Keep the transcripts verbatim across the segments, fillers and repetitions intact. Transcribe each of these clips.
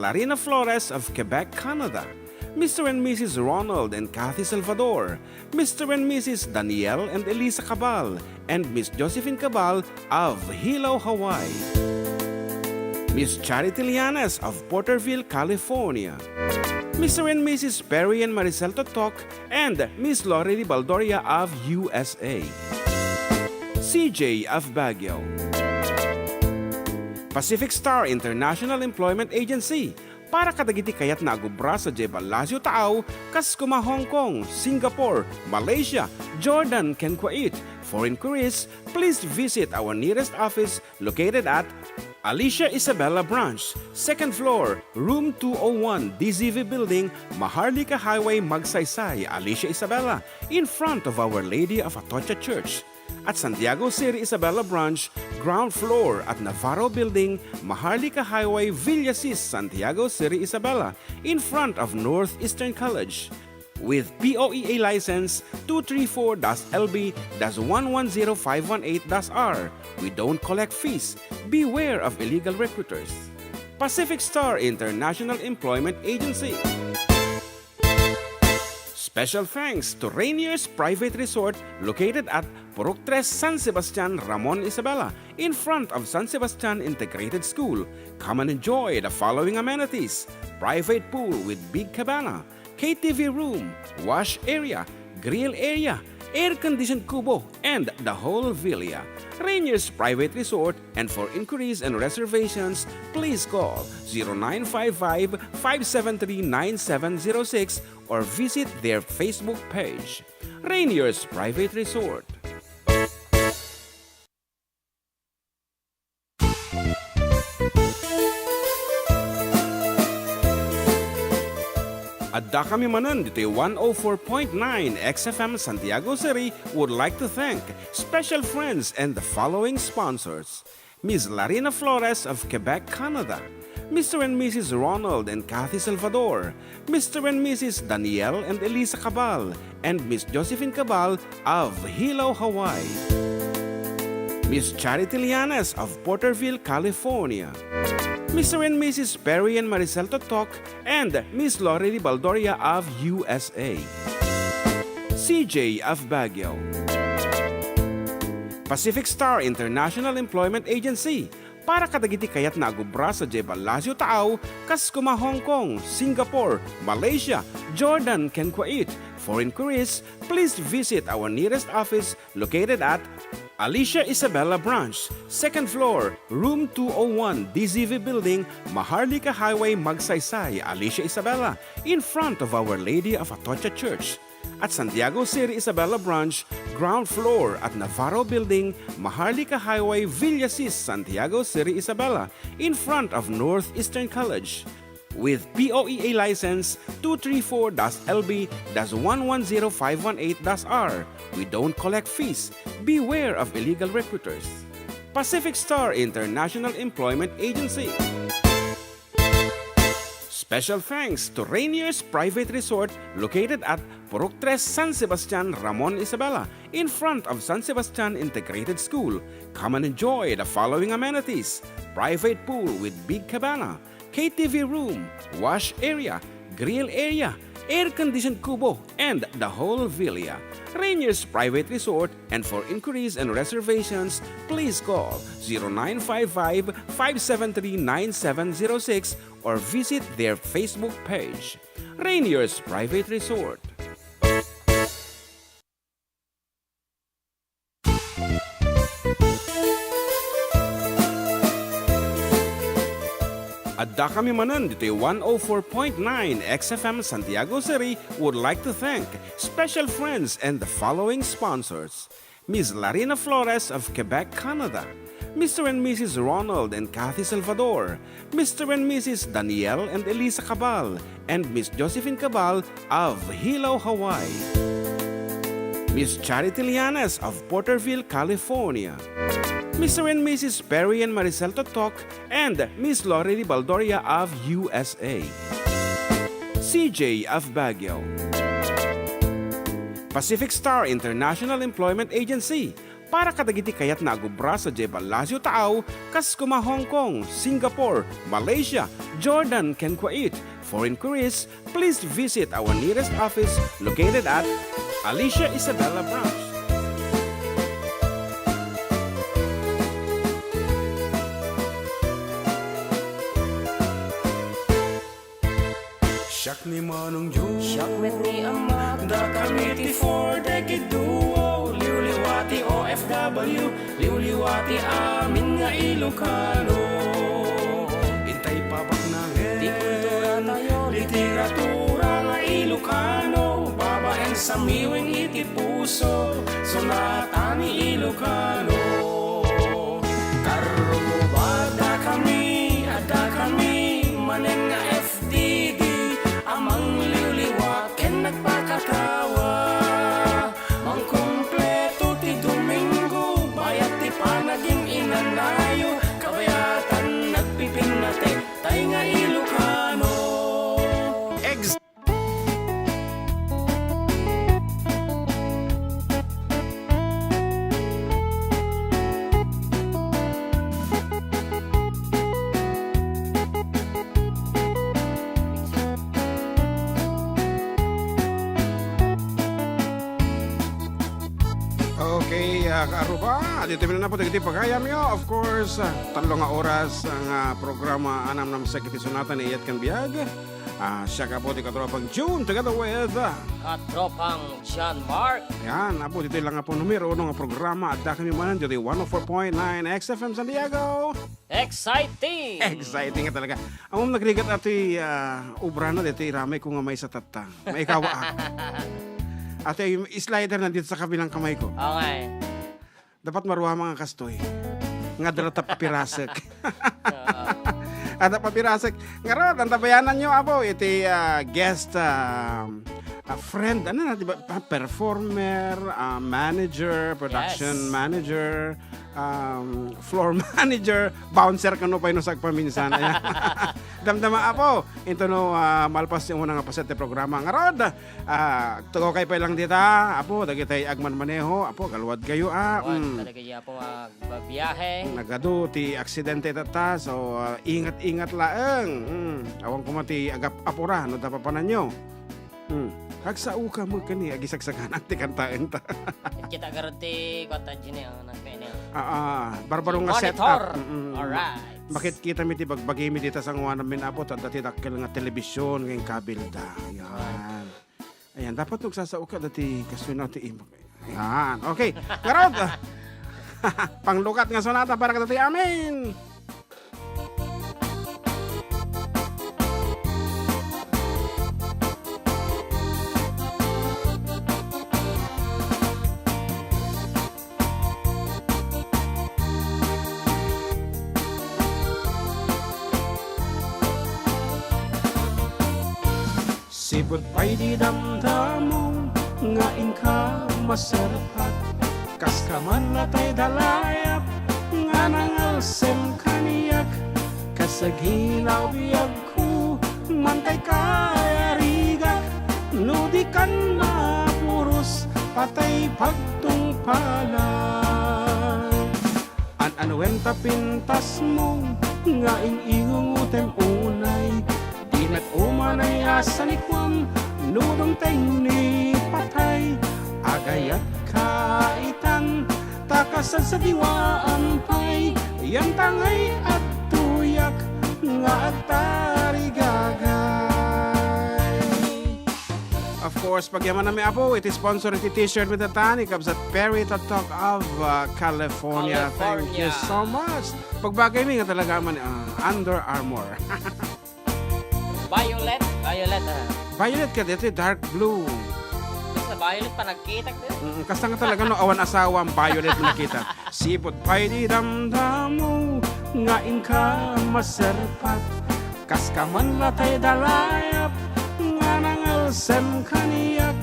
Larina Flores of Quebec, Canada, Mister and Missus Ronald and Kathy Salvador, Mister and Missus Daniel and Elisa Cabal, and Miss Josephine Cabal of Hilo, Hawaii. Miss Charity Lianes of Porterville, California. Mister and Missus Perry and Maricel Totok and Miss Lori Baldoria of U S A. C J of Baguio. Pacific Star International Employment Agency para kadagiti kayatna a agubra sadiay Palacio Taaw, kas kuma Hong Kong, Singapore, Malaysia, Jordan, ken Kuwait. For inquiries, please visit our nearest office located at Alicia Isabela Branch, second floor, room two oh one, D Z V Building, Maharlika Highway, Magsaysay, Alicia Isabela, in front of Our Lady of Atocha Church. At Santiago City Isabela Branch, ground floor at Navarro Building, Maharlika Highway, Villasis, Santiago City Isabela, in front of Northeastern College. With P O E A license two three four dash L B dash one one zero five one eight dash R, we don't collect fees. Beware of illegal recruiters. Pacific Star International Employment Agency. Special thanks to Rainier's Private Resort located at Purok Tres, San Sebastian, Ramon Isabela, in front of San Sebastian Integrated School. Come and enjoy the following amenities: private pool with big cabana, K T V room, wash area, grill area, air-conditioned kubo, and the whole villa. Rainier's Private Resort, and for inquiries and reservations, please call zero nine five five, five seven three, nine seven zero six or visit their Facebook page. Rainier's Private Resort. Addakami manen ditoy one oh four point nine X F M Santiago City would like to thank special friends and the following sponsors: Miss Larina Flores of Quebec, Canada, Mister and Missus Ronald and Kathy Salvador, Mister and Missus Daniel and Elisa Cabal, and Miss Josephine Cabal of Hilo, Hawaii. Miss Charity Lianes of Porterville, California. Mister and Missus Perry and Maricel Totok and Miss Lori Baldoria of U S A. C J of Baguio. Pacific Star International Employment Agency para kadagiti kayatna a agubra sadiay Palacio Taaw, kas kuma Hong Kong, Singapore, Malaysia, Jordan, ken Kuwait. For inquiries, please visit our nearest office located at Alicia Isabela Branch, second floor, room two oh one, D Z V Building, Maharlika Highway, Magsaysay, Alicia Isabela, in front of Our Lady of Atocha Church. At Santiago City Isabela Branch, ground floor at Navarro Building, Maharlika Highway, Villasis, Santiago City Isabela, in front of Northeastern College. With P O E A license two three four dash L B dash one one zero five one eight dash R, we don't collect fees. Beware of illegal recruiters. Pacific Star International Employment Agency. Special thanks to Rainier's Private Resort located at Purok Tres, San Sebastian, Ramon Isabela, in front of San Sebastian Integrated School. Come and enjoy the following amenities: private pool with big cabana, K T V room, wash area, grill area, air-conditioned kubo, and the whole villa. Rainier's Private Resort, and for inquiries and reservations, please call zero nine five five, five seven three, nine seven zero six or visit their Facebook page. Rainier's Private Resort. Addakami manen ditoy one oh four point nine X F M Santiago City would like to thank special friends and the following sponsors: Miss Larina Flores of Quebec, Canada, Mister and Missus Ronald and Kathy Salvador, Mister and Missus Daniel and Elisa Cabal, and Miss Josephine Cabal of Hilo, Hawaii. Miss Charity Lianes of Porterville, California. Mister and Missus Perry and Maricel Totok and Miss Lori Baldoria of U S A. C J of Baguio. Pacific Star International Employment Agency, Para kadagiti kayatna a gubra sadiay Palacio Taaw, kas kuma Hong Kong, Singapore, Malaysia, Jordan, ken Kuwait. For inquiries, please visit our nearest office located at Alicia Isabela Branch. Siak ni Manong Joe. Siak met ni Ama. Dakami ti four decade duo. Liwliwa ti O F W. Liwliwa ti amin nga Ilocano. Intay pabaknangen. Ti kultura tayo. Literatura nga Ilocano. Babaen sa miwing iti puso. Sonata ni Ilocano. Karruba, dakami, adda kami manen nga F D D a mangliwliwa ken nagpakatawa. Mangkumpleto ti Domingo, bayat ti panagin-inanayo, kabayatan nagpipinnatek, tay nga Ilocano. Ex- Okay, ah, kaaruba, dito mi na po dagiti pagayamyo. Of course, ah, tallo nga oras ang, ah, programa a namnamsek iti Sonata ni Iyat ken Biag. Ah, siak, Apo, ti katropang June, together with, ah, Katropang John Mark. Yan, Apo, ditoy lang, Apo, numero uno nga programa. Adda kami manen ditoy one oh four point nine X F M San Diego. Exciting! Exciting nga talaga. Ammom, nagrigat atoy, ah, obrana ditoy iramay ko nga maysa tatta. Maikawaak. Atoy slider nandito sa kabilang kamay ko. Okay. Dapat maruama nga kastoy. Nga adda ta papirasek. Oo. Adda papirasek. Ngarud, antabayananyo, Apo, iti, ah, guest, ah, ah, friend, ano na, di ba? Ah, performer, ah, manager, production Yes. manager, um, floor manager, bouncer, kano pay no sagpaminsan. Ayan. Damdama, Apo, into no, ah, malpas ti umuna nga paset ti programa. Ngarud, Ah, tugawkay pay lang dita, Apo, dagiti agmanmaneho, Apo, galuad kayo, ah, Awan mm. Talaga ya po magbabiyahe. Nagadu ti aksidente tatta, so, ah, ingat-ingat laeng. Mm. Awan kuma ti agap-apura, no, dapapananyo. Mm. Agsao ka mo kani, agisagsaganak ti kantaen ta. Kita garud ti kuwanta dyan eh, oh, nagkaya niya. Ah, ah, barbaro nga Monitor. Setup. Mm-mm. Alright. Bakit kita mi ti bagbagi mi dita sanguanan min, Apo, ta dati dakkel nga telebisyon, nga kabilda. Yan. Ayan, dapat nagsasao ka dati kastoy na ti imak. Ayan, okay. Ngarud, ah, panglukat nga sonata para kadati amin. Sipud pay di damdamo nga inka maserpat, kas ka man latay da layap nga nangalsem kaniak, kas aginaw biag Ku, mantay kayarigak, no di kan mapuros, patay pagtungpalan. An-anuem ta pintasmo nga ing-ingungotem unay, di met umanay a sanikuam, no dumteng ni patay, agayat ka itan, ta kasadsadiwaan pay, yan tangay adtoyak nga agtarigagay. Of course, pagyamanami, Apo, iti sponsor iti t-shirt mi tatan, ni Kabsat Perry, Talk of, uh, California. Thank you California. So much. Pagbagay mi nga talaga man, ah, Under Armour. Violet, violet, ah. Violet ka dito, dark blue. Sa violet pa nagkita ko. Mm, kasta nga talaga, no, awan asawa ang violet mo nakita. Sipud pay di damdamo nga inka maserpat. Kas ka man latay da layap nga nangalsem kaniak.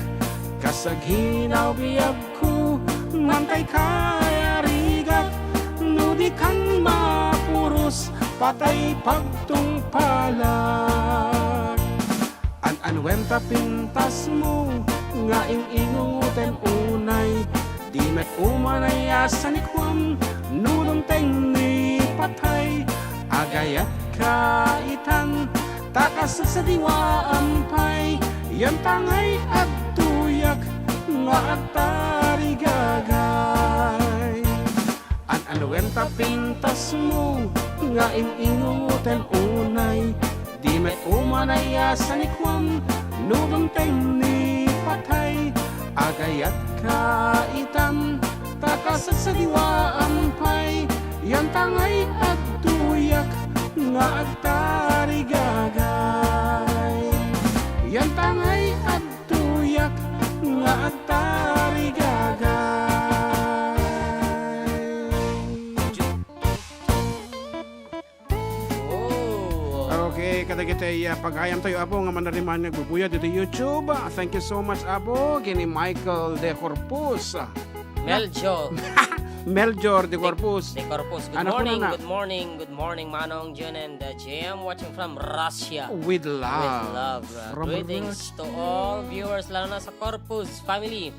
Kas aginaw biag Ku, mantay kayarigak, no di kan mapuros, patay pagtungpalak. An-anuem ta pintasmo nga ing-ingungotem unay, Di met umanay a sanikuam, no dumteng ni patay, agayatka itan, ta kasasadiwaam pay, yan tangay adtoyak nga agtarigagay. An-anuen ta pintasmo nga in-ingoten unay, di met umanay a sanikuam, no dumteng ni patay, agayatka itan, ta kasasadiwaam pay, yan tangay adtoyak nga agtarigagay. Yan tangay adtoyak nga agtarigagay. Oh. Okay, kadagiti, ah, pagayam tayo, Apo, nga manariman nga agbubuyat dito YouTube. Ah, thank you so much, Apo. Kini Michael De Corpus. Melchor. Melchor De Corpus. De Corpus. Good Ano po morning, na na? Good morning, good morning, Manong Jun and, uh, J M, watching from Russia. With love. With love. Uh, From greetings Russia. To all viewers, lalo na sa Corpus family.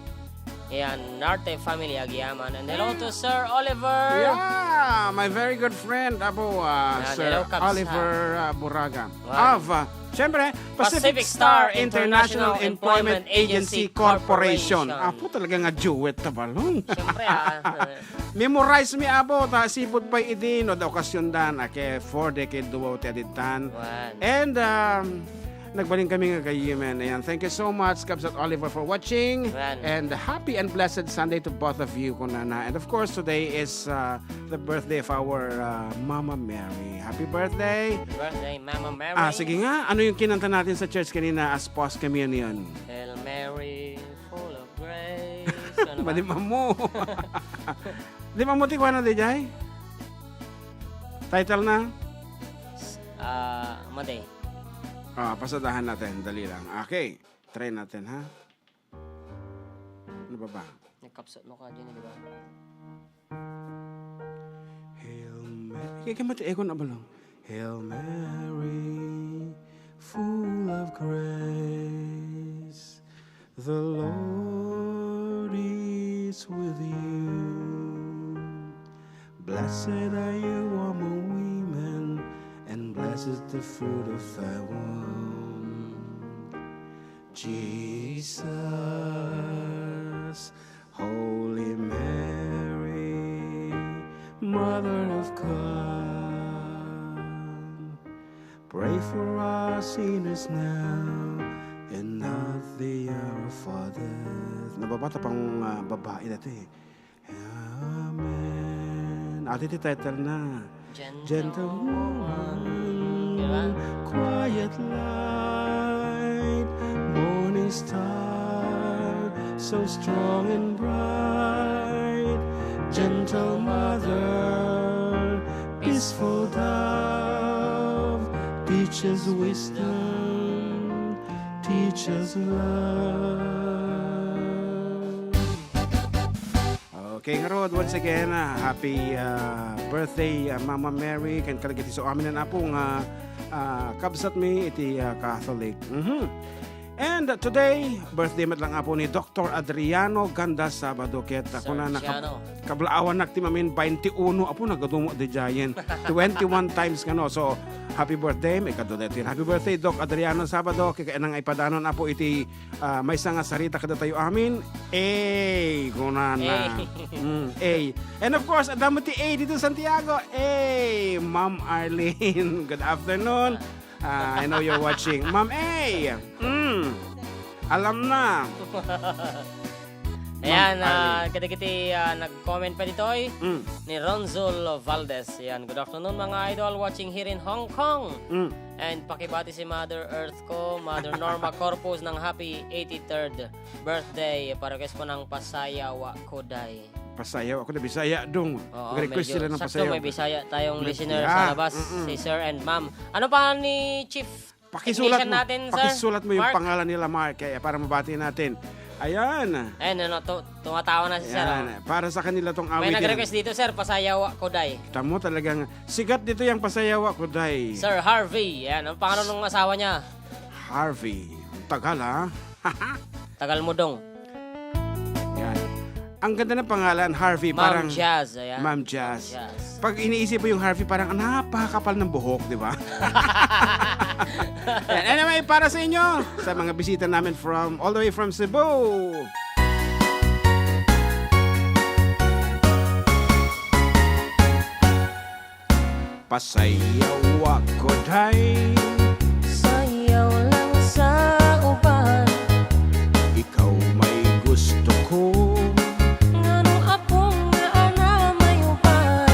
Yan, Narte family, Agiaman. And hello to Sir Oliver. Yeah, my very good friend, Apo, ah, Yan, Sir hello, Kabs, Oliver, ah, Buraga. Wow. Of, ah, siyempre, Pacific Pacific Star Star International International Employment Employment Agency Agency Corporation. Corporation. Apo, talaga nga duet ta balong. Siyempre, ah. Memorize mi, Apo, ta sipud pay idi, no, da okasyon dan, ake, four decade duo ti adidtan. Wan. And, um, nagbalin kami nga gayimen. Ayan, thank you so much, Kabsat Oliver, for watching. Wan. And happy and blessed Sunday to both of you, kunana. And of course, today is, uh, the birthday of our, uh, Mama Mary. Happy birthday! Birthday, Mama Mary. Ah, sige nga, ano yung kinanta natin sa church kanina as pause kami, ano yun? Hail Mary, full of grace. Ano ba? Malimam mo. Di ba mo ti kuwan na, Dijay? Title na? Ah, madi. Ah, pasadahan natin. Dali lang. Okay. Try natin, ha? Ano ba ba? Nagkapsat mo ka dyan, di ba? Hail Mary. Kaya mati, ekon na ba lang? Hail Mary, full of grace, the Lord is with you. Blessed are you among women, and blessed is the fruit of thy womb. Jesus, Holy Mary, Mother of God, pray for us sinners now and at the hour of our death. Nababata pang, ah, babae dati. Amen. Ati ti title na. Gentle Gentle woman. Woman, Diba? Quiet light, morning star, so strong and bright. Gentle mother, peaceful dove, teach us wisdom, teach us love. Okay, ngarud, once again, ah, happy, ah, birthday, ah, Mama Mary, ken kadagiti su amin, Apo, nga, ah, kabsat mi iti, ah, Catholic. Mhm. And, ah, today, birthday met lang, Apo, ni Doctor Adriano Ganda Sabado, ket, ah, Sir kuna na kab-, Adriano. Kablaawannak ti mamin twenty-one, Apo, nagadumo di giant. Twenty-one times kano. So, happy birthday, may kadto daytoy. Happy birthday, Doc Adriano Sabado, kay kaya nang ipadanon, Apo, iti ah, maysa nga sarita kadatayo amin, "Ey," kunana. Ey. Mm, ey. And of course, adda met ti A dito Santiago. Ey, Ma'am Arlene. Good afternoon. Ah, I know you're watching. Ma'am A. Mm. Alam na. Ayan, Ma'am ah, Arlene. Kadagiti, ah, nag-comment pa ditoy. Mm. Ni Ronzul Valdez. Ayan, good afternoon, mga idol, watching here in Hong Kong. Mm. And pakibati si Mother Earth ko, Mother Norma Corpus, ng happy eighty-third birthday. Pa-request po ng Pasayawa Koday. Pasayawa Koday, Bisaya, dong. Oo, Mag-request medyo sila ng sakto, Pasayawa may Koday. Bisaya tayong May listener Bisaya. sa labas, Mm-mm. si Sir and Ma'am. Ano pa ni Chief Pakisulat Technician mo, natin, sir? Pakisulat mo yung Mark? Pangalan nila, Mark, kaya para mabati natin. Ayan. Ayan, ano, tu-, tumatawa na si sir, Ayan. Oh. Para sa kanila tong May awitin. Nag-request dito, sir, Pasayawa Koday. Tamo talagang sikat dito yung Pasayawa Koday. Sir Harvey. Ayan, ang pangalan ng asawa niya? Harvey. Ang tagal, ha? Tagal mo, dong. Yan. Ang ganda ng pangalan, Harvey. Ma'am Parang Jazz, ayan. Ma'am Jazz. Ma'am Jazz. Pag iniisip mo yung Harvey, parang, "Ah, napakakapal ng buhok," di ba? Yan. Anyway, para sa inyo, sa mga bisita namin from, all the way from Cebu. Pasayaw ako, day. Sayaw lang sa uban. Ikaw may gusto ko. Nganong ako nga ana may uban?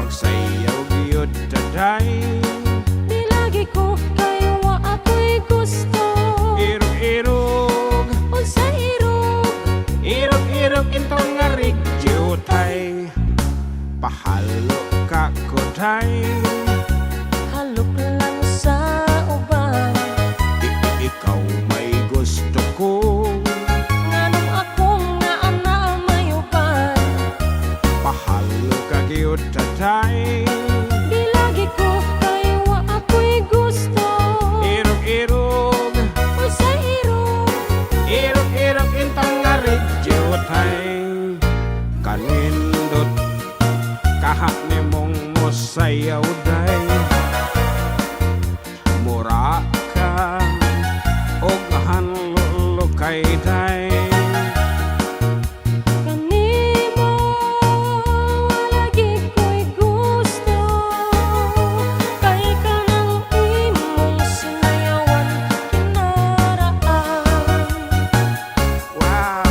Magsayaw gyud ta, day. Di lagi ko kaywa ako'y gusto. Irog-irog. Unsay irog? Irog-irog intong nga radyo, day. Pahalo ka ko, day. Halok lang sa uban. I-, i-, ikaw may gusto ko. Nganong ako nga ana may uban? Pahalo ka gyud ta, day. Di lagi ko kaywa ako'y gusto. Irog-irog. Unsay irog? Irog-irog intong nga radyo, day. Kanindot kaha nimong musayaw, day. Mura ka og hanlulukay, day. Kanimo lagi ko'y gusto, kay kanang imong sinayawan kinaraan. Wow!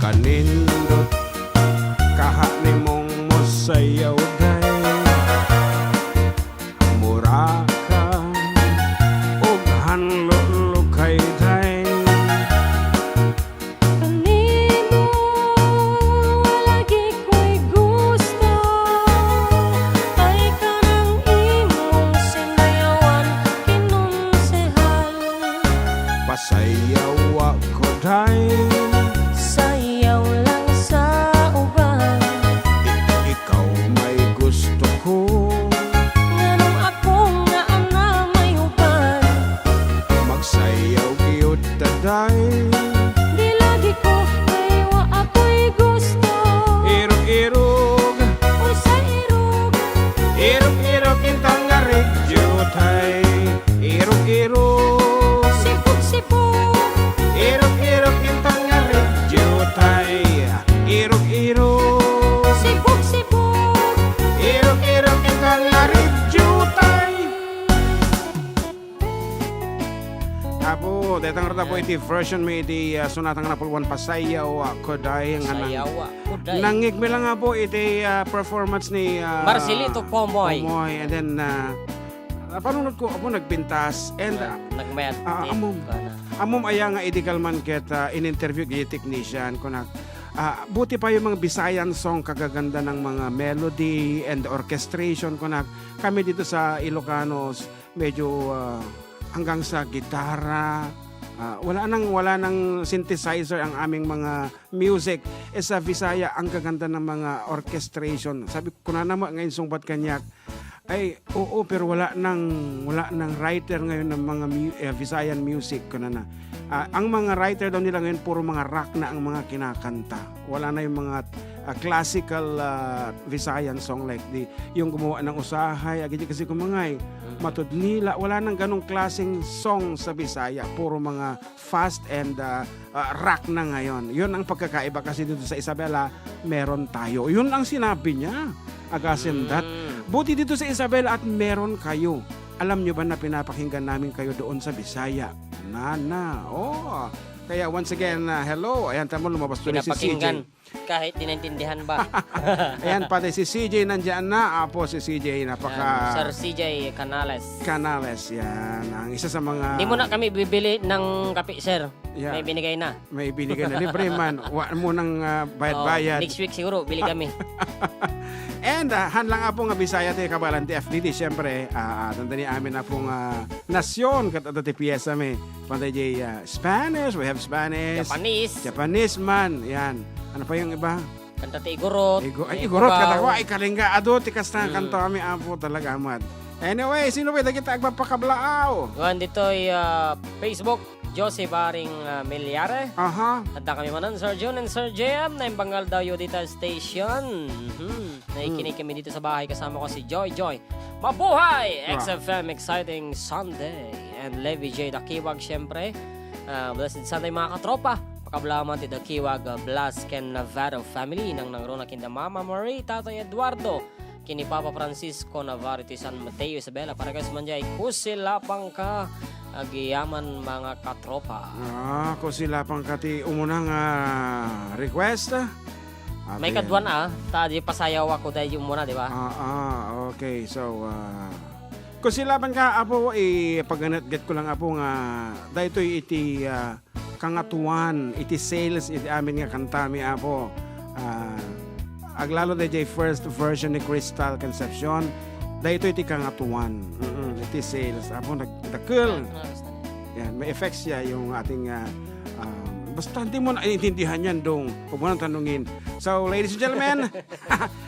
Kanindot kaha nimong musayaw, day. Mura ka og hanlulukay, day. Kanimo lagi ko'y gusto, ay kanang imong sinayawan, kinonsehal. Pasayaw ako, day. Sayaw lang sa uban. I-, ikaw may gusto ko. Nganong ako nga ana may uban? Magsayaw gyud ta, day. Di lagi ko kaywa ako'y gusto. Irog-irog. Unsay irog? Irog-irog intong nga radyo, day. Irog-irog. Sipog-sipog. Irog-irog intong nga radyo, day. Irog-irog. Sipog-sipog. Irog-irog intong nga radyo, day. Apo, detang rata po iti version mi iti, ah, Sonata nga napulwan, Pasayaw, ah, Kuday, nga nang-, Pasayaw, ah, Kuday. Nangngegmi lang nga po iti, ah, performance ni, ah, Marcelito Pomoy. Pomoy. And then, ah, ah, panunot ko, apo, nagpintas. And, ah, nagmayat ah, it, amom, kuana. Amom aya nga idikal man ket, ah, in-interview iti technician, kunak, ah, buti pa yung mga Visayan song, kagaganda ng mga melody and orchestration, kunak. Kami dito sa Ilocanos, medyo, ah, hanggang sa gitara, ah, wala nang, wala nang synthesizer ang aming mga music. Eh, sa Visaya, ang gaganda ng mga orchestration. Sabi ko, kunana mo, nga insungbat kaniak, "Ay, oo, pero wala nang, wala nang writer ngayon ng mga mu-, eh, Visayan music," kunana. Ah, ang mga writer daw nila ngayon, puro mga rock na ang mga kinakanta. Wala na yung mga, ah, classical, ah, Visayan song like the, yung gumawa ng Usahay, agidi kasi kumangay, Mm. Matudnila, wala nang ganong klaseng song sa Bisaya. Puro mga fast and, ah, ah, rock na ngayon. Yun ang pagkakaiba kasi dito sa Isabela, meron tayo. Yun ang sinabi niya. Agasin that. Mm. Buti dito sa Isabela at meron kayo. Alam nyo ba na pinapakinggan namin kayo doon sa Bisaya? Nana, oh. Kaya once again, ah, hello. Ayan, tama, lumabas tuloy si Pinapakinggan C J. Kahit di naintindihan ba? Ayan, pati si C J nandiyan na. Apo, si C J, napaka Yan, Sir C J Canales. Canales, yan. Ang isa sa mga Di mo na kami bibili ng kape, sir. Yeah. May binigay na. May binigay na. Libre man. Wa mo nang, ah, bayad-bayad. Oh, next week siguro, bili kami. And, ah, han lang, apo, nga Bisaya tayo, kabalan ti F D D, siyempre, ah, ah, tanda ni amin, apo, nga nasyon, ket adda ti piyesa mi. Pantay jay, ah, Spanish, we have Spanish. Japanese. Japanese man, yan. Ano pa yung iba? Kanta ti Igurot, Igo-, ay, ti Igurot, Ibugaw. Katawa, ay, kalinga, adu ti kasta nga Mm. kanta, ami, Apo, talaga, amat. Anyway, sino ba dagiti agpapakablaaw? Wen ditoy, ah, Facebook, Josie Baring, ah, Milyare. Aha. Adda kami manen, Sir Jun and Sir J M, naimbanggal daw yu dita station. Mhm. Nakikinig Mm. kami dito sa bahay, kasama ko si Joy Joy. Mabuhay! Wow. X F M Exciting Sunday. And Levi J Dakiwag, syempre. Ah, blessed Sunday, mga katropa. Pakablaman ti Dakiwag, ah, Blas ken Navarro family. Nangnangruna kinda Mama Marie, Tatay Eduardo, ken ni Papa Francisco Navarro ti San Mateo, Isabela. Para kas man jay, kusilapangka, agyamanen, mga katropa. Ah, kusilapangka ti umuna nga request. May Aben. Kaduan, ah, ta di pasayawak ko daydi umuna, di ba? Ah, ah, okay. So, ah, kusilapangka, Apo, ipaganetget ko lang, Apo, nga daytoy iti, ah, kangatoan, iti sales, iti amin nga kantami, Apo. Ah, aglalo dayjay first version ni Crystal Concepcion, daytoy iti kangatoan. Mm, iti sales, Apo, nagdakkel. Yan, may effects siya yung ating, ah, ah, basta hindi mo naiintindihan yan, dong. Huwag mo nang tanungin. So, ladies and gentlemen,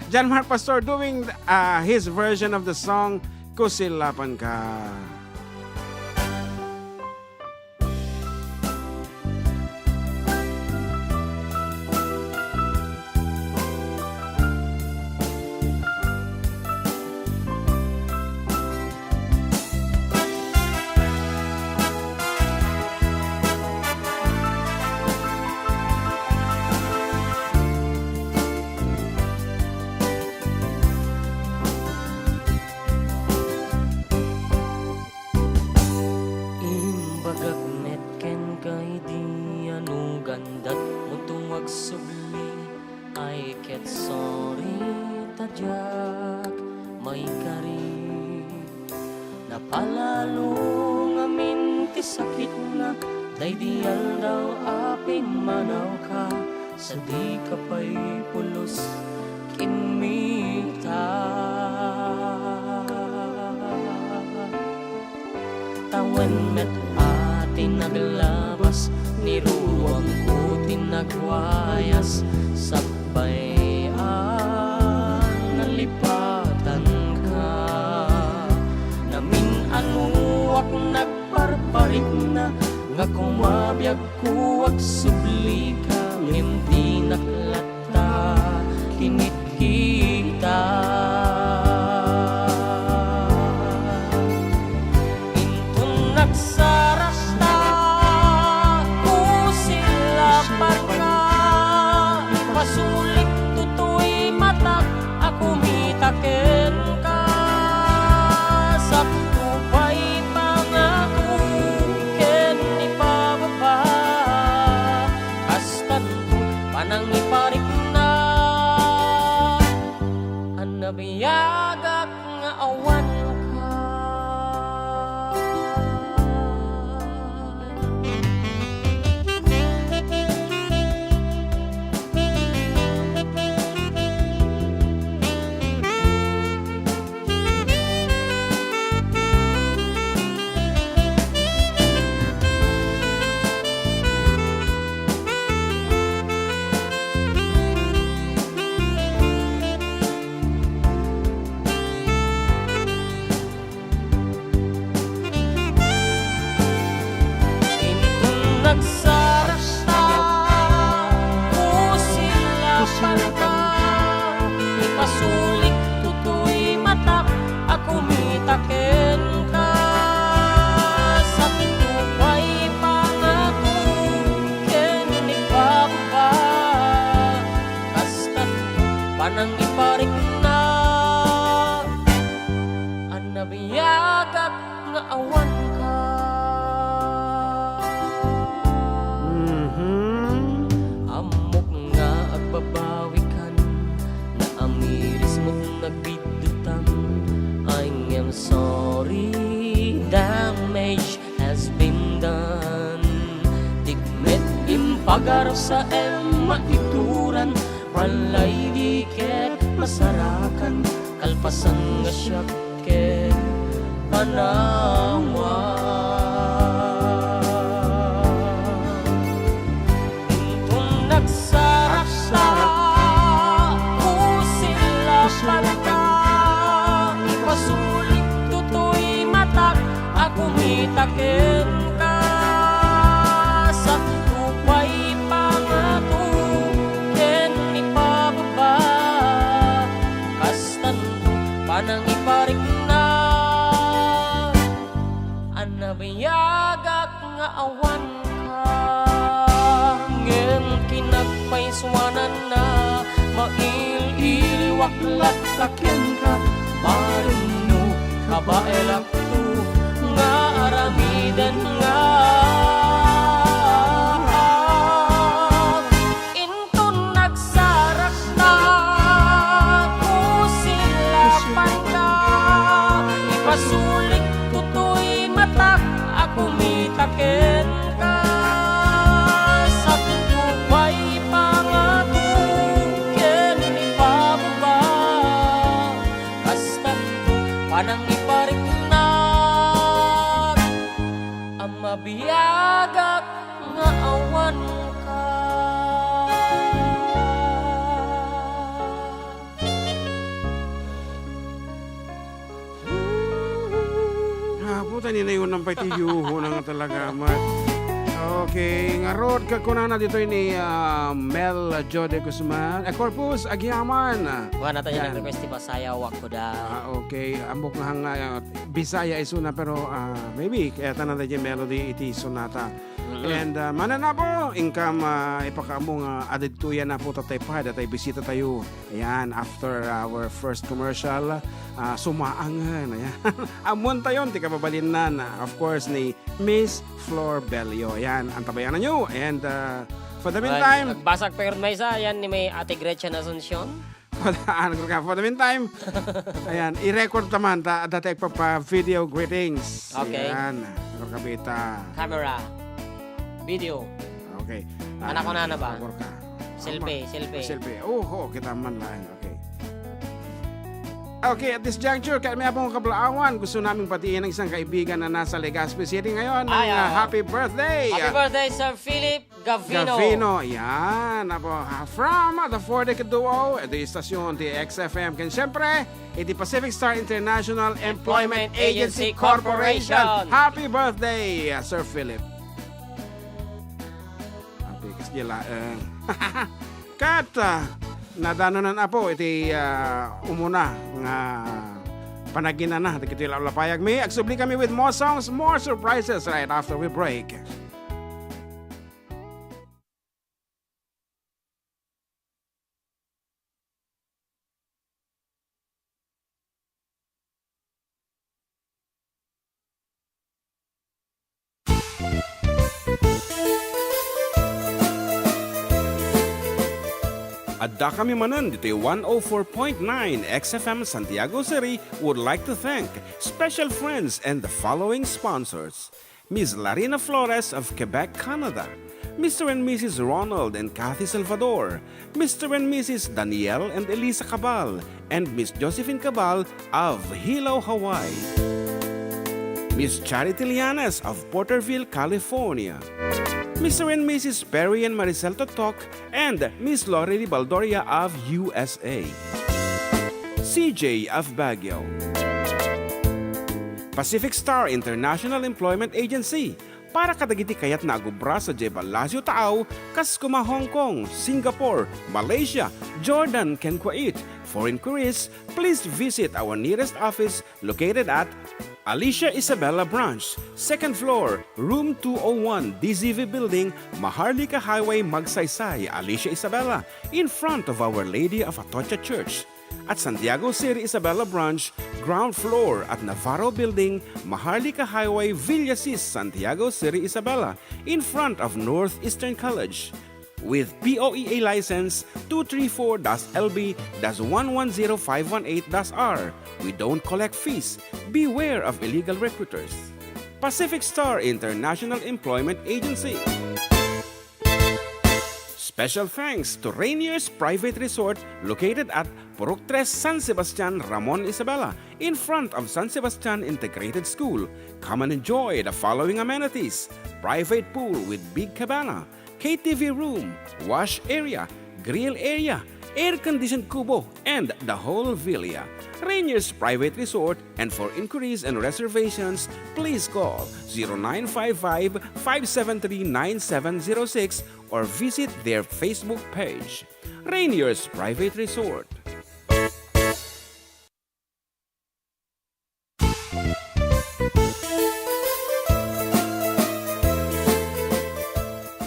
John Mark Pastor doing, ah, his version of the song, Kusilapangka. Imbagak met kenka idi anugandat mo to agsubli, ay ket sorry ta diak maikari. Napalalo ngamin ti sakitna daydi aldaw a pimmanawka, sadika pay pulos kimmita. Tawen met a ti naglabas, niruruamko ti nagwayas, sakbay a nalipatanka. Namin-anoak nagparparikna nga kumabiagko agsublika, ngem dinak latta kinitkita. Inton nagsarasta, kusilapangka, ipasulik toy matak a kumita kenka. Sakto pay pangako ken ipababa, kastanto panangiparikna a nabiagak nga awanka. Inton nagsarasta, kusilapangka, ipasulik toy matak a kumita kenka. Sakto pay pangako ken ipababa, kastanto panangiparikna a nabiagak nga awanka. Mhm. Ammok nga agbabawikan, naamirismot nagbiddutan. I am sorry, damage has been done. Dikmet impagarsa em maituran, balay di kek masarakan, kalpasan nga siak ket panawan. Inton nagsarasta, Awanka, ngem kinagpaysuananna, mail-ilwak latta kenka, barengno, kabaelakto, nga aramiden nga. Inton nagsarakta, kusilapanta, ipasulik toy matak a kumita kenka. Sakto pay pangato ken ipabuga, kasta panangipariknak a mabiagak nga awanka. Ah, puta, ninayunan pay ti yuho na nga talaga, mat. Okay, ngarud, kakunana ditoy ni, ah, Mel Jo de Guzman. Eh, Corpus, agyamanak. Wala tayo Yan. nag-request ti pasayawak ko da. Ah, okay. Ambok nga nga, ah, Bisaya isuna, pero, ah, maybe, kayatna daydiay melody iti sonata. Mm-mm. And, ah, manen, Apo, inkam, ah, ipakaammo nga adda ditoy nga, Apo, tatay pa, datay bisita tayo. Ayan, after our first commercial, ah, sumaangen. Ayan. Ammoentayon ti kababalinnan, ah, of course, ni Miss Flor Bello. Ayan, antabayananyo. And, ah, for the Well, meantime, nagbasag pa maysa, yan ni may Ate Gretchen Asuncion. For the, ano ka, for the meantime, ayan, i-record ta man, ta, dati agpapa-video greetings. Okay. Ayan, ano ka, bita? Camera. Video. Okay. Anak ko na, ano ba? Record ka. Selfie, Ama, selfie. Selfie. Oh, oh, kita man lang. Okay. Okay, at this juncture, kami, Apo, nga kablaawan, gusto naming batiin ang isang kaibigan na nasa Legazpi City ngayon ng, Ay, ah, oo. happy birthday. Happy birthday, Sir Philip Gavino. Gavino, yan. Apo, ah, from the Four Deck Duo, iti istasyon ti X F M. Ken siyempre, iti Pacific Star International Employment Employment Agency Agency Corporation. Corporation. Happy birthday, ah, Sir Philip. Happy, kas gila, eh. Ket, ah, nadanonan, Apo, iti, ah, umuna nga panaginana dagiti lapayag mi. Agsubli kami with more songs, more surprises right after we break. Adda kami manen ditoy one oh four point nine X F M Santiago City would like to thank special friends and the following sponsors. Miss Larina Flores of Quebec, Canada, Mister and Missus Ronald and Kathy Salvador, Mister and Missus Daniel and Elisa Cabal, and Miss Josephine Cabal of Hilo, Hawaii, Miss Charity Llanes of Porterville, California, Mister and Missus Perry and Maricel Totok, and Miss Lorely Baldoria of U S A, C J of Baguio, Pacific Star International Employment Agency, para kadagiti kayatna a gubra sadiay Palacio Taaw, kas koma Hong Kong, Singapore, Malaysia, Jordan, ken Kuwait. For inquiries, please visit our nearest office located at Alicia Isabela Branch, second floor, room two oh one, D Z V Building, Maharlika Highway, Magsaysay, Alicia Isabela, in front of Our Lady of Atocha Church. At Santiago City Isabela Branch, ground floor at Navarro Building, Maharlika Highway, Villasis, Santiago City Isabela, in front of Northeastern College. With P O E A license two three four dash L B dash one one zero five one eight dash R. We don't collect fees. Beware of illegal recruiters. Pacific Star International Employment Agency. Special thanks to Rainier's Private Resort located at Purok Tres, San Sebastian, Ramon Isabela, in front of San Sebastian Integrated School. Come and enjoy the following amenities: private pool with big cabana, K T V room, wash area, grill area, air-conditioned kubo, and the whole villa. Rainier's Private Resort, and for inquiries and reservations, please call zero nine five five, five seven three, nine seven zero six or visit their Facebook page. Rainier's Private Resort.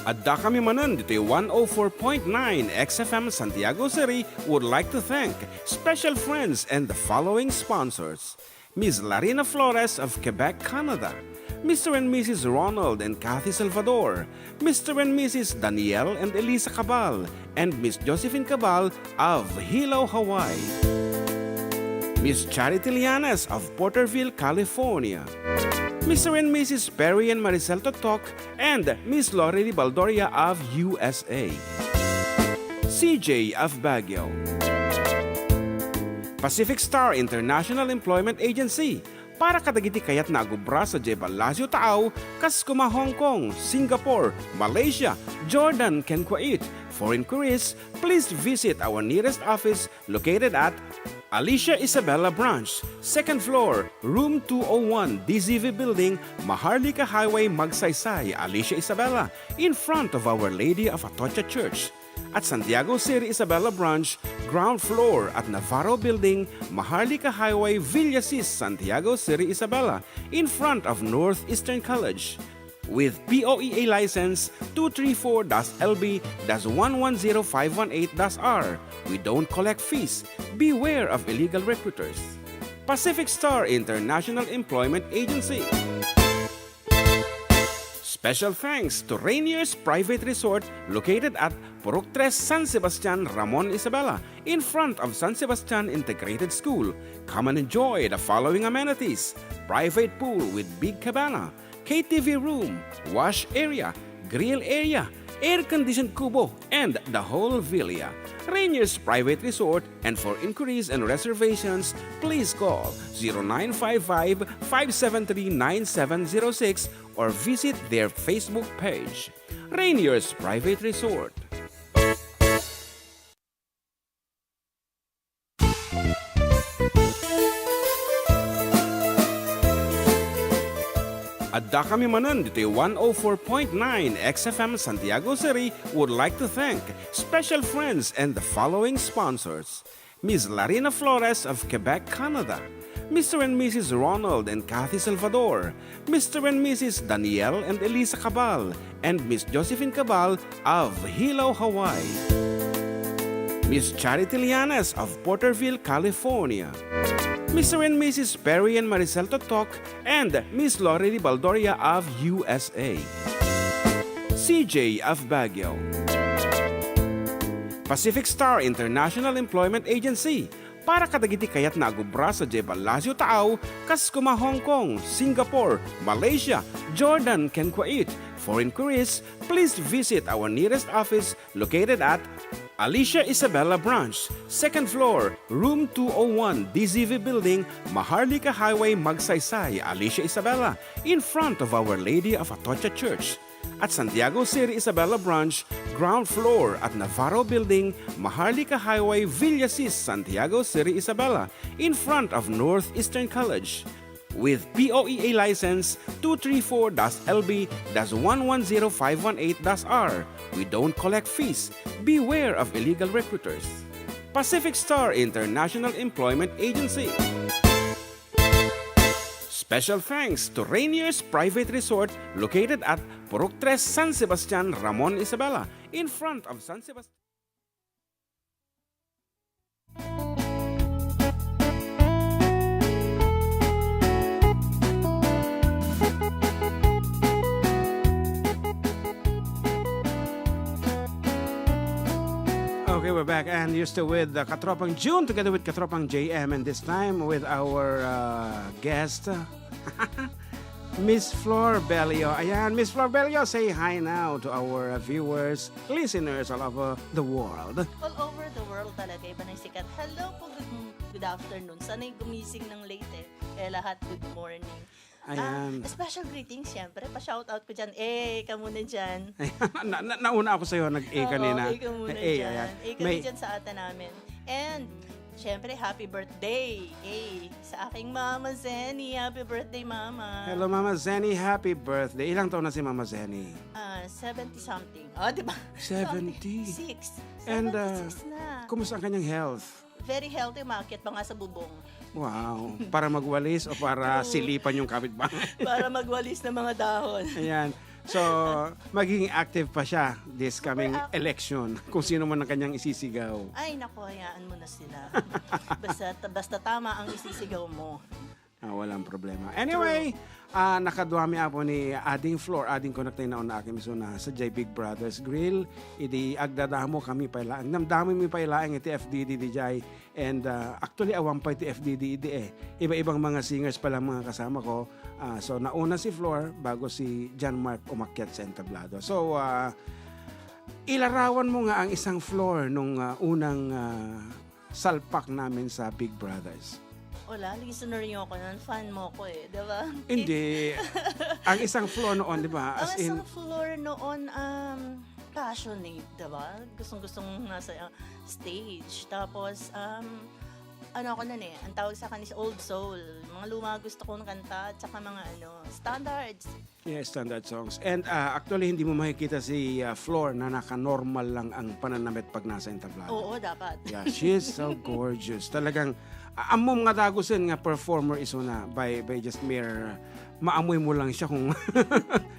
Addakami manen ditoy one oh four point nine X F M Santiago City would like to thank special friends and the following sponsors: Miss Larina Flores of Quebec, Canada, Mister and Missus Ronald and Kathy Salvador, Mister and Missus Daniel and Elisa Cabal, and Miss Josephine Cabal of Hilo, Hawaii, Miss Charity Llanes of Porterville, California, Mister and Missus Perry and Maricel Totok, and Miss Lori Di Baldoria of U S A, C J of Baguio, Pacific Star International Employment Agency, para kadagiti kayatna a gubra sadiay Palacio Taaw, kas kuma Hong Kong, Singapore, Malaysia, Jordan, ken Kuwait. For inquiries, please visit our nearest office located at Alicia Isabela Branch, second floor, room two oh one, D Z V Building, Maharlika Highway, Magsaysay, Alicia Isabela, in front of Our Lady of Atocha Church. At Santiago City Isabela Branch, ground floor at Navarro Building, Maharlika Highway, Villasis, Santiago City Isabela, in front of Northeastern College. With P O E A license two three four dash L B dash one one zero five one eight dash R. We don't collect fees. Beware of illegal recruiters. Pacific Star International Employment Agency. Special thanks to Rainier's Private Resort, located at Purok Tres, San Sebastian, Ramon Isabela, in front of San Sebastian Integrated School. Come and enjoy the following amenities: private pool with big cabana, K T V room, wash area, grill area, air-conditioned kubo, and the whole villa. Rainier's Private Resort, and for inquiries and reservations, please call zero nine five five, five seven three, nine seven zero six or visit their Facebook page. Rainier's Private Resort. Addakami manen ditoy one oh four point nine X F M Santiago City would like to thank special friends and the following sponsors: Miss Larina Flores of Quebec, Canada, Mister and Missus Ronald and Kathy Salvador, Mister and Missus Daniel and Elisa Cabal, and Miss Josephine Cabal of Hilo, Hawaii, Miss Charity Llanes of Porterville, California, Mister and Missus Perry and Maricel Totok, and Miss Lori Di Baldoria of U S A, C J of Baguio, Pacific Star International Employment Agency, para kadagiti kayatna a gubra sadiay Palacio Taaw, kas kuma Hong Kong, Singapore, Malaysia, Jordan, ken Kuwait. For inquiries, please visit our nearest office located at Alicia Isabela Branch, second floor, room two oh one, D Z V Building, Maharlika Highway, Magsaysay, Alicia Isabela, in front of Our Lady of Atocha Church. At Santiago City Isabela Branch, ground floor at Navarro Building, Maharlika Highway, Villasis, Santiago City Isabela, in front of Northeastern College. With P O E A license two three four dash L B dash one one zero five one eight dash R. We don't collect fees. Beware of illegal recruiters. Pacific Star International Employment Agency. Special thanks to Rainier's Private Resort, located at Purok Tres, San Sebastian, Ramon Isabela, in front of San Sebastian. Okay, we're back, and you're still with, uh, Katropang June together with Katropang J M, and this time with our, uh, guest, Miss Flor Belio. Ayan, Miss Flor Belio, say hi now to our, uh, viewers, listeners all over the world. All over the world talaga, iba na yung sikat. Hello po, good, good afternoon. Sana'y gumising ng late eh. Kaya lahat, good morning. Ayan. Ah, special greetings, siyempre. Pa-shoutout ko dyan. Eh, kamu na dyan. Na, na, nauna ako sa'yo, nag-A Oo, kanina. Ikaw muna Eh, dyan. Ayan. Ikaw May na dyan sa ata namin. And, siyempre, happy birthday. Eh, sa aking Mama Zenny. Happy birthday, Mama. Hello, Mama Zenny. Happy birthday. Ilang taon na si Mama Zenny? Ah, seventy something. Oh, di ba? Seventy. Six. And, uh, Seventy-six na. Kumusta ang kanyang health? Very healthy, maakyat pa nga sa bubong. Wow. Para magwalis o para Oo. silipan yung kapitbahay? Para magwalis ng mga dahon. Ayan. So, magiging active pa siya this coming active. Election kung sino man ang kanyang isisigaw. Ay, naku, hayaan mo na sila. Basta, basta tama ang isisigaw mo. Ah, walang problema. Anyway, ah, nakaduami apo ni Ading Flor, Ading Connect na una akin mismo na sa J Big Brothers Grill. Idi agdadamo kami pa ilaeng. Namdamo mi pa ilaeng iti F D D D J. And ah, actually, awan pa iti F D D D eh. Iba-ibang mga singers pa lang mga kasama ko. Ah, so, nauna si Flor bago si John Mark umakyat sa entablado. So, ah, ilarawan mo nga ang isang Flor nung ah, unang ah, salpak namin sa Big Brothers. Wala, listener niyo ako nun. Fan mo ko eh, di ba? Hindi. Ang isang Flor noon, di ba? Ang As in, isang Flor noon, um, passionate, di ba? Gustong-gustong nasa uh, stage. Tapos, um, ano ako nun eh, ang tawag sa akin is old soul. Mga luma gusto kong kanta, at saka mga ano, standards. Yeah, standard songs. And ah, actually, hindi mo makikita si ah, Flor na naka-normal lang ang pananamit pag nasa entablado. Oo, dapat. Yeah, she is so gorgeous. Talagang, ah, ammom nga dagusen nga performer isuna by, by just mere, maamoy mo lang siya kung,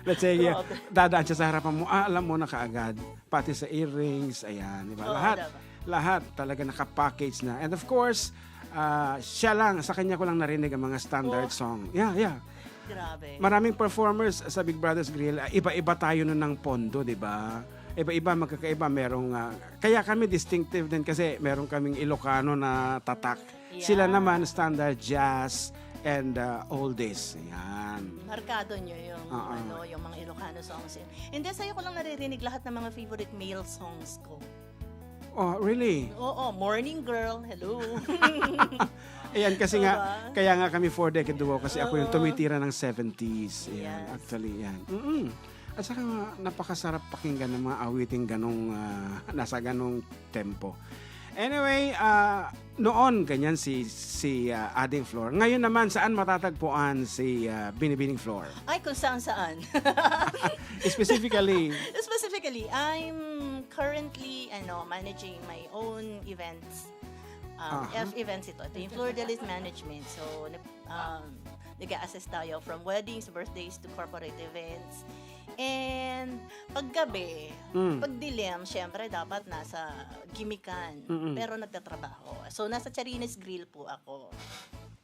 let's say, Grabe. Dadaan siya sa harapan mo, ah, alam mo na kaagad. Pati sa earrings, ayan, di ba? Oo, Lahat, dapat. Lahat talaga naka-package na. And of course, ah, siya lang, sa kanya ko lang narinig ang mga standard Oh. Song. Yeah, yeah. Grabe. Maraming performers sa Big Brothers Grill, ah, iba-iba tayo nun ng pondo, di ba? Iba-iba, magkakaiba. Merong, ah, kaya kami distinctive din kasi meron kaming Ilocano na tatak. Sila Yeah. Naman, standard jazz and ah, oldies. Yan. Markado nyo yung, Oo. Ano, yung mga Ilocano songs. Hindi, sa'yo ko lang naririnig lahat ng mga favorite male songs ko. Oh, really? Oo, Morning Girl, hello. Ayan, kasi nga, Diba? Kaya nga kami four-decade duo kasi ako yung Oo. Tumitira ng seventies. Ayan, Yes. Actually, yan. Mm-mm. At saka, napakasarap pakinggan ng mga awiting ganong, ah, nasa ganong tempo. Anyway, ah, noon, ganyan si, si ah, Ading Flor. Ngayon naman, saan matatagpuan si ah, Binibining Flor? Ay, kung saan-saan. Specifically, Specifically, I'm currently ano, managing my own events. Um, Aha. F events ito. Ito yung Flor de Lis Management. So, nag- um, nag-a-assist tayo from weddings, birthdays, to corporate events. And paggabi, Mm. pagdilim, syempre dapat nasa gimikan. Mm-mm. Pero nagtatrabaho. So, nasa Charines Grill po ako.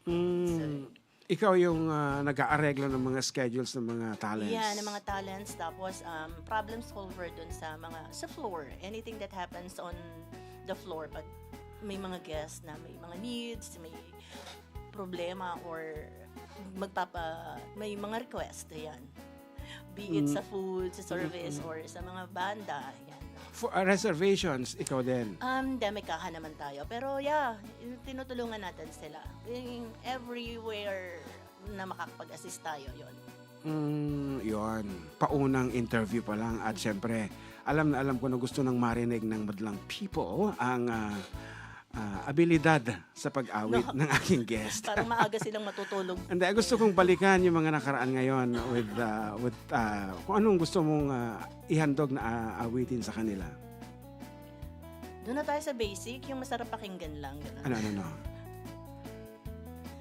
mm, ikaw yung ah, nag-aareglo ng mga schedules ng mga talents. Yeah, ng mga talents. Tapos, um, problem solver dun sa mga, sa floor. Anything that happens on the floor. Pag may mga guests na may mga needs, may problema, or magpapa, may mga request, ayan. Be it Mm. sa food, sa service, Mm-mm. Or sa mga banda, ayan. For ah, reservations, ikaw din. Um, hindi, may kaha naman tayo. Pero yeah, tinutulungan natin sila. In everywhere na makakapag-assist tayo, yon. Mm, yon. Paunang interview pa lang at syempre, alam na alam ko na gusto nang marinig ng madlang people ang ah, ah, abilidad sa pag-awit No. Ng aking guest. Parang maaga silang matutulog. Hindi, gusto kong balikan yung mga nakaraan ngayon with, ah, with ah, kung anong gusto mong ah, ihandog na ah, awitin sa kanila. Doon na tayo sa basic, yung masarap pakinggan lang. Ganun. Ano, ano, no?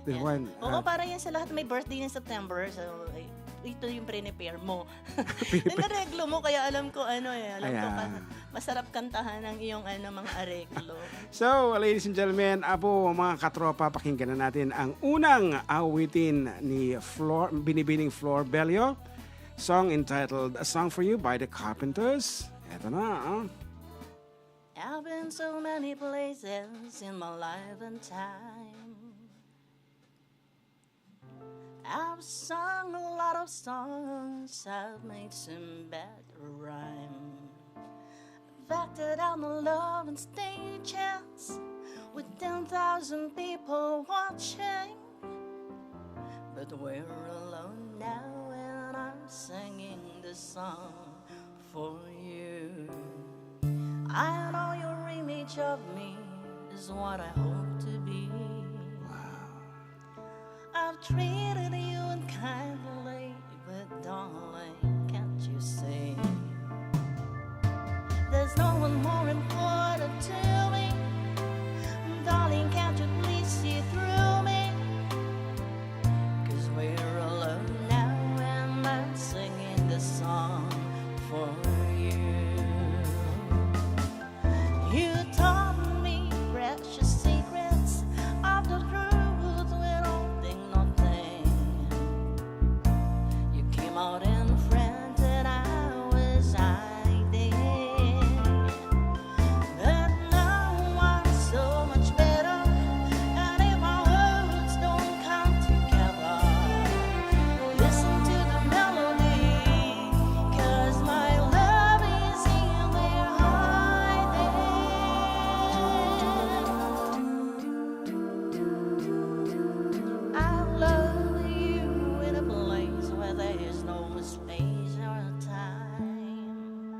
The Yan. one, Oo, ah, para yan sa lahat na may birthday na September. So, ay, ito yung prepare mo. Inareglo mo, kaya alam ko ano eh. Alam ko Ayan. kan- masarap kantahan ang iyong ano, mga areglo. So, ladies and gentlemen, apo, mga katropa, pakinggan na natin ang unang awitin ni Flor, Binibining Flor Bello, song entitled A Song for You by the Carpenters. Eto na, ah. I've been so many places in my life and time. I've sung a lot of songs, I've made some bad rhyme. I've acted out my love on stages with ten thousand people watching. But we're alone now and I'm singing the song for you. I know your image of me is what I hope to be. I've treated you unkindly, but darling, can't you see? There's no one more important to me. Darling, can't you please see through me? 'Cause we're alone now and I'm singing the song You taught me precious secrets of the truth, withholding nothing. You came out in front and I was hiding. But now I'm so much better, and if my words don't come together, listen to the melody, 'cause my love is in there hiding. I love you in a place where there is no space or time.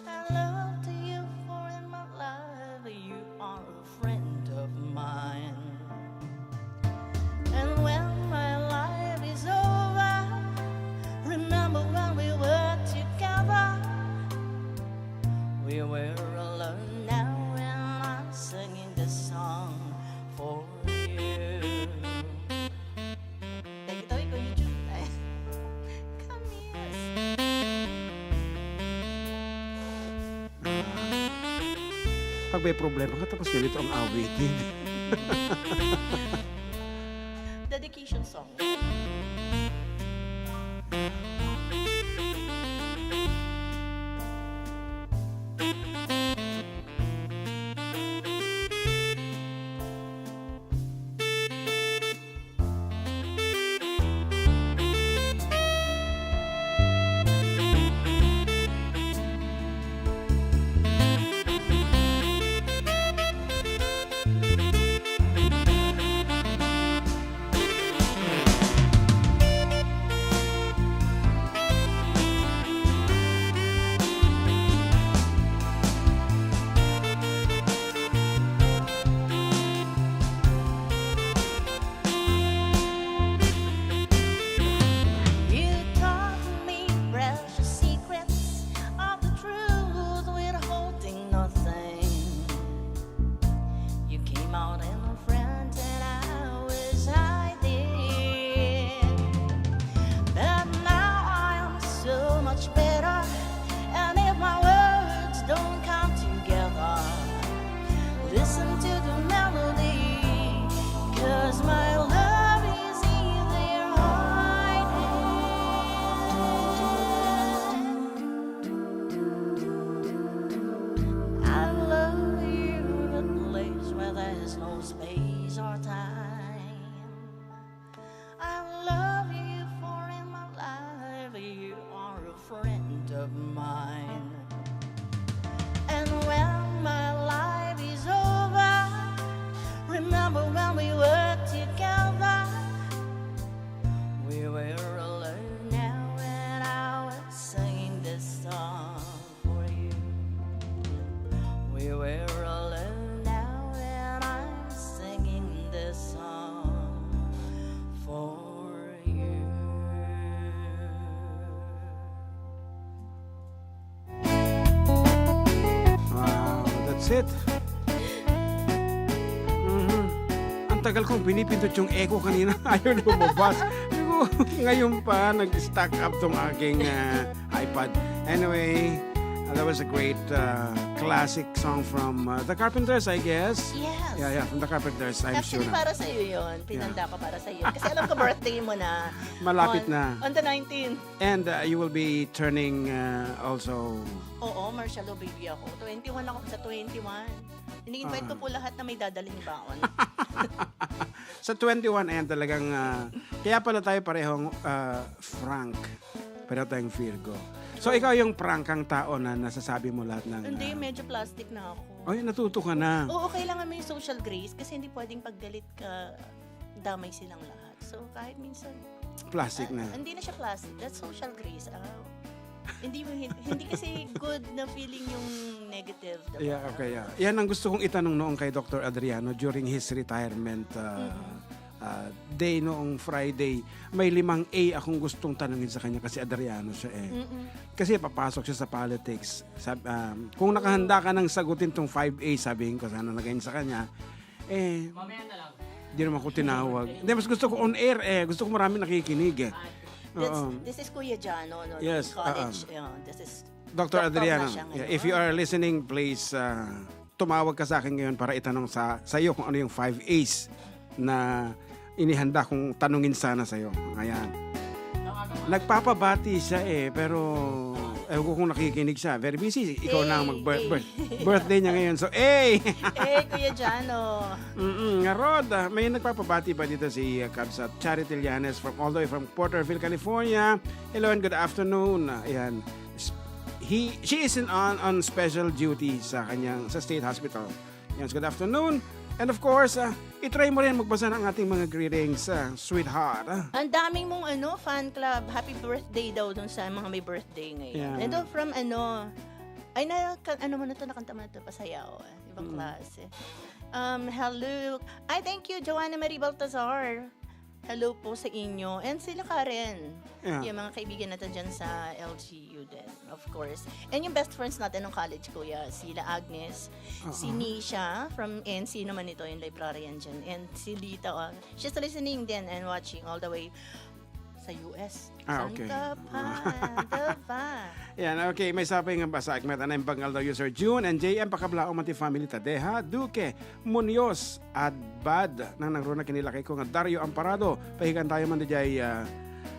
I love you, for in my life you are a friend of mine. And when my life is over, remember when we were together. We were alone now, and I'm singing this song for you. Dagitoy ko YouTube. Ay. Kamis. Pag may problema ka, tapos ganito ang awitin. Dedication song. You taught me precious secrets of the truth, withholding nothing. You came out in front and I was hiding. But now I am so much better, and if my words don't come together, listen to the melody, 'cause my love is in there hiding. I love you in a place where there is no space or time. I love you, for in my life you are a friend of mine. And when my life is over, remember when we were together. We were alone now, and I was singing this song for you. We were alone now, and I'm singing this song for you. Wow, that's it. Mhm. Ang tagal kong pinipindot yung echo kanina. Ayaw lumabas. Sabi ko, ngayon pa, nag-stack up tong aking, ah, iPad. Anyway, uh, that was a great, uh, classic song from, uh, the Carpenters, I guess. Yes. Yeah, yeah, from the Carpenters, I'm sure. Actually, na para sa'yo yun. Yeah. Pinanda ko para sa'yo. Kasi alam ko, birthday mo na. Malapit na. On, on the nineteenth. And, uh, you will be turning, uh, also. Oo, Marshall Obivia ako. Twenty-one ako sa twenty-one. Ini-invite ko, ah, po lahat na may dadalhin baon. Sa twenty-one, ayan talagang, ah, kaya pala tayo parehong, ah, frank. Pareho tayong Virgo. So, ikaw yung prangkang tao na nasasabi mo lahat ng, hindi, ah, medyo plastic na ako. Ay, natuto ka na. Oo, kailangan mo yung social grace kasi hindi pwedeng paggalit ka, damay silang lahat. So, kahit minsan, plastic, ah, na. Hindi na siya plastic. That's social grace. Ah, hindi mo, hin-, hindi kasi good na feeling yung negative, diba? Yeah, okay, yeah. Yan ang gusto kong itanong noon kay Doctor Adriano during his retirement, ah, mm-mm, ah, day noong Friday. May limang A akong gustong tanungin sa kanya kasi Adriano siya eh. Mm-mm. Kasi papasok siya sa politics. Sab-, um, kung nakahanda ka nang sagutin tong five A, sabihin ko sana na ganyan sa kanya, eh, mamaya na lang. Di naman ko tinawag. Hindi, mas gusto ko on air eh. Gusto ko marami nakikinig eh. Ah, That's, Oo. this is Kuya Jano, no, Yes, in college. oo. Yeah, this is Doctor Doctor Adriano, na siya yeah, if you ngayon. are listening, please, ah, tumawag ka sa akin ngayon para itanong sa, sa iyo kung ano yung five A's na inihanda kong tanungin sana sa iyo. Ayan. Nagpapabati siya eh, pero ewan ko kung nakikinig siya. Very busy. Ikaw na ang mag-, Eh, bir-, eh. birthday niya ngayon. So, eh! Eh, Kuya Jano. Mm-mm. Nga, Rod, ah, may nagpapabati ba dito si, ah, Kabsat Charity Llanes from, all the way from Porterville, California. Hello and good afternoon. Ah, ayan. S-, he, she is in, on, on special duty sa kanyang, sa state hospital. Yes, good afternoon. And of course, ah, i-try mo rin magbasa ng ating mga greetings, ah, sweetheart. Ah. Ang daming mong, ano, fan club. Happy birthday daw dun sa mga may birthday ngayon. Yeah. And then from, ano, ay, na, ka-, ano mo na to, nakanta mo na to, pasayaw. Ah. Ibang Mm. klase. Um, hello. Ay, thank you, Joanna Marie Baltazar. Hello po sa inyo. And sila Karen. Yeah. Yung mga kaibigan natin dyan sa L G U din, of course. And yung best friends natin nung college, kuya, sila Agnes, si Oo. Nisha from N C naman ito, yung librarian dyan. And si Lita, oh, she's listening din and watching all the way sa U S. Ah, Saan okay. ka pa? Diba? Yan, okay. May sapay nga basa. Agmat anay banggal daw, User June and J M, pakablaom ti family ta deha. Duque Munoz, Adbad, nang nangruna kinilakay ko nga Dario Amparado. Pahigan tayo man dijay, ah,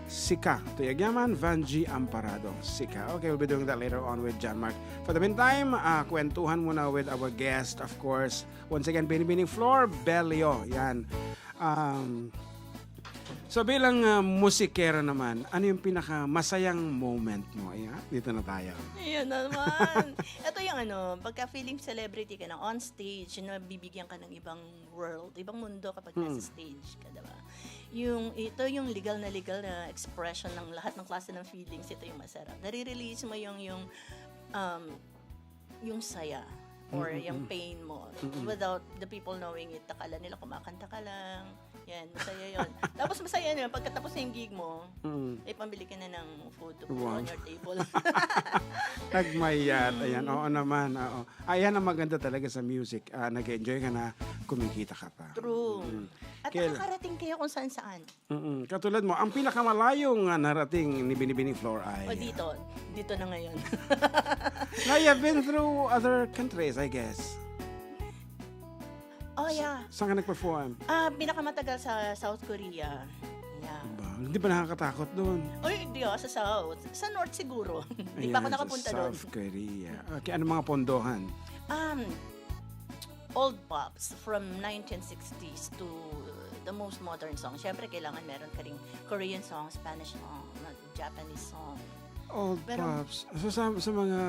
Sika. Tuyag yaman, Vanji Amparado. Sika. Okay, we'll be doing that later on with John Mark. For the meantime, ah, kwentuhan muna with our guest, of course. Once again, Binibining Flor Belio. Yan. Um, so bilang, ah, musikera naman, ano yung pinakamasayang moment mo? Ayan, dito na tayo. Ayan naman. Ito yung ano, pagka feeling celebrity ka na on stage, na bibigyan ka ng ibang world, ibang mundo kapag nasa Hmm. stage ka, diba? Yung, ito yung legal na legal na expression ng lahat ng klase ng feelings, ito yung masarap. Nare-release mo yung, yung, um, yung saya or Mm, yung mm. pain mo Mm. without the people knowing it. Akala nila kumakanta ka lang. Yan, masaya yun. Tapos masaya na yun. Pagkatapos ng gig mo, Mm. may pambili ka na ng food to put Wow. on your table. Nagmayat. Ayan, Mm. oo naman. Oo. Ayan ang maganda talaga sa music. Ah, nag-enjoy ka na, kumikita ka pa. True. Mm. At Kaya nakakarating kayo kung saan-saan. Mm-mm. Katulad mo, ang pinakamalayong, ah, narating ni Binibining Flor ay, O, ah, dito. Dito na ngayon. Now, you've been through other countries, I guess. Oh, yeah. Saan ka nag-perform? Ah, pinakamatagal sa South Korea. Yeah. Ba, hindi ba nakakatakot doon? Ay, hindi, ah, sa South. Sa North siguro. Hindi pa ako Ayan, sa nakapunta doon. South Korea. Okay, ano mga pondohan? Um, old pops from nineteen sixties to the most modern songs. Siyempre, kailangan meron ka ring Korean song, Spanish song, Japanese song. Old Pero pops. So, sa, sa mga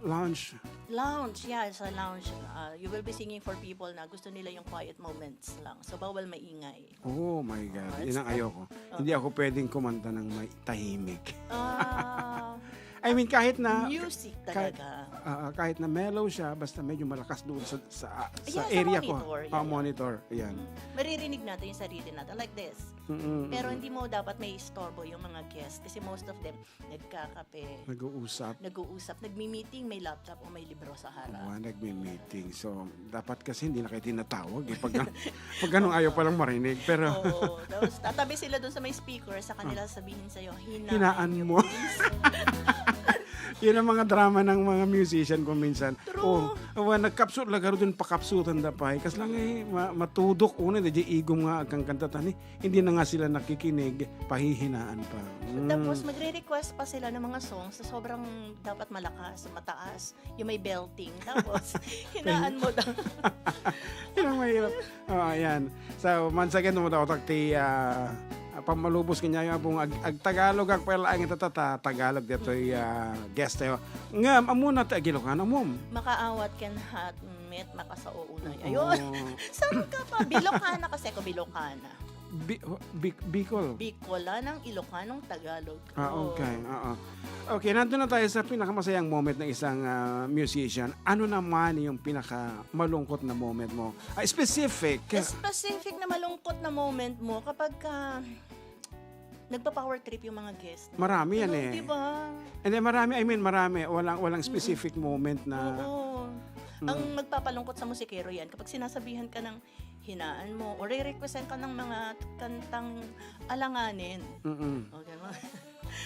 lounge? Lounge, yeah, sa lounge. Uh, you will be singing for people na gusto nila yung quiet moments lang. So, bawal maingay. Oh my God. Oh, Yun ang it's ayoko. Oh. Hindi ako pwedeng kumanta ng may tahimik. Ah, I mean, kahit na, music kahit, talaga. ah, kahit na mellow siya, basta medyo malakas doon sa, sa, sa Ayan, sa area ko. monitor, Ah, yeah. monitor. Yan. Mm. Maririnig natin yung sarili natin. Like this. Mm-mm. Pero hindi mo dapat may istorbo yung mga guest kasi most of them nagkakape, Nag-uusap. nag-uusap, nagmi-meeting, may laptop o may libro sa harap. Mga nagmi-meeting. So, dapat kasi hindi na kayo tinatawag eh. Pag, pag ganun ayaw palang marinig. Pero Oo. Tapos tatabi sila doon sa may speaker, sa kanila sabihin sa'yo, "Hinaan Hinaan niyo, mo." please. Yun ang mga drama ng mga musician kung minsan. True. Oh, awa, nagkapsut lagaro dun, pakapsutan da pay. Kas lang eh, ma-, matudok una, di igom nga agkangkanta tani. Hindi na nga sila nakikinig, pahihinaan pa. Mm. Tapos magre-request pa sila ng mga songs sa sobrang dapat malakas, mataas, yung may belting. Tapos, hinaan mo daw. Yun ang mahirap. Oh, ayan. So, once again, tumutawag ti, ah, ah, pamalubos kanya yung abong ag-, ag-Tagalog, ag-, pala ang itata-, ta-, Tagalog dito, ah, guest tayo. Nga, amuna ti Ilocano, amom. Makaawat ken hatmet, makasao unay. Ayun. Oo. Saan ka pa? Bilokana kasi ako, Bilokana. Bi-, Bi-, Bicol. Bicolanang Ilocanong Tagalog. Ah, Oh. okay. Oo. Okay, nandun na tayo sa pinakamasayang moment ng isang, ah, musician. Ano naman yung pinakamalungkot na moment mo? Ah, specific. Specific na malungkot na moment mo kapag ka nagpa-power trip yung mga guest mo. Marami yan Ano, eh. di ba? And then marami, I mean, marami. Walang, walang Mm-mm. specific moment na Oo. Ang magpapalungkot sa musikero yan, kapag sinasabihan ka ng hinaan mo, o re-requestan ka ng mga kantang alanganin. Mm-mm. O, ganun.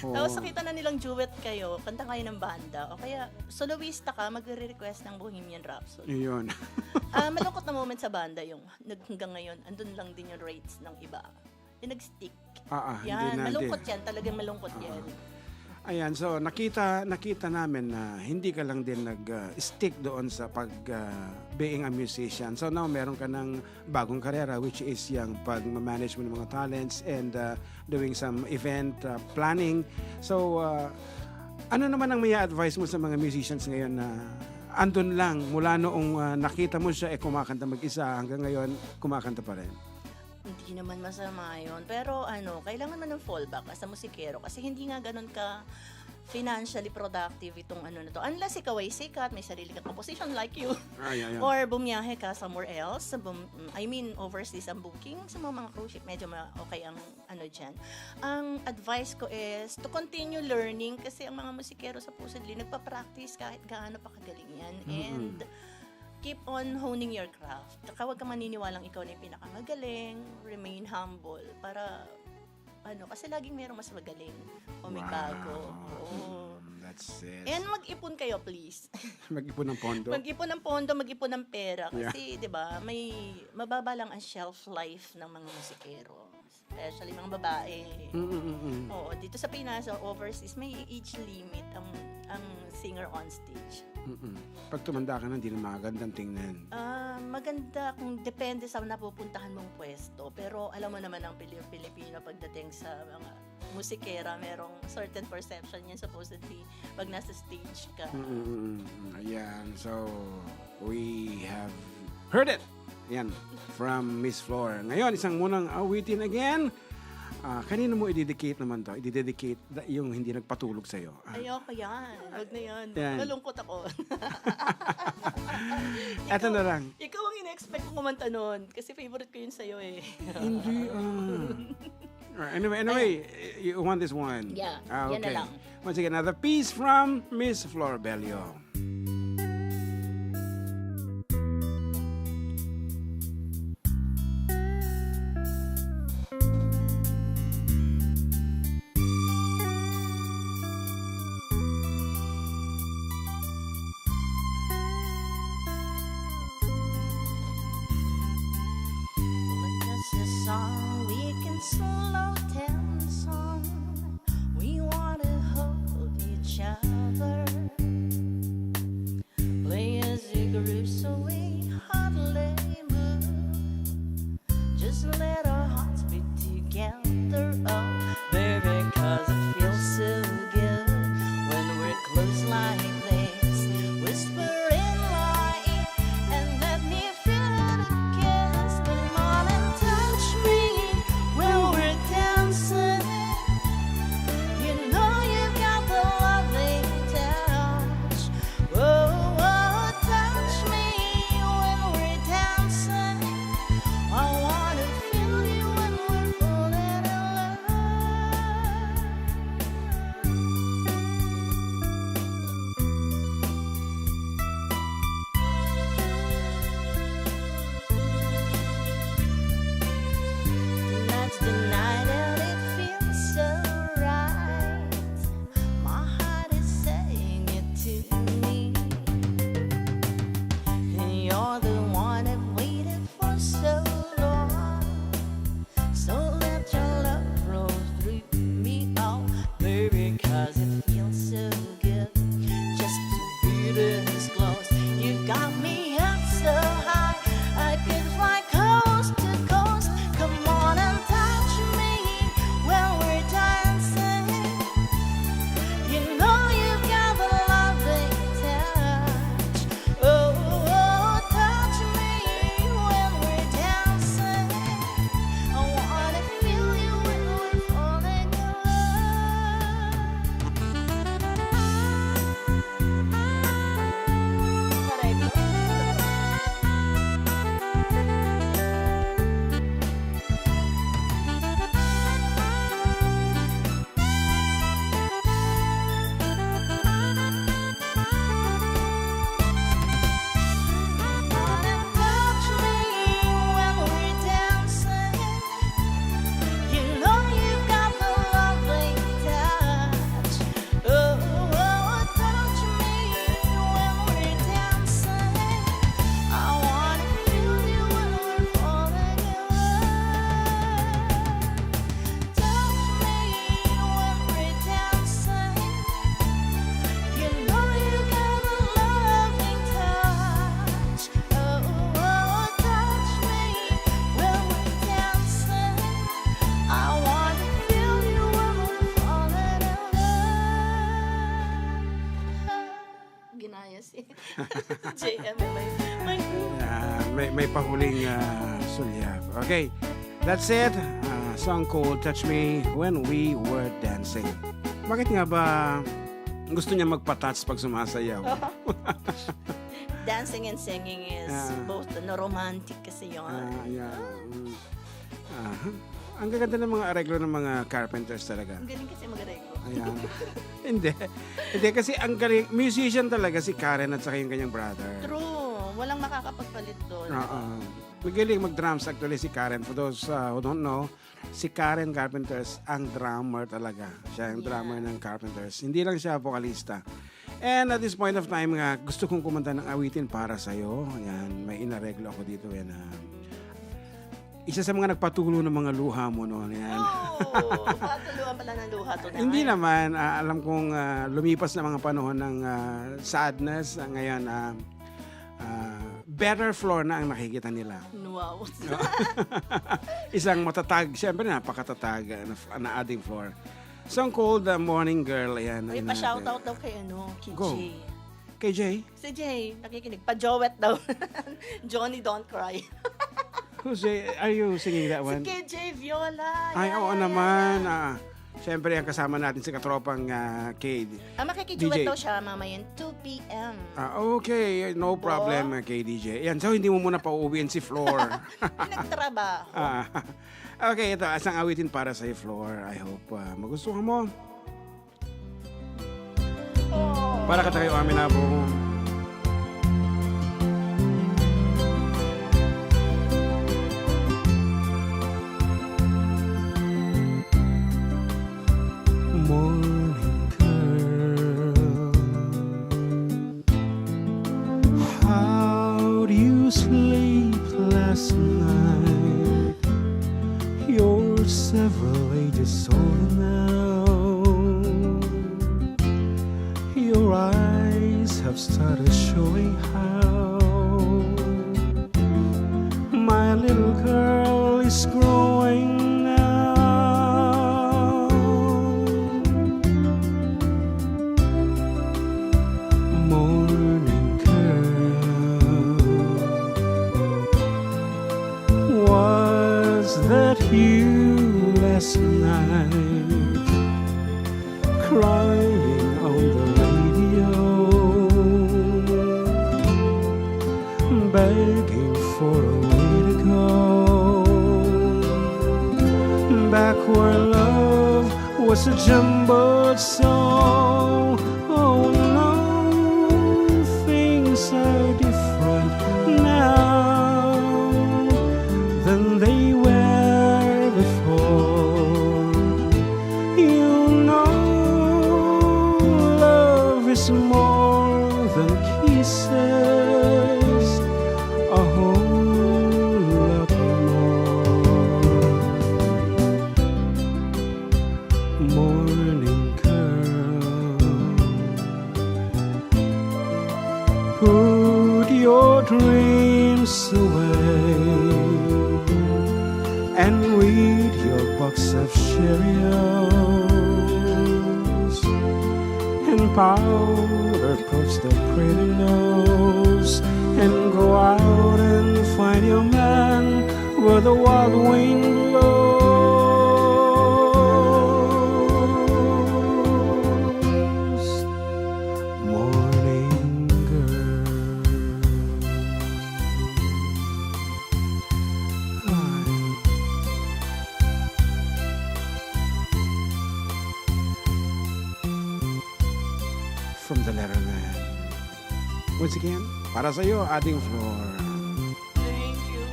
Oo. Tapos nakita na nilang duet kayo, kanta kayo ng banda, o kaya soloista ka, magre-request ng Bohemian Rhapsody. Yun. Ah, malungkot na moment sa banda yung nag-, hanggang ngayon, andun lang din yung rates ng iba. Yung nag-stick. Ah, ah, hindi Yan, na, hindi. malungkot yan. Talagang malungkot Ah. yan. Ayan, so nakita nakita namin na hindi ka lang din nag ah, stick doon sa pag ah, being a musician. So now meron ka ng bagong karera, which is yung pag-manage mo ng mga talents and ah, doing some event ah, planning. So ah, ano naman ang may advice mo sa mga musicians ngayon na andun lang mula noong ah, nakita mo siya eh kumakanta mag-isa hanggang ngayon kumakanta pa rin? Hindi naman masama yun. Pero ano, kailangan mo ng fallback as a musikero kasi hindi nga ganun ka financially productive itong ano na to. Unless ikaw ay sikat, may sarili kang composition like you. Ay, ay, ay. Or bumiyahe ka somewhere else. Bum-, I mean, overseas ang booking sa mga, mga cruise ship. Medyo ma- okay ang ano dyan. Ang advice ko is to continue learning kasi ang mga musikero supposedly nagpa-practice kahit gaano pa kagaling yan. Mm-mm. And keep on honing your craft. Tsaka huwag kang maniniwalang ikaw na yung pinakamagaling. Remain humble para, ano, kasi laging merong mas magaling o may Wow. bago. Oo. Mm, that's it. And mag-ipon kayo, please. Mag-ipon ng pondo. Mag-ipon ng pondo, mag-ipon ng pera. Yeah. Kasi, di ba, may mababa lang ang shelf life ng mga musikero. Especially mga babae. Mm, mm, mm. Oo, dito sa Pinas, sa overseas, may age limit ang ang singer on stage. Mm-mm. Pag tumanda ka na, hindi na magandang tingnan. Ah, maganda kung depende sa napupuntahan mong pwesto. Pero alam mo naman ang Pili-, Pilipino pagdating sa mga musikera, merong certain perception yan supposedly pag nasa stage ka. Mm-mm. Ayan. So, we have heard it. Yan. From Miss Flor. Ngayon, isang munang awitin again. Ah, kanino mo i-dedicate naman to? I-dedicate da- yung hindi nagpatulog sa'yo. Ah, Ayoko yan. Wag na yan. Yan. Malungkot ako. Eto Ikaw, na lang. ikaw ang ina-expect ko kumanta nun. Kasi favorite ko yun sa'yo eh. Hindi, ah. Alright, anyway, anyway, you want this one? Yeah, Ah, yan na okay. lang. Once again, another piece from Miss Flor Bello. When this is all we can slow down the song. We wanna hold each other. Ayos eh. J M, may, may Ah, may, may pahuling, ah, sulyap. Okay. That's it. Ah, song called Touch Me When We Were Dancing. Bakit nga ba gusto niya magpa-touch pag sumasayaw? Dancing and singing is Ah. both, ano, romantic kasi yun. Ah, yeah. Mm. Aha. Ang gaganda ng mga areglo ng mga Carpenters talaga. Ang galing kasi mag-areglo. Ayan. Hindi. Hindi, kasi ang galing, musician talaga si Karen at saka yung kanyang brother. True. Walang makakapagpalit doon. Oo. Magaling mag-drums actually si Karen. For those, uh, who don't know, si Karen Carpenters ang drummer talaga. Siya ang Yeah. drummer ng Carpenters. Hindi lang siya vocalista. And at this point of time nga, gusto kong kumanta ng awitin para sa'yo. Ayan, may inareglo ako dito. Yan, ah. Isa sa mga nagpatulo ng mga luha mo noon. Yan. Oh, patuluan pala ng luha to, Hindi Nay. naman. Ah, alam kong, ah, lumipas na mga panahon ng, ah, sadness. Ah, ngayon, ah, ah, better Flor na ang nakikita nila. Wow. Isang matatag, siyempre napakatatag, ah, na, na adding Flor. Song called, ah, Morning Girl. Ayan, Uy, yun na. Pa-shoutout daw kay, ano, kay Go. Jay. Kay Jay? Si Jay, nakikinig. Pa-duet daw. Johnny, don't cry. Who's Jay? Are you singing that Si one? K J Viola. Ay, Yeah, oo yeah, naman. yeah. Ah, siyempre, ang kasama natin si katropang, ah, K D. Ah, makikidduet D J. daw siya mamayan, two P M. Ah, okay. No Bo? problem, ah, K D J. Yan, so hindi mo muna pauuwiin si Flor. Nagtrabaho. Ah, okay, ito, isang awitin para sa'yo, Flor. I hope, ah, magustuhan mo. Oh. Para katayo amin, Apo. Morning girl, how do you sleep last night? You're several ages older now. Your eyes have started showing how my little girl is growing now. Morning girl, was that you last night? Crying on the radio, begging for a way to go back where love was a jumbled song. Oh no, things are different now than they were before. You know, love is more than kisses, a whole lot more. Morning girl, put your dreams away and read your box of Cheerios and powder puffs that pretty nose and go out and find your man where the wild wind blows. Morning girl. Ay. From the Letterman. Once again, para sa'yo, adding Flor. Thank you.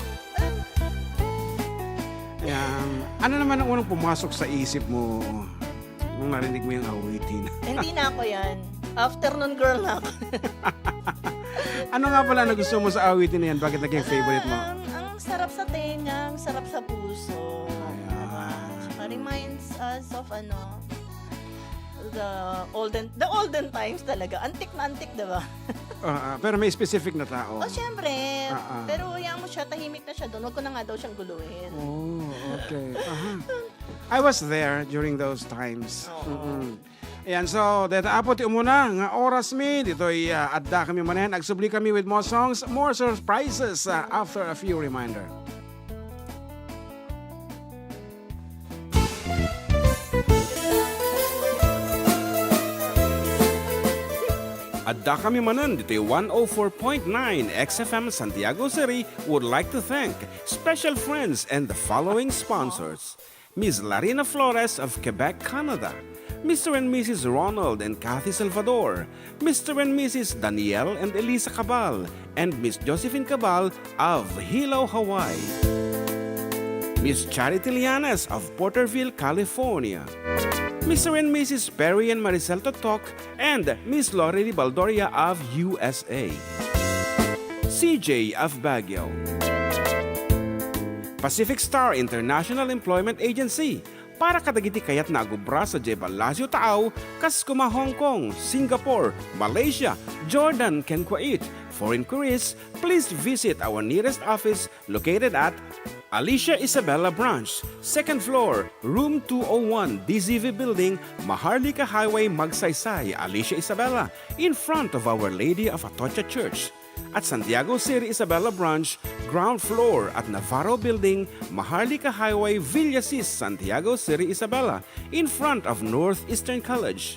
Ayan. Ano naman ang unang pumasok sa isip mo nung narinig mo yung awitin? Hindi na ako yan. Afternoon girl na ako. Ano nga pala na gusto mo sa awitin na yan? Bakit naging favorite mo? Ang, ang sarap sa tenga, ang sarap sa puso. Ayan. Diba? Tsaka reminds us of ano, the olden, the olden times talaga. Antik na antik, diba? Ah, ah, pero may specific na tao. Oh, syempre. Ah, ah. Pero hayaan mo siya, tahimik na siya doon. Huwag ko na nga daw siyang guluhin. Oh, okay. Aha. I was there during those times. Oo. Mm-mm. Ayan, so, deta apo ti umuna nga oras mi, ditoy, ah, adda kami manen, agsubli kami with more songs, more surprises, ah, after a few reminder. Adda kami manen ditoy one oh four point nine X F M Santiago City would like to thank special friends and the following sponsors. Miss Larina Flores of Quebec, Canada, Mister and Missus Ronald and Kathy Salvador, Mister and Missus Daniel and Elisa Cabal, and Miss Josephine Cabal of Hilo, Hawaii. Miss Charity Lianes of Porterville, California. Mister and Missus Perry and Maricel Totok and Miss Lorely Baldoria of U S A. C J of Baguio. Pacific Star International Employment Agency para kadagiti kayatna agubra sadiay Palacio Taaw, kas kuma Hong Kong, Singapore, Malaysia, Jordan, ken Kuwait. For inquiries, please visit our nearest office located at Alicia Isabela Branch, second floor, room two oh one, D Z V Building, Maharlika Highway, Magsaysay, Alicia Isabela, in front of Our Lady of Atocha Church. At Santiago City Isabela Branch, ground floor at Navarro Building, Maharlika Highway, Villasis, Santiago City Isabela, in front of Northeastern College.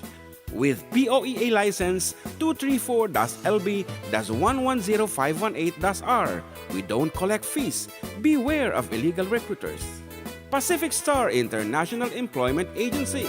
With P O E A license two three four dash L B dash one one zero five one eight dash R, we don't collect fees. Beware of illegal recruiters. Pacific Star International Employment Agency.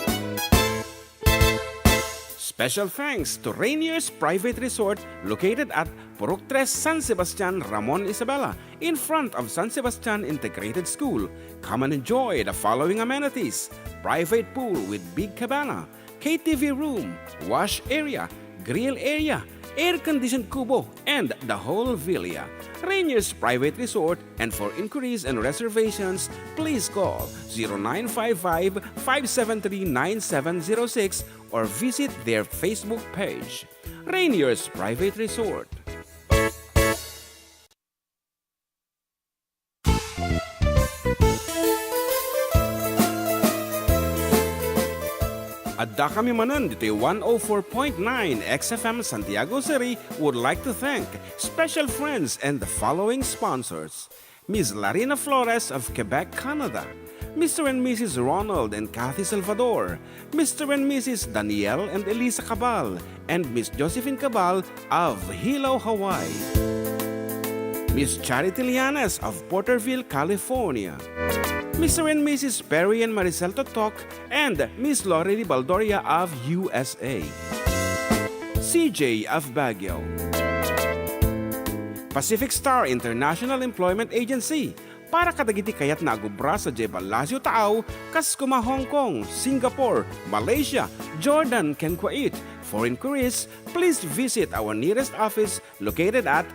Special thanks to Rainier's Private Resort located at Purok Tres, San Sebastian, Ramon, Isabela, in front of San Sebastian Integrated School. Come and enjoy the following amenities: private pool with big cabana, K T V room, wash area, grill area, air-conditioned kubo, and the whole villa. Rainier's Private Resort, and for inquiries and reservations, please call zero nine five five, five seven three, nine seven zero six or visit their Facebook page. Rainier's Private Resort. Adda kami manen ditoy one oh four point nine X F M Santiago City would like to thank special friends and the following sponsors: Miss Larina Flores of Quebec, Canada, Mister and Missus Ronald and Kathy Salvador, Mister and Missus Daniel and Elisa Cabal, and Miss Josephine Cabal of Hilo, Hawaii, Miss Charity Lianes of Porterville, California, Mister and Missus Perry and Maricel Totok, and Miss Lorely Baldoria of U S A, C J of Baguio, Pacific Star International Employment Agency, para kadagiti kayatna agubra sadiay Palacio Taaw, kas kuma Hong Kong, Singapore, Malaysia, Jordan, ken Kuwait. For inquiries, please visit our nearest office located at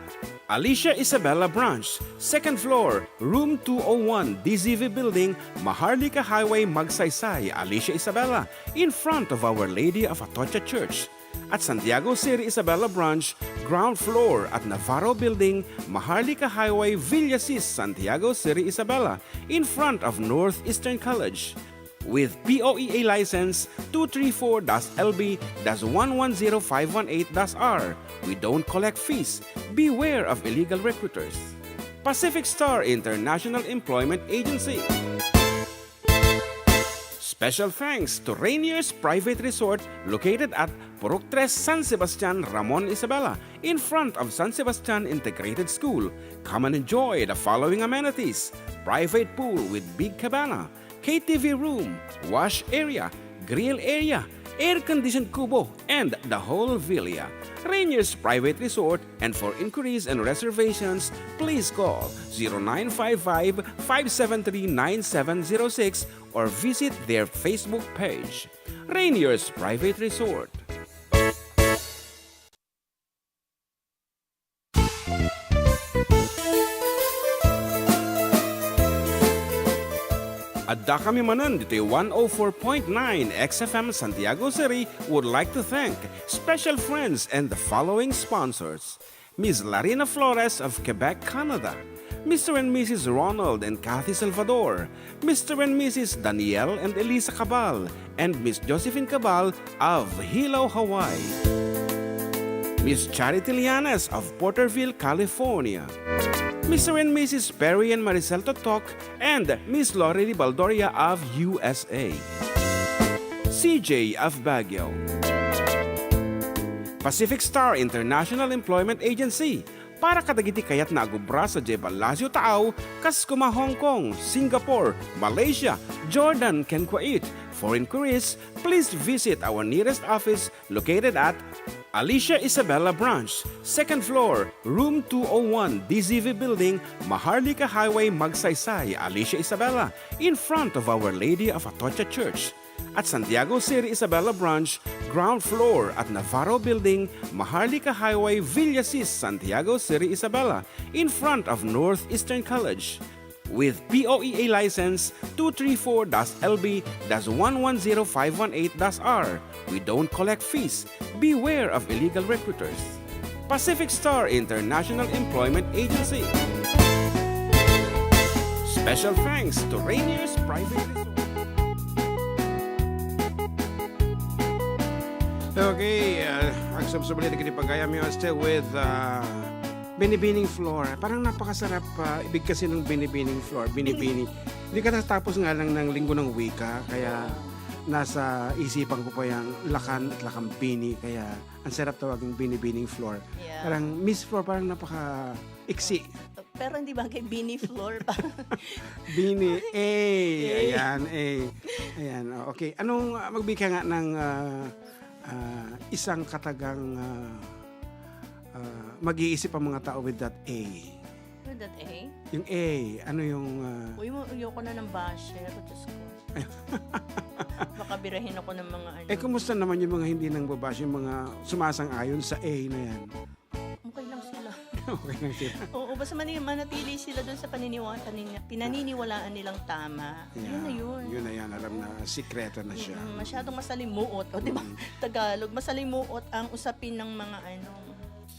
Alicia Isabela Branch, second floor, room two oh one, D Z V Building, Maharlika Highway, Magsaysay, Alicia Isabela, in front of Our Lady of Atocha Church. At Santiago City Isabela Branch, ground floor at Navarro Building, Maharlika Highway, Villasis, Santiago City Isabela, in front of Northeastern College. With P O E A license two three four dash L B dash one one zero five one eight dash R, we don't collect fees. Beware of illegal recruiters. Pacific Star International Employment Agency. Special thanks to Rainier's Private Resort located at Purok Tres, San Sebastian, Ramon, Isabela, in front of San Sebastian Integrated School. Come and enjoy the following amenities: private pool with big cabana, K T V room, wash area, grill area, air-conditioned kubo, and the whole villa. Rainier's Private Resort, and for inquiries and reservations, please call zero nine five five, five seven three, nine seven zero six or visit their Facebook page, Rainier's Private Resort. Adda kami manen ditoy one oh four point nine X F M Santiago City would like to thank special friends and the following sponsors: Miss Larina Flores of Quebec, Canada, Mister and Missus Ronald and Kathy Salvador, Mister and Missus Daniel and Elisa Cabal, and Miss Josephine Cabal of Hilo, Hawaii. Miss Charity Llanes of Porterville, California. Mister and Missus Perry and Maricel Totok and Miss Lori Baldoria of U S A. C J of Baguio. Pacific Star International Employment Agency, para kadagiti kayatna a agubra sadiay Palacio Taaw, kas kuma Hong Kong, Singapore, Malaysia, Jordan, ken Kuwait. For inquiries, please visit our nearest office located at Alicia Isabela Branch, second floor, room two oh one, D Z V Building, Maharlika Highway, Magsaysay, Alicia Isabela, in front of Our Lady of Atocha Church. At Santiago City Isabela Branch, ground floor at Navarro Building, Maharlika Highway, Villasis, Santiago City Isabela, in front of Northeastern College. With P O E A license two three four dash L B dash one one zero five one eight dash R. We don't collect fees. Beware of illegal recruiters. Pacific Star International Employment Agency. Special thanks to Rainier's Private Resort. Okay, uh, agsubsubli dagiti pagayam, you are still with uh, Binibining Floor. Parang napakasarap pa, ibig kasi ng Binibining Floor, binibini. Hindi ka natatapos nga lang ng Linggo ng Wika, kaya nasa isipan ko pa yung lakan at lakang bini, kaya ang sarap tawagin Binibining Floor. Yeah. Parang Miss Floor, parang napaka iksi. Pero hindi bagay, Bini Floor pa. Bini, A. Ayan, A. Ayan, oh, okay. Anong, ah, magbigay ka nga ng ah, ah, isang katagang ah, ah, mag-iisip ang mga tao with that A? With that A? Yung A, ano yung ah, Uy, mo, ayoko na ng basher, Diyos ko. Baka birahin ako ng mga ano. Eh, kumusta naman yung mga hindi nang babash, yung mga sumasang-ayon sa A na yan? Okay lang sila. Okay lang sila. Oo, basta mani-, manatili sila dun sa paniniwa-, panini-, pinaniniwalaan nilang tama. Yun na yun. Yun na yan, alam na sikreto na siya. Mm, masyadong masalimuot. O, di ba? Mm. Tagalog, masalimuot ang usapin ng mga ano.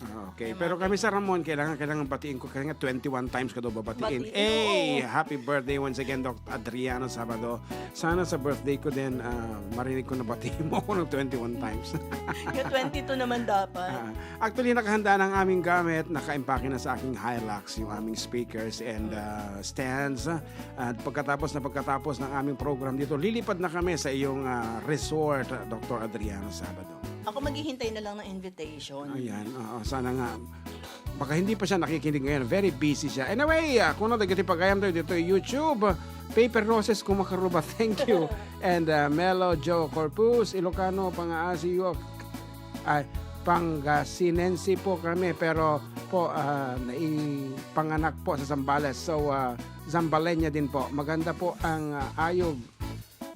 Ah, okay. Ng mga Pero kami sa Ramon, kailangan, kailangan batiin ko. Kaya nga twenty-one times ka daw babatiin. Batiin, Eh, oo. Happy birthday once again, Doc Adriano Sabado. Sana sa birthday ko din, ah, marinig ko na batiin mo ako ng twenty-one times. Yung twenty-two naman dapat. Ah, actually, nakahanda na ang aming gamit. Nakaimpake na sa aking Hilux yung aming speakers and ah, stands. At pagkatapos na pagkatapos ng aming program dito, lilipad na kami sa iyong ah, resort, Doktor Adriano Sabado. Ako maghihintay na lang ng invitation. Ayan, oo, sana nga. Baka hindi pa siya nakikinig ngayon. Very busy siya. Anyway, ah, kuno dagiti pagayam tayo dito YouTube. Paper Roses, Kumakaruba, thank you. And ah, Melo Joe Corpus, Ilocano, Pangaasi, Yuak. Ay, Pangasinense po kami, pero po ah, naipanganak po sa Zambales. So, ah, Zambalenya din po. Maganda po ang ah, ayog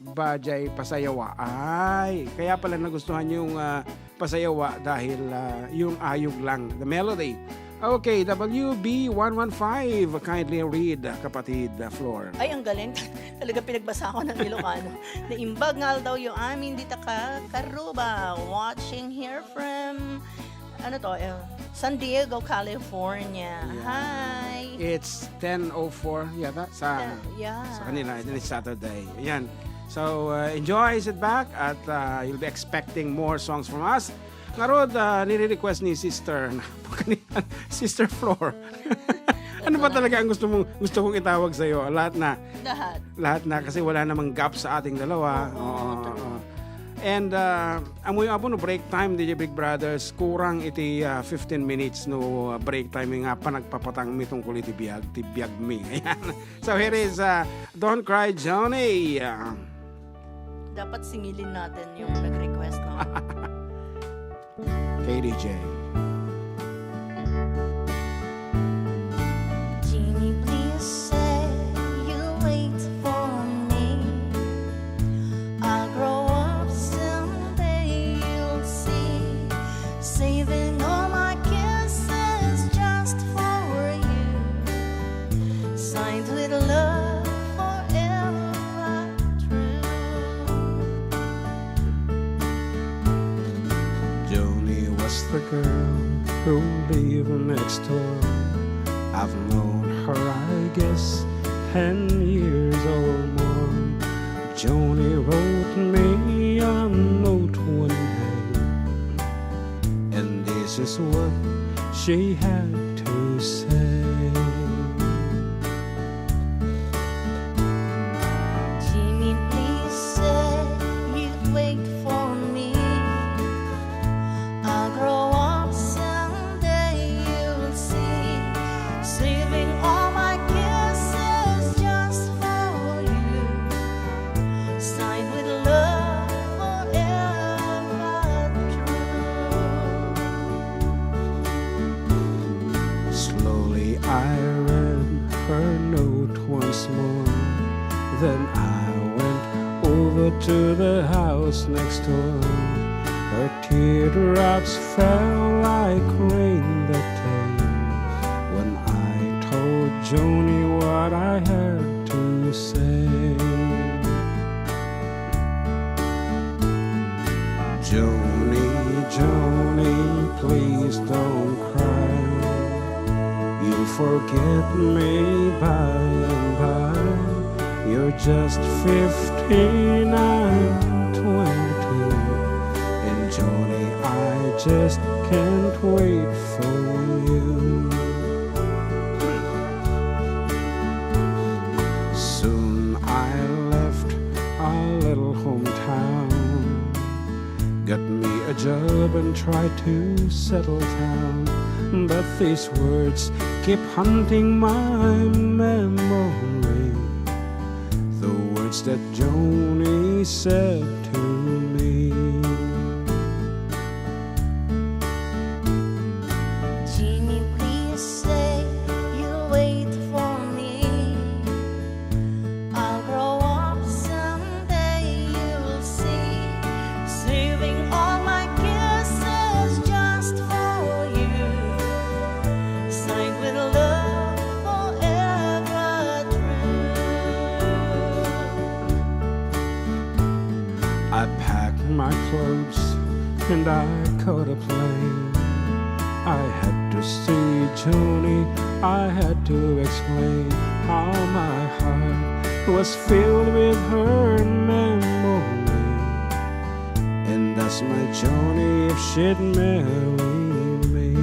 Bajay Pasayawa. Ay, kaya pala nagustuhan yung ah, Pasayawa dahil ah, yung ayog lang, the melody. Okay, W B one one five, kindly read, kapatid ah, Flor. Ay, ang galing. Talaga pinagbasa ko ng Ilocano. Naimbag nga aldaw yu amin dita ka Karuba. Watching here from, ano to, eh, San Diego, California. Yeah. Hi. It's ten oh four yata sa, Uh, yeah. sa kanila. It's Saturday. Ayan. So, uh, enjoy, sit back, at uh, you'll be expecting more songs from us. Ngarud, uh, nire-request ni Sister, Sister Flor. Ano ba talaga ang gusto mong, gusto kong itawag sa'yo? Lahat na. Lahat. Lahat na kasi wala namang gap sa ating dalawa. Oo, Oo, true. oo. And uh, amoy apo no break time, D J Big Brothers, kurang iti uh, fifteen minutes no uh, break time nga panagpapatang mi tungkol iti biag, ti biag mi. Ayan. So here is uh, Don't Cry Johnny. Uh, Dapat singilin natin yung nag-request, no? K D J. Jeannie, please say you'll wait for me. I'll grow up someday, you'll see. Saving all my kisses just for you. Signed with love forever true. Joni was the girl who lived next door. I've known her, I guess, ten years or more. Joni wrote me a note one day, and this is what she had to say. Jimmy, please say you'd wait for me. I'll grow up someday, you'll see. Saving all my kisses just for you. Signed with love forever true. Slowly I read her note once more. Then I went over to the house next door. Her teardrops fell like rain that day when I told Joni what I had to say. Joni, Joni, please don't cry. You'll forget me by and by. You're just fifteen, I'm twenty. And Joni, I just can't wait for you. Soon I left our little hometown. Got me a job and tried to settle down. But these words keep haunting my memory. The words that Joni said to me. Jimmy, please say you'll wait for me. I'll grow up someday, you'll see. Saving all my kisses just for you. Signed with love forever true. I packed my clothes and I caught a plane. I had to see Joni, I had to explain how my heart was filled with her memory. And ask my Joni if she'd marry me.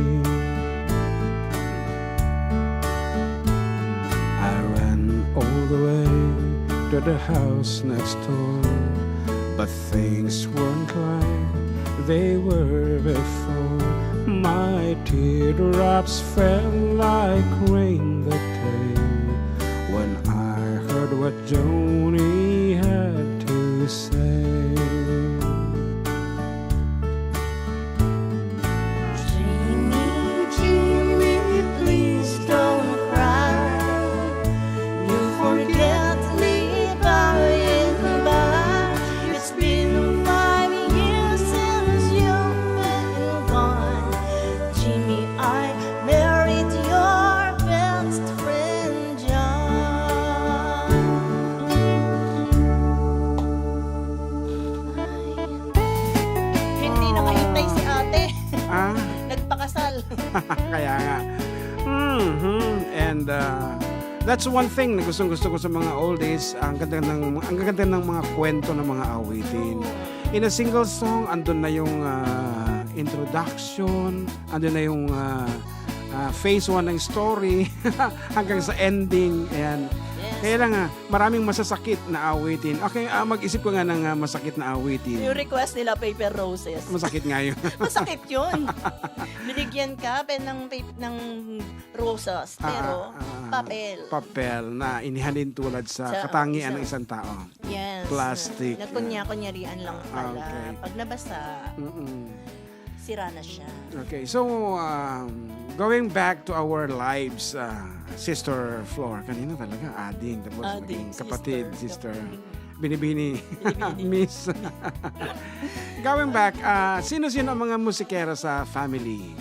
I ran all the way to the house next door, but things weren't like they were before. My teardrops fell like rain that day when I heard what Joni had to say. Jimmy, Jimmy, please don't cry. You'll forget me by and by. It's been five years since you've been gone. Jimmy, I married your best friend, John. Hindi nakahintay si ate. Ah? Nagpakasal. Kaya nga. Mhm. And, uh, that's one thing na gustong-gusto ko sa mga oldies. Ang ganda ng, ang ganda ng mga kwento ng mga awitin. In a single song, andun na yung, uh, introduction, andun na yung, uh, uh, phase one ng story, hanggang sa ending. Ayan. Yes. Kaya lang, ah, maraming masasakit na awitin. Okay, ah, mag-isip ko nga ng, ah, masakit na awitin. Yung request nila, Paper Roses. Masakit nga yun. Masakit yun. Binigyan ka, pen ng pap-, ng rosas, ah, pero ah, ah, papel. Papel na inihalin tulad sa, sa katangian ng isang tao. Yes. Plastic. Nagkunya-kunyarian lang pala. Ah, okay. Pag nabasa, mm-mm, sira na siya. Okay, so, um, going back to our lives, uh, Sister Flor, kanina talaga ading, tapos ading, naging kapatid, sister. Sister. Kapatid. Binibini, binibini. Miss. Going back, uh, sino-sino ang mga musikero sa family?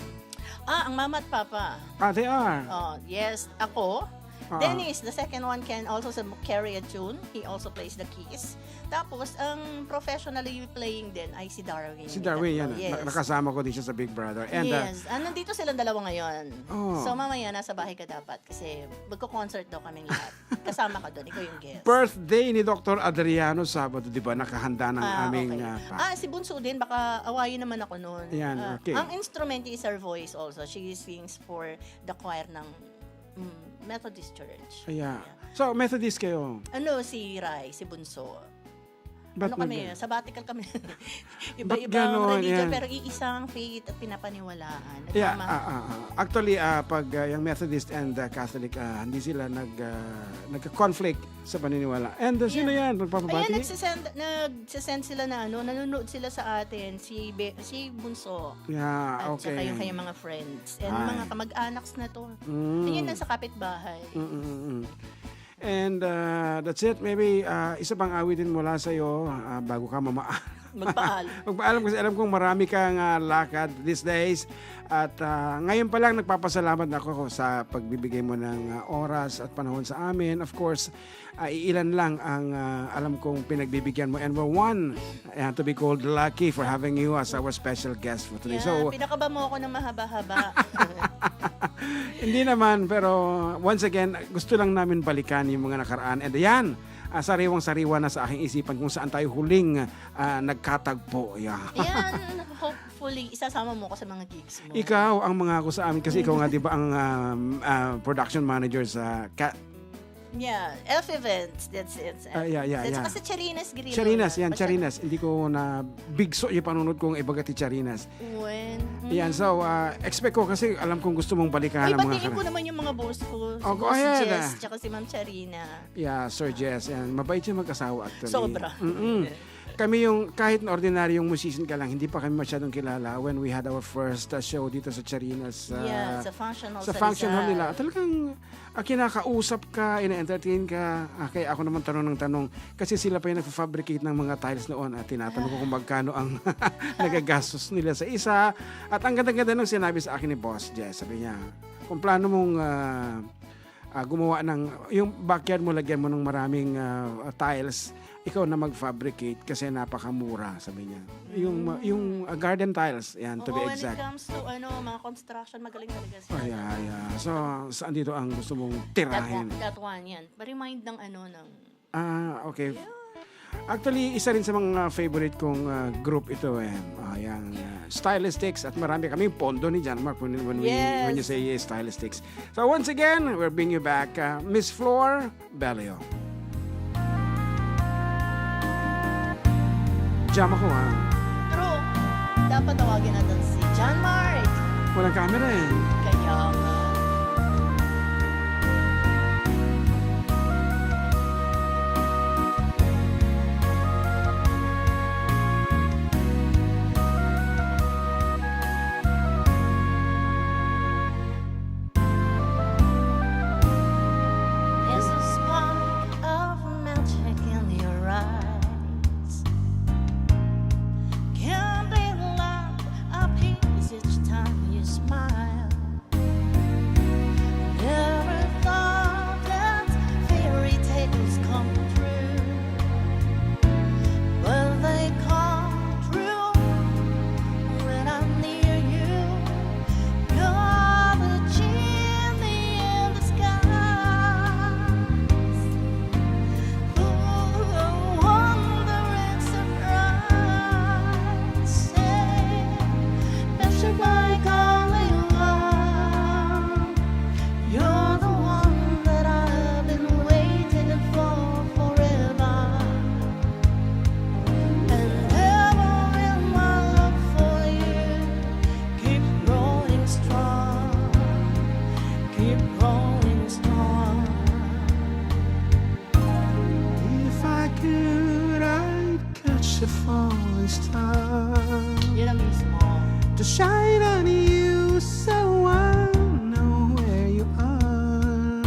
Ah, ang mama at papa. Ah, they are. Oh, yes. Ako, Ah. Dennis, the second one, can also sub-, carry a tune. He also plays the keys. Tapos, ang professionally playing din ay si Darwin. Si Darwin, yan. Yes. Na-, nakasama ko din siya sa Big Brother. And, uh, yes. Ah, nandito silang dalawa ngayon. Oh. So, mamaya nasa bahay ka dapat kasi magko-concert daw kaming lahat. Kasama ka doon, ikaw yung guest. Birthday ni Doktor Adriano Sabado, di ba? Nakahanda ng Ah, aming, okay. Ah, pa- Ah, si Bunso din, baka awayin naman ako noon. Yan, Ah, okay. Ang instrument is her voice also. She sings for the choir ng, mm, Methodist Church. Yeah. Yeah. So, Methodist kayo? Ano, si Rai, si Bunso. Ba't Ano kami, nag- sabbatical kami. Iba-ibang Ba't ganon? Religion, Yan. Pero iisang faith at pinapaniwalaan. Yeah, Nagmama- ah, ah, ah. Actually, ah, pag, ah, yung Methodist and, ah, Catholic, ah, hindi sila nag, ah, nagka-conflict sa paniniwala. And, ah, sino Yeah. yan? Magpapabati? Ayan, nagsisend, nagsisend sila na ano, nanonood sila sa atin, si Be-, si Bunso. Yeah, At saka okay. yung kanyang mga friends. And Ay. mga kamag-anaks na to. Mm. Ayun, nasa kapitbahay. Mm, mm, mm. And, uh, that's it. Maybe, uh, isa pang awitin mula sa'yo, uh, bago ka mama-, Magpaalam. Magpaalam kasi alam kong marami kang, uh, lakad these days. At, uh, ngayon pa lang nagpapasalamat na ako sa pagbibigay mo ng, uh, oras at panahon sa amin. Of course, uh, iilan lang ang, uh, alam kong pinagbibigyan mo. And we're one, uh, to be called lucky for having you as our special guest for today. Yeah, So, pinakaba mo ako ng mahaba-haba. Hindi naman, pero once again, gusto lang namin balikan yung mga nakaraan. And ayan, ah, sariwang-sariwa na sa aking isipan kung saan tayo huling, ah, nagkatagpo. Yeah. Ayan, hopefully, isasama mo ako sa mga gigs mo. Ikaw ang mangako sa amin kasi ikaw nga, di ba, ang, um, ah, production manager sa Ka- Yeah, Elf Events, that's it. Ah, yeah, yeah, At saka yeah. sa Charinas Grill. Charinas, yan, Basta Charinas. Hindi ko na bigso yung panunod kong ibaga ti Charinas. When? Yan, Mm. so, ah, expect ko kasi alam kong gusto mong balikan Ay, ang mga batiin ko kara- naman yung mga boss ko. Si Oh, go Boss ahead, Jess, ah. tsaka si Ma'am Charina. Yeah, Sir Jess, yan. Mabait siya mag-asawa, actually. Sobra. Mm-mm. Kami yung, kahit na ordinaryong musician ka lang, hindi pa kami masyadong kilala when we had our first, ah, show dito sa Charinas, ah, Yeah, sa function hall sa sa function hall Rizal. nila. Talagang, ah, kinakausap ka, ina-entertain ka. Ah, kaya ako naman tanong ng tanong, kasi sila pa yung nagfa-fabricate ng mga tiles noon. At tinatanong ko kung magkano ang nagagastos nila sa isa. At ang ganda-ganda ng sinabi sa akin ni Boss Jess. Sabi niya, "Kung plano mong, ah, ah, gumawa ng, yung backyard mo, lagyan mo ng maraming, ah, tiles, ikaw na mag-fabricate kasi napakamura," sabi niya. Yung ma-, Mm. yung, ah, garden tiles, yan, to be Oo, when it exact. comes to, ano, mga construction, magaling talaga sila. Ay, ay, ay. So, saan dito ang gusto mong That tirahin? one, that one, yan. Pa-remind ng, ano, ng Ah, okay. Yeah. Actually, isa rin sa mga favorite kong, ah, group ito, eh. Ah, yan, ah, Stylistics, at marami kaming pondo ni John Mark when, when we, when you Yes. say Stylistics. So, once again, we'll bring you back, ah, Miss Flor Belio. Jam ako, ah. True. Dapat tawagin natin si John Mark. Walang camera, eh. Kaya nga. There's a spark of magic in your eyes. Can't be loud, a piece each time you smile. Never thought that fairy tales come true, but they come true when I'm near you. You're the genie in the skies. Ooh, wondering surprise. Say, Passerby coming on. You're the one that I've been waiting for forever. And ever will my love for you keep growing strong, keep growing strong. If I could, I'd catch a falling star Yun ang mismo. to shine on you so I'll know where you are.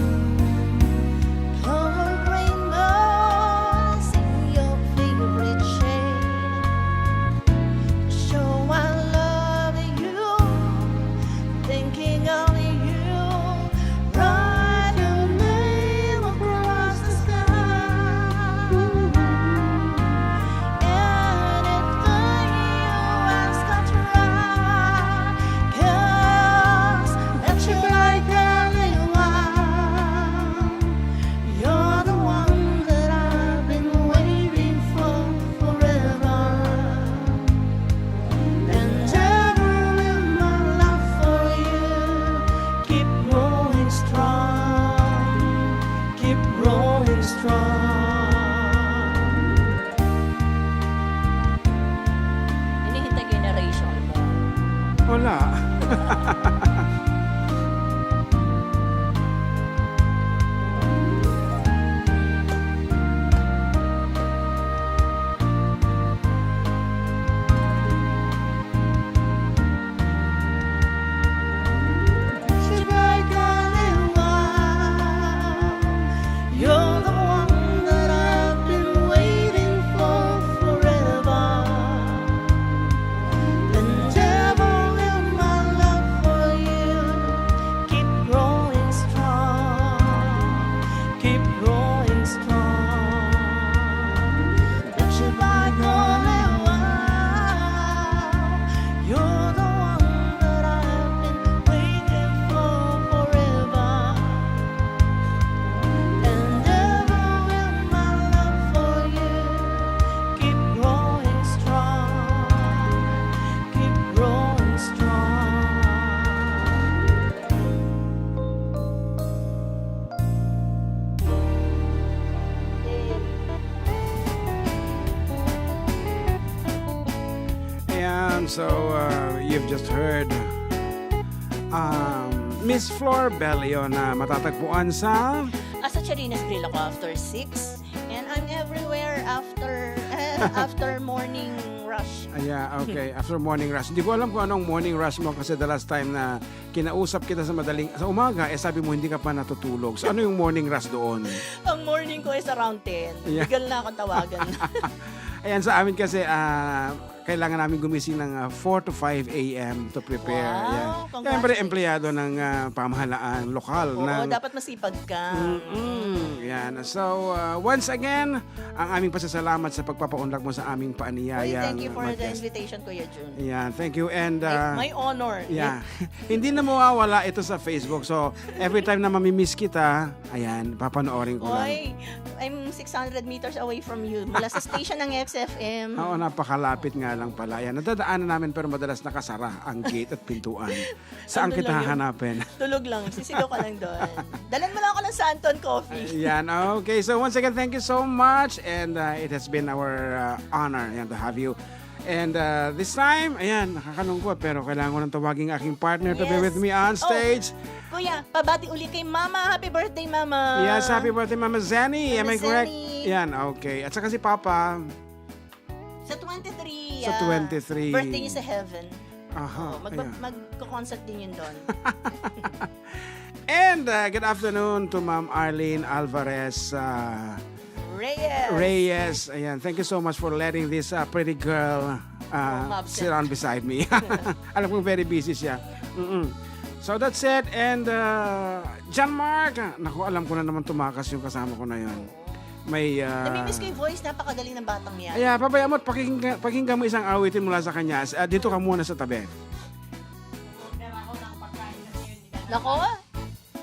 Colored rainbows in your favorite shade. Show I love you, thinking of you, right in the So, uh, you've just heard, um, Miss Flor Belio na matatagpuan sa Asa Charines Grill ako after six. And I'm everywhere after, after morning rush. Ah, yeah, okay. After morning rush. Hindi ko alam kung anong morning rush mo kasi the last time na kinausap kita sa madaling, sa umaga, eh, sabi mo hindi ka pa natutulog. So, ano yung morning rush doon? Ang morning ko is around ten. Yeah. Legal na akong tawagan. Ayan, sa amin kasi, ah, kailangan namin gumising ng, ah, four to five a m to prepare. Wow, ayan. Siyempre, congratulations. Empleyado ng, ah, pamahalaan lokal Oo, ng dapat masipag ka. Mm-mm. Yan. So, ah, once again, ang aming pasasalamat sa pagpapaunlak mo sa aming paaniyayang Uy, thank you for the mag-guest. Invitation, Kuya Jun. Yan. Thank you. And, My, ah, my honor. Yeah. Hindi na mawawala ito sa Facebook. So, every time na mamimiss kita, ayan, papanoorin ko lang. Oy, I'm six hundred meters away from you. Mula sa station ng X F M. Oo, napakalapit nga lang pala. Ayan, nadadaanan namin pero madalas nakasara ang gate at pintuan. Saan kita hahanapin? Tulog lang, sisigaw ka lang doon. Dalan mo lang ako ng Santon Coffee. Ayan, okay. So once again, thank you so much and, uh, it has been our, uh, honor, ayan, to have you. And, uh, this time, ayan, nakakalungkot pero kailangan ko nang tawagin ang aking partner to be with me on stage. Yes. Oh, Kuya, pabati uli kay Mama. Happy birthday, Mama. Yes, happy birthday, Mama Zenny. Am I correct? Mama Zenny. Yan, okay. At saka si Papa. Sa twenty-three, Sa ah, twenty-three. Birthday niya sa heaven. Aha, Oo, magba-, ayan. Magko-concert din yun doon. And, uh, good afternoon to Ma'am Arlene Alvarez, uh, Reyes. Reyes. Ayan, thank you so much for letting this, uh, pretty girl, uh, sit down beside me. Alam kong very busy siya. Mm-mm. So that's it. And, uh, John Mark, ah, naku, alam ko na naman tumakas yung kasama ko na yun. May, ah, Namimiss ko yung voice, napakagaling ng batang yan. Ay, ah, pabayaan mo at pakinggan, pakinggan mo isang awitin mula sa kanya. Ah, dito ka muna sa tabi. Nako,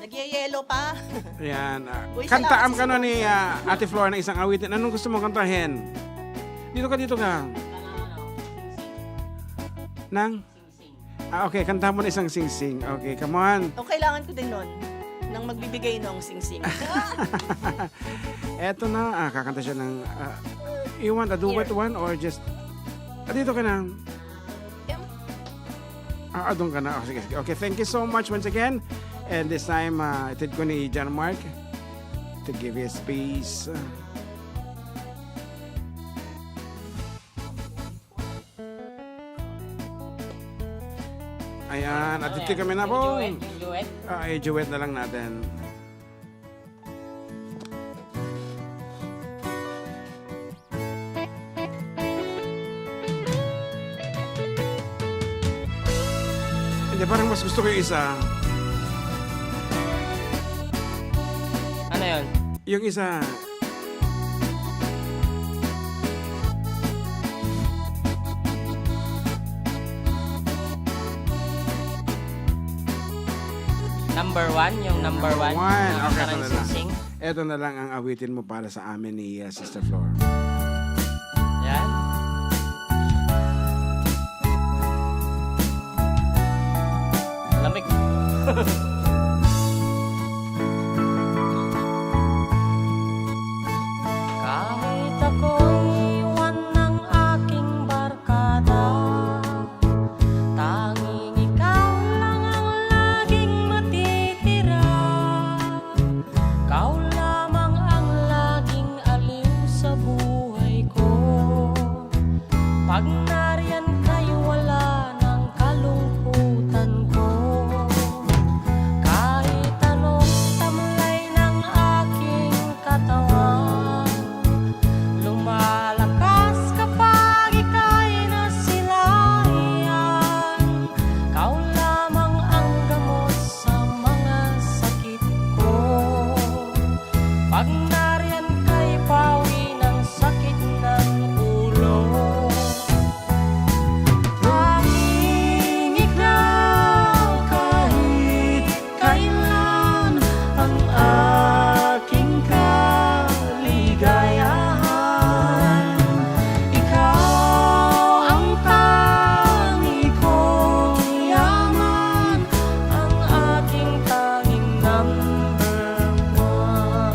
nagyayelo pa. Ayan, ah, Uy, kantaan salamat sa ka na ni, sponsor. Ah, Ate Flor ng isang awitin. Anong gusto mong kantahin? Dito ka, dito ka. Nang? Ah, okay, kanta mo na isang singsing. Okay, come on. O, kailangan ko din nun. Nang magbibigay nung singsing. Eto na, ah, kakanta siya ng, ah, you want a duet Here. One or just, ah, dito ka na. Em- Ah, ah, doon ka na. Oh, sige, sige. Okay, thank you so much once again. And this time, ah, itid ko ni John Mark to give his space. Ayan, at dito kami na po. Yung duet, yung duet. Ah, i-duet na lang natin. Hindi, parang mas gusto ko yung isa. Ano yun? Yung isa. Number one, yung number one. One. Okay, ito na lang. Singsing. Ito na lang ang awitin mo para sa amin ni, uh, Sister Flor. Yan. Lamig. Kahit ako'y iwan ng aking barkada, tanging ikaw lang ang laging matitira. Ikaw lamang ang laging aliw sa buhay ko. Pag nariyan ka'y wala ng kalungkutan ko. Kahit anong tamlay ng aking katawan, lumalakas kapag ika'y nasilayan. Ikaw lamang ang gamot sa mga sakit ko. Pag nariyan ka'y pawi ng sakit ng ulo. Tanging ikaw kahit kailan ang aking kaligayahan. Ikaw ang tangi kong yaman, ang aking tanging number one.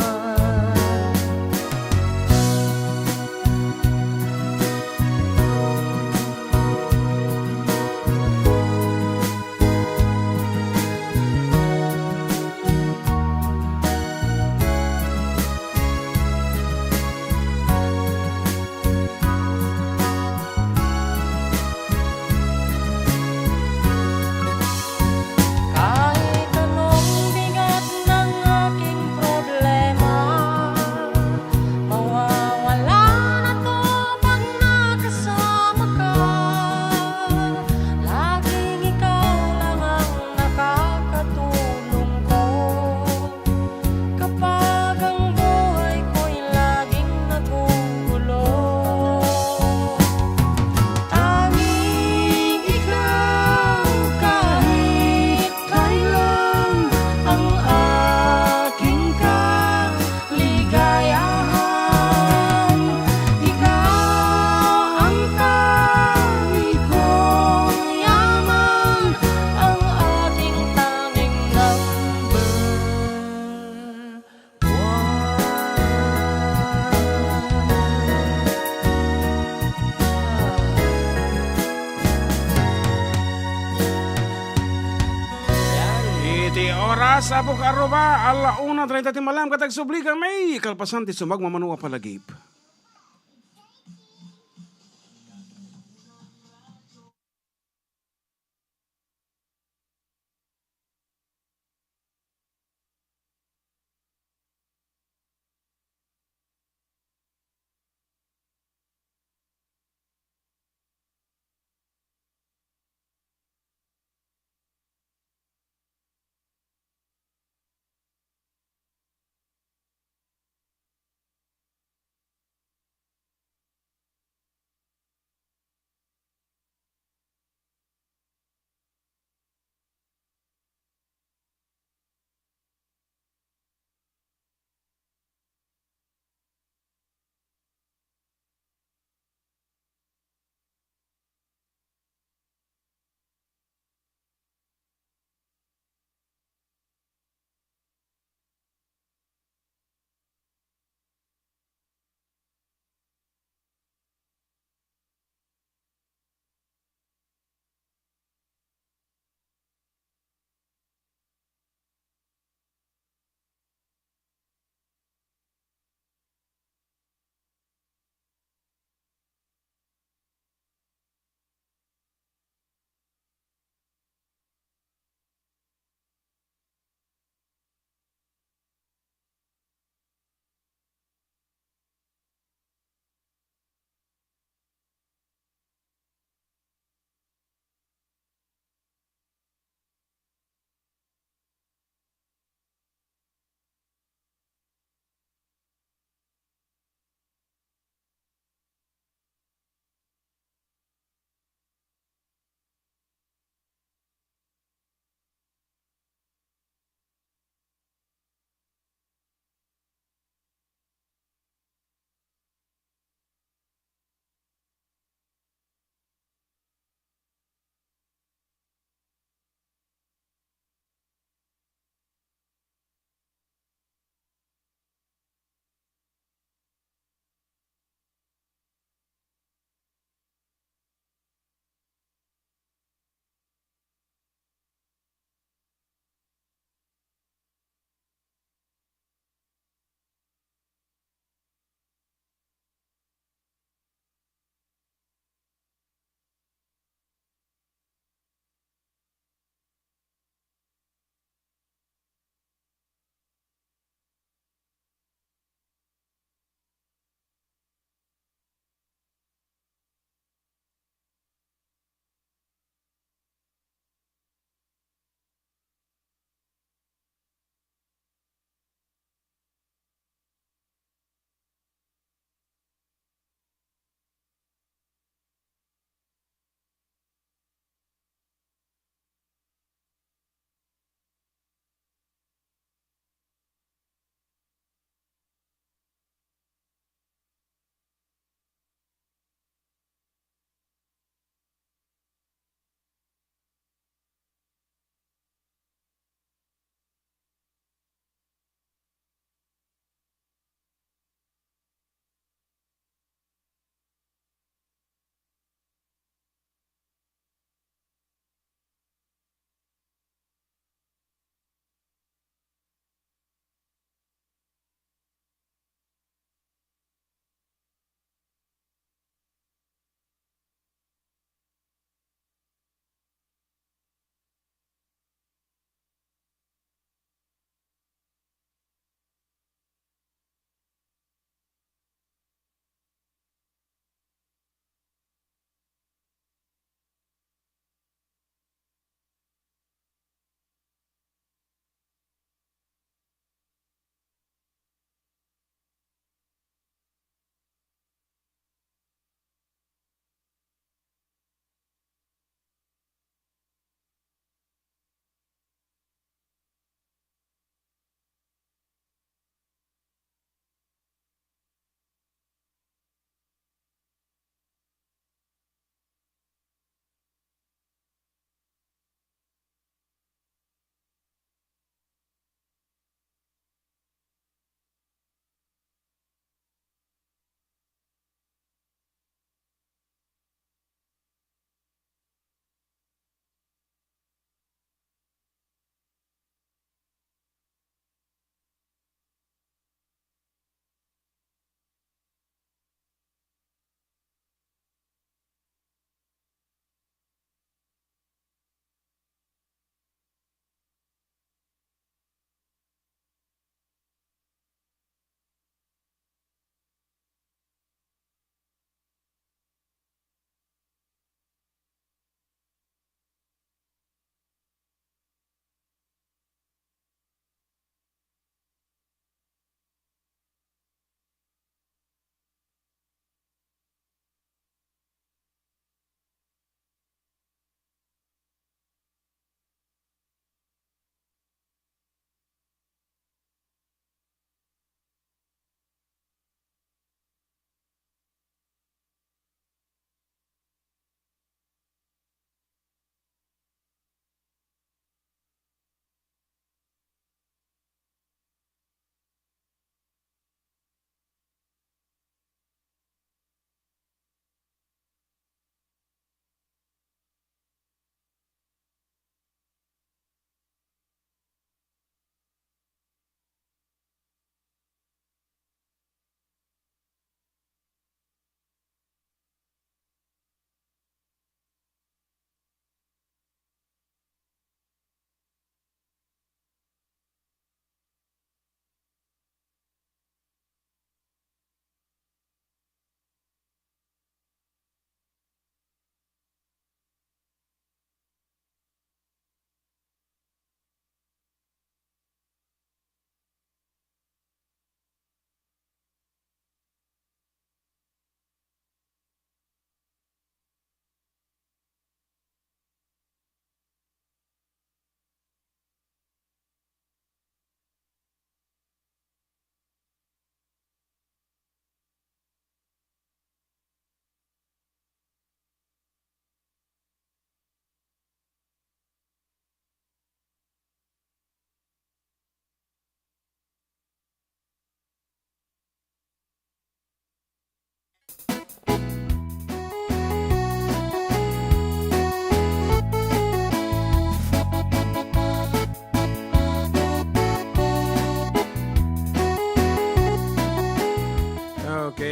Iti oras, Apo, kaarruba, ala una treinta ti malem, ket agsubli kami kalpasan ti sumagmamano a palagip.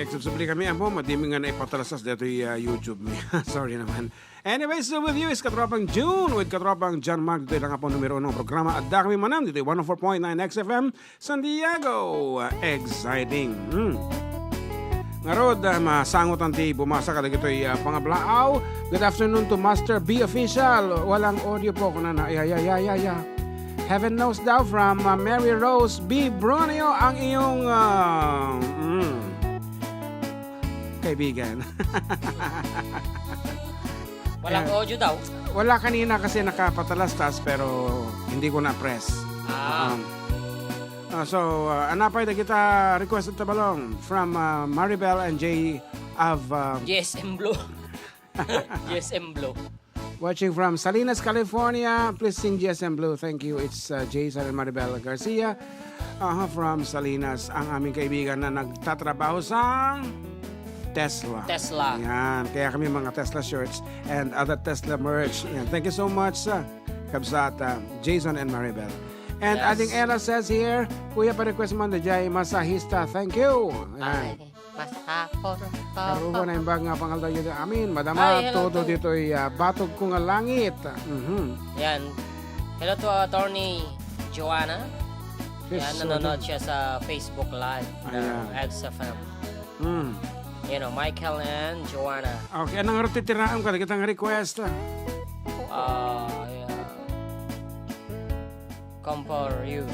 Subsubli kami, apo, madimi nga naipatalastas dito'y, ah, YouTube mi. Sorry naman. Anyways, so with you is Katropang June with Katropang John Mark. Dito'y lang, apo, numero uno nga programa. Adda kami manen dito'y one oh four point nine X F M, San Diego. Ah, exciting. Hmm. Ngarud, ah, masangotan ti bumasa kadagito'y, ah, pangablaaw. Good afternoon to Master B Official. Walang audio po, kunana. Ay, ay, ay, ay, ay, ay. Heaven knows daw from, ah, Mary Rose B Bronio ang iyong, ah, mm, kaibigan. Walang Ayan. Audio daw. Wala kanina kasi nakapatalastas pero hindi ko na-press. Ah. Um, ah, so, ah, anapay dagita requested tabalong from, ah, Maribel and Jay of, ah, G S M Blue. G S M Blue. Watching from Salinas, California. Please sing G S M Blue. Thank you. It's, uh, Jason and Maribel Garcia, uh, from Salinas, ang aming kaibigan na nagtatrabaho sa Tesla. Tesla. Yan. Kaya kami mga Tesla shirts and other Tesla merch. Yan. Thank you so much, uh, kabsat, uh, Jason and Maribel. And Yes. Ading Ella says here, "Kuya, pa-request man daydiay masahista." Thank you. Yan. Ay. Masakor ko. Karuba na imbag nga pangaldaw ditoy amin. Madama Ay, hello todo to. Ditoy, ah, batog ko nga langit. Mhm. Yan. Hello to Attorney Joanna. Yes, Yan, so nanonood do- siya sa Facebook Live ng Ayan. X F M. Mm. You know, Michael and Joanna. Okay, anong ti tiraem kadagita nga request? Ah, yeah. Come for you.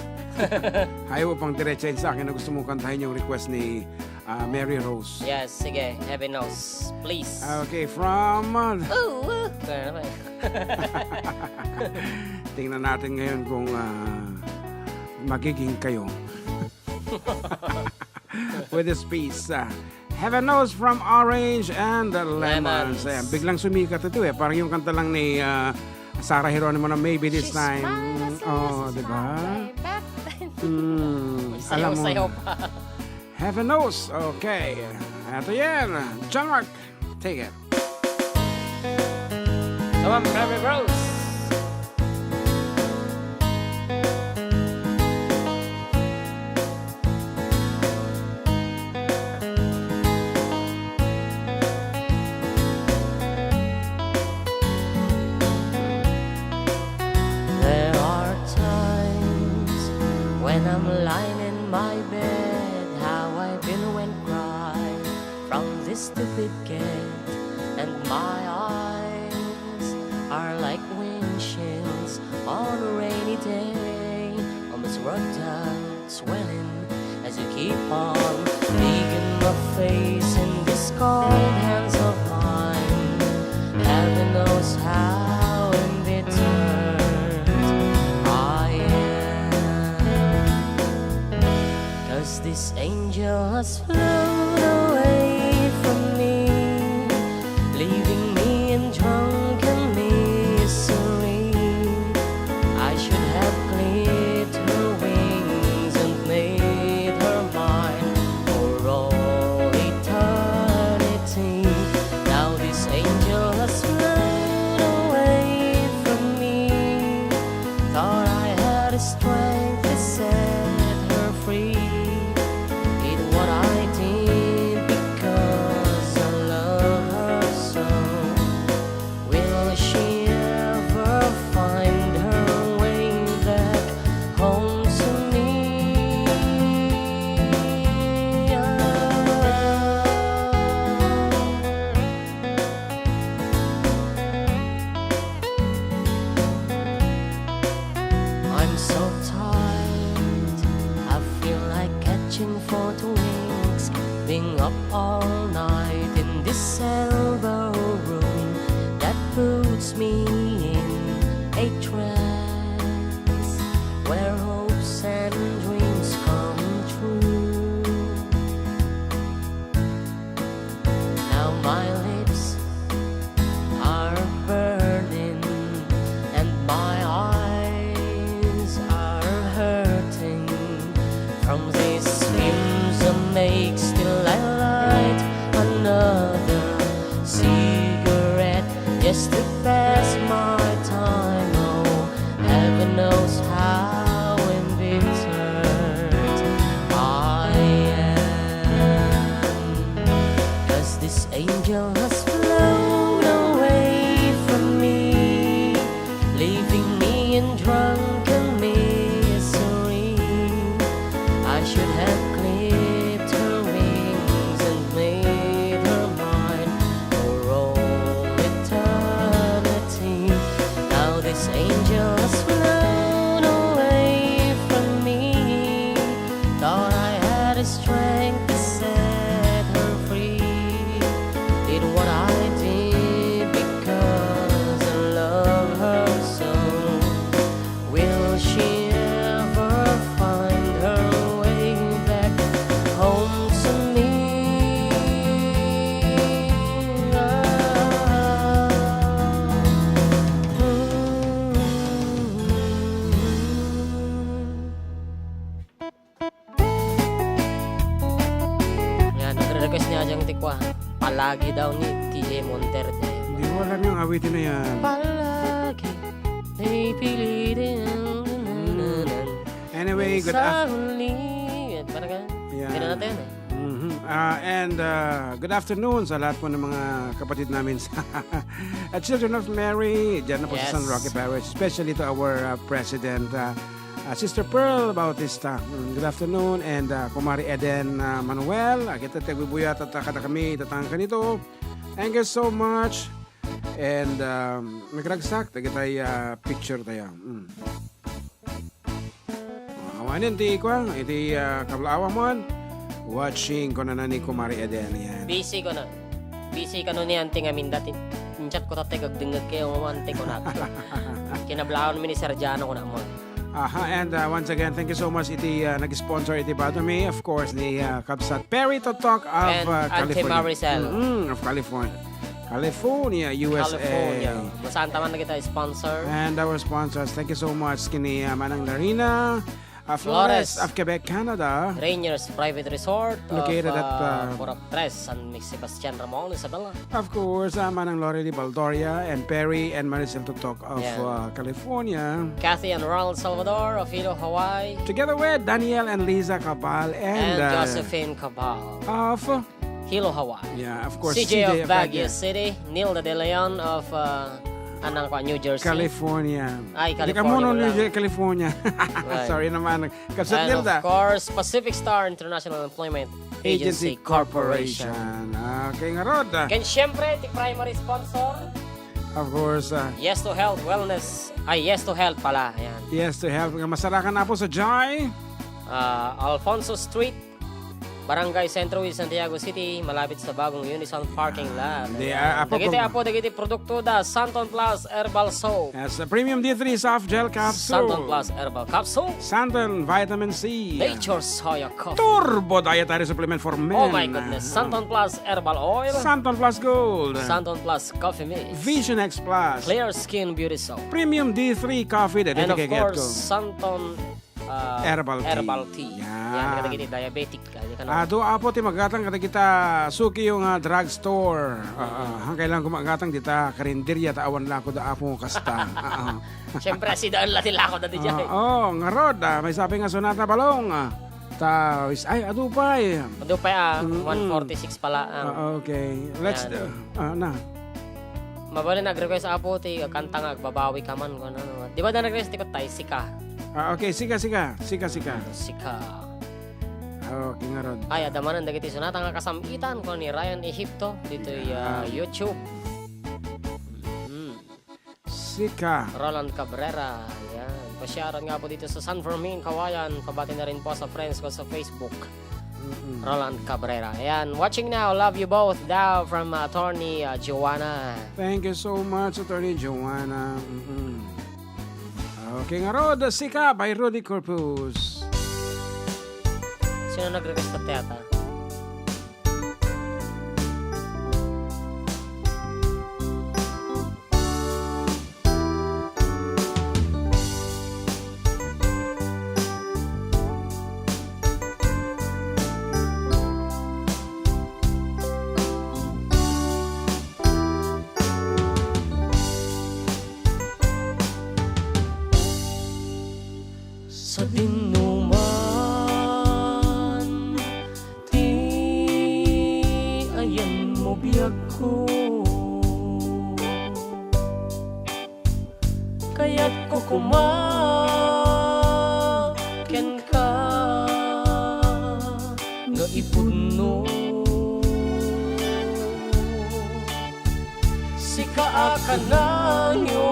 Ayaw pang diretsahin sa akin na gusto mong kantahin yung request ni, ah, Mary Rose. Yes, sige. Heaven knows. Please. Okay, from, uh, Ooh, ooh. Kaya naman. Tingnan natin ngayon kung, ah, magiging kayo. With this piece, ah, Heaven Knows from Orange and the Lemons. Lemons. Ayan, biglang sumikat ito eh. Parang yung kanta lang ni, ah, Sarah Geronimo na Maybe This She's Time. Fine as Oh, is di ba? Fine, but Hmm, alam mo. Sayaw-sayaw pa. Heaven Knows. Okay. Ito yan. John Mark, take it. Come on, Private Rose. There are times when I'm lying in my bed, how I billow and cry from this stupid gate, and my eyes are like windshields on a rainy day, almost worked out, swelling as you keep on digging my face in these cold hands of mine. Heaven knows how embittered I am. 'Cause this angel has flown away from me, leaving me in drunken misery. I should have clipped her wings and made her mine for all eternity. Now this angel has flown away from me. Thought I had the strength to set her free. Did what I did because I love her so. Will she ever find her way back home to me? I'm so tired, I feel like catching for two weeks, being up all night in this elbow room that puts me in a trance where hopes and dreams come true. Now my lips are burning and my eyes are hurting from these fumes that makes till I light another Diyan ti kua, palagi daw ni T J Monterde. Hindi ko alam yung awitin na yan. Palagi, ay pilitin. Anyway, good af- Sa huli. Parang ganun. Yan. Ganun natin, eh. Mhm. Ah, and, ah, good afternoon sa lahat po ng mga kapatid namin sa, at Children of Mary, dyan na po sa San Yes. Roque Parish, especially to our, ah, President, ah, ah, Sister Pearl Bautista. Mm, good afternoon, and, ah, Kumari Eden, ah, Manuel, ah, kita tagbubuyat at, ah, kada kami itatangkan ito. Thank you so much. And, um, nagragsak, dagitay, ah, picture tayo. Mm. Awanen ti kuan, iti, ah, kablaawa mon. Watching, kunana ni Kumari Eden, yan. Busy ko na. Busy kano ni Auntie ngamin dati. Chat ko tatay kag dengngeg kayo, Auntie, ko na. Kinablaawan mi ni Sir Jano ko na mo. Aha, and, uh, once again, thank you so much iti, uh, nag-sponsor iti bado mi, of course, ni, uh, Kabsat Perry Totok of, And uh, Auntie California. Maricel. Mm, of California. California, U S A. California. Masanta man na kita sponsor. And our sponsors, thank you so much kini, uh, Manang Larina uh, Flores Flores. Of Quebec, Canada. Rainier's Private Resort Located of, at, uh, uh, Purok Tres, San Sebastian, Ramon, Isabela. Of course, uh, Manang Lorely Baldoria and Perry and Maricel Totok of, Yeah. uh, California. Kathy and Ronald Salvador of Hilo, Hawaii. Together with Daniel and Lisa Cabal and, And uh, Josephine Cabal. Of Hilo, Hawaii. Yeah, of course, C J C J of of Baguio Baguio. City, Nilda De Leon of, uh, anang kwa, New Jersey. California. Ay, Hindi ka California mo, no, lang. New Jersey, California. Right. Sorry naman. Kabsat And Nilda. Of course, Pacific Star International Employment Agency Agency Corporation. Corporation. Okay, ngarod. Ken siyempre, ti primary sponsor. Of course, ah. Yes to Health Wellness. Ay, Yes to Health pala. Ayan. Yes to Health. Nga masarakan na po sa Jai. Ah, Alfonso Street, Barangay Centro West, Santiago City, malapit sa bagong Unison parking lot. Di, Ayan. ah, apo Dagiti kung apo, dagiti produkto da Santon Plus Herbal Soap. Yes, uh, Premium D three Soft Gel Capsule. Santon Plus Herbal Capsule. Santon Vitamin C. Nature Soya Coffee. Turbo Dietary Supplement for Men. Oh my goodness. Santon Plus Herbal Oil. Santon Plus Gold. Santon Plus Coffee Mix. Vision X Plus. Clear Skin Beauty Soap. Premium D three Coffee. Dagiti And of kay course, Getco. Santon, ah, Herbal tea. Herbal tea. Yan. Yan, kadagiti diabetic. Kaya ka na. Adu, apo, ti magatang kadagita suki yung, ah, drugstore. Ah, ah, han kailangan ko magatang dita karinderya, ta awan lako da apo kasta. Ah, ah. Siyempre, asidaan la ti lako da di Ah, dyan. Oh, ngarod, ah, may sabi nga Sonata Balong, ah, ta, is, ay, adu pay. Adu pay, ah, Mm-mm. one forty-six pala ang Ah, okay. Let's, Yan. uh, ah, na. Mabalin nag-request, apo, ti kanta nga Agbabawi Ka Man, kung ano, ano. Di ba na-request ti kanta, Sika? Ah, okay, Sika, Sika. Sika, Sika. Sika. Okay, ngarod. Ay, adda manen dagiti Sonata nga kasam-itan, kung ni Ryan Egipto, dito'y, Yeah. ah, YouTube. Mm. Sika. Roland Cabrera, yan. Pasiaran nga po dito sa San Fermin, Cauayan. Pabati na rin po sa friends ko sa Facebook. Mm-mm. Roland Cabrera. Ayan, watching now. Love you both daw from, uh, Attorney, uh, Joanna. Thank you so much, Attorney Joanna. Mm-mm. Okay, ngarod, Sika by Rudy Corpus. Sino nag-request na tiyata? Sadin no man ti ayanmo biagko, kayatko koma kenka nga ipudno. Sika a kanayon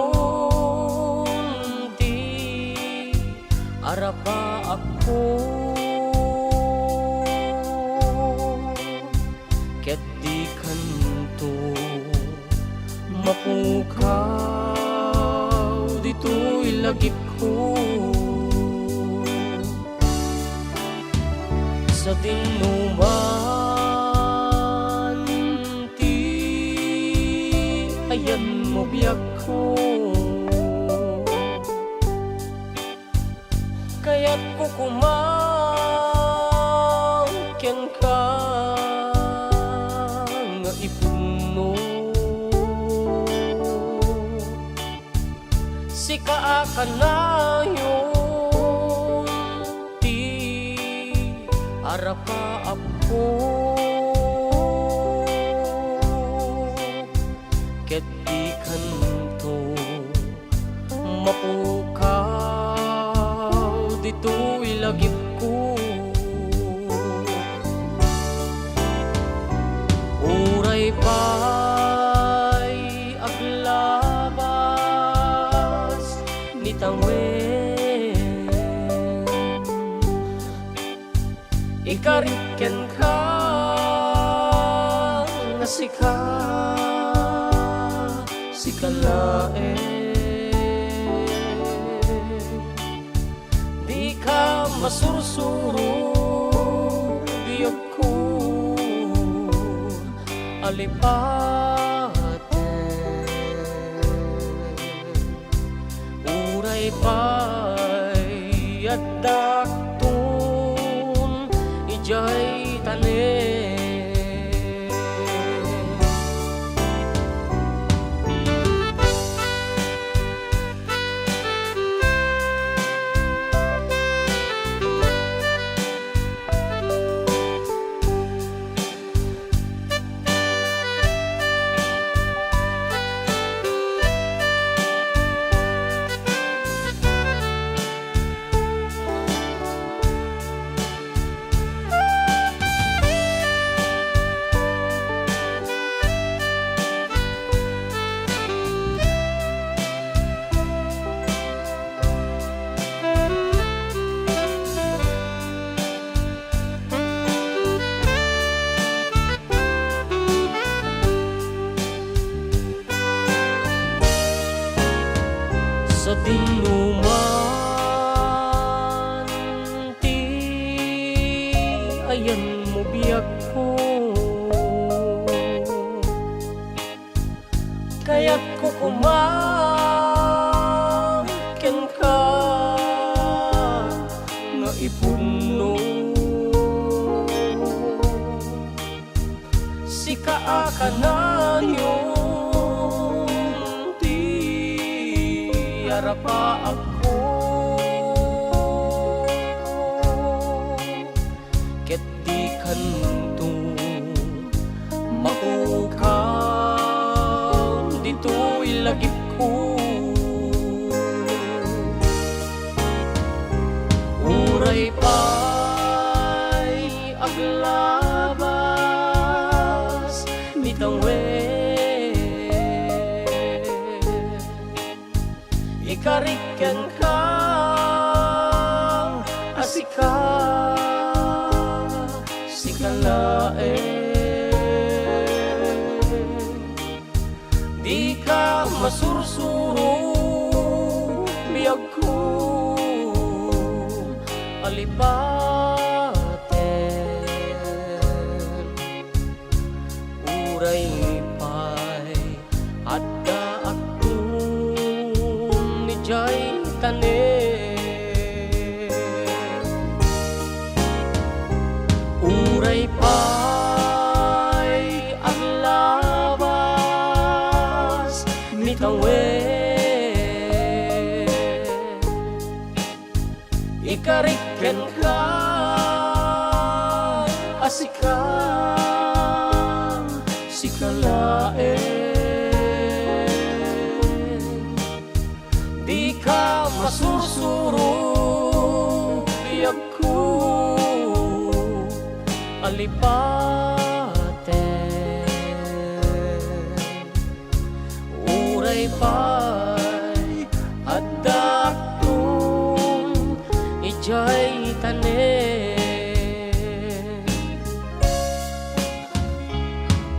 ti arapaakko, ket dikanto mapukaw ditoy lagipko. Sadin no man ti ayanmo biagko, kayatko koma kenka Kaakanayon ti arapaapko, ket dikanto mapukaw ditoy lagipko. Uray pay aglabas ni tawen, ikarik kenka nga sika, sika laeng. Dika masursuro, biagko, alipaten. Uray pay addakton idiay tanem. Sadinoman ti ayanmo, biagko, kayatko koma kenka nga ipunno. Sika a kanayon ti arapaapko, ket dikanto mapukaw ditoy lagipko. Uray pay aglabas ni tawen, ikarik kenka a sika, sika laeng. Dika masursuro, biagko, alipaten. Uray pay addaakton idiay tanem. Uray pay aglabas ni tawen, ikarik kenka a sika, sika laeng. Dika masursuro, biagko, alipaten. Uray pay addaakton idiay tanem.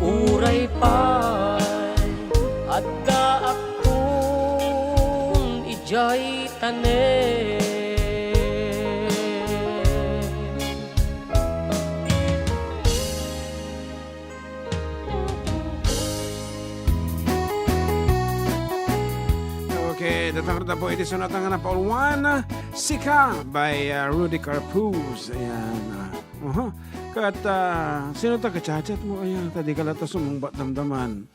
Uray pay addaakton idiay tanem. Okay, datang rita po iti sonata nga napauluan, Sika by, uh, Rudy Carpuz. Ayan, uh, uh-huh. Kat, uh, sino ta kachat-chat mo? Ayan, ta di ka lata sumungbat damdaman.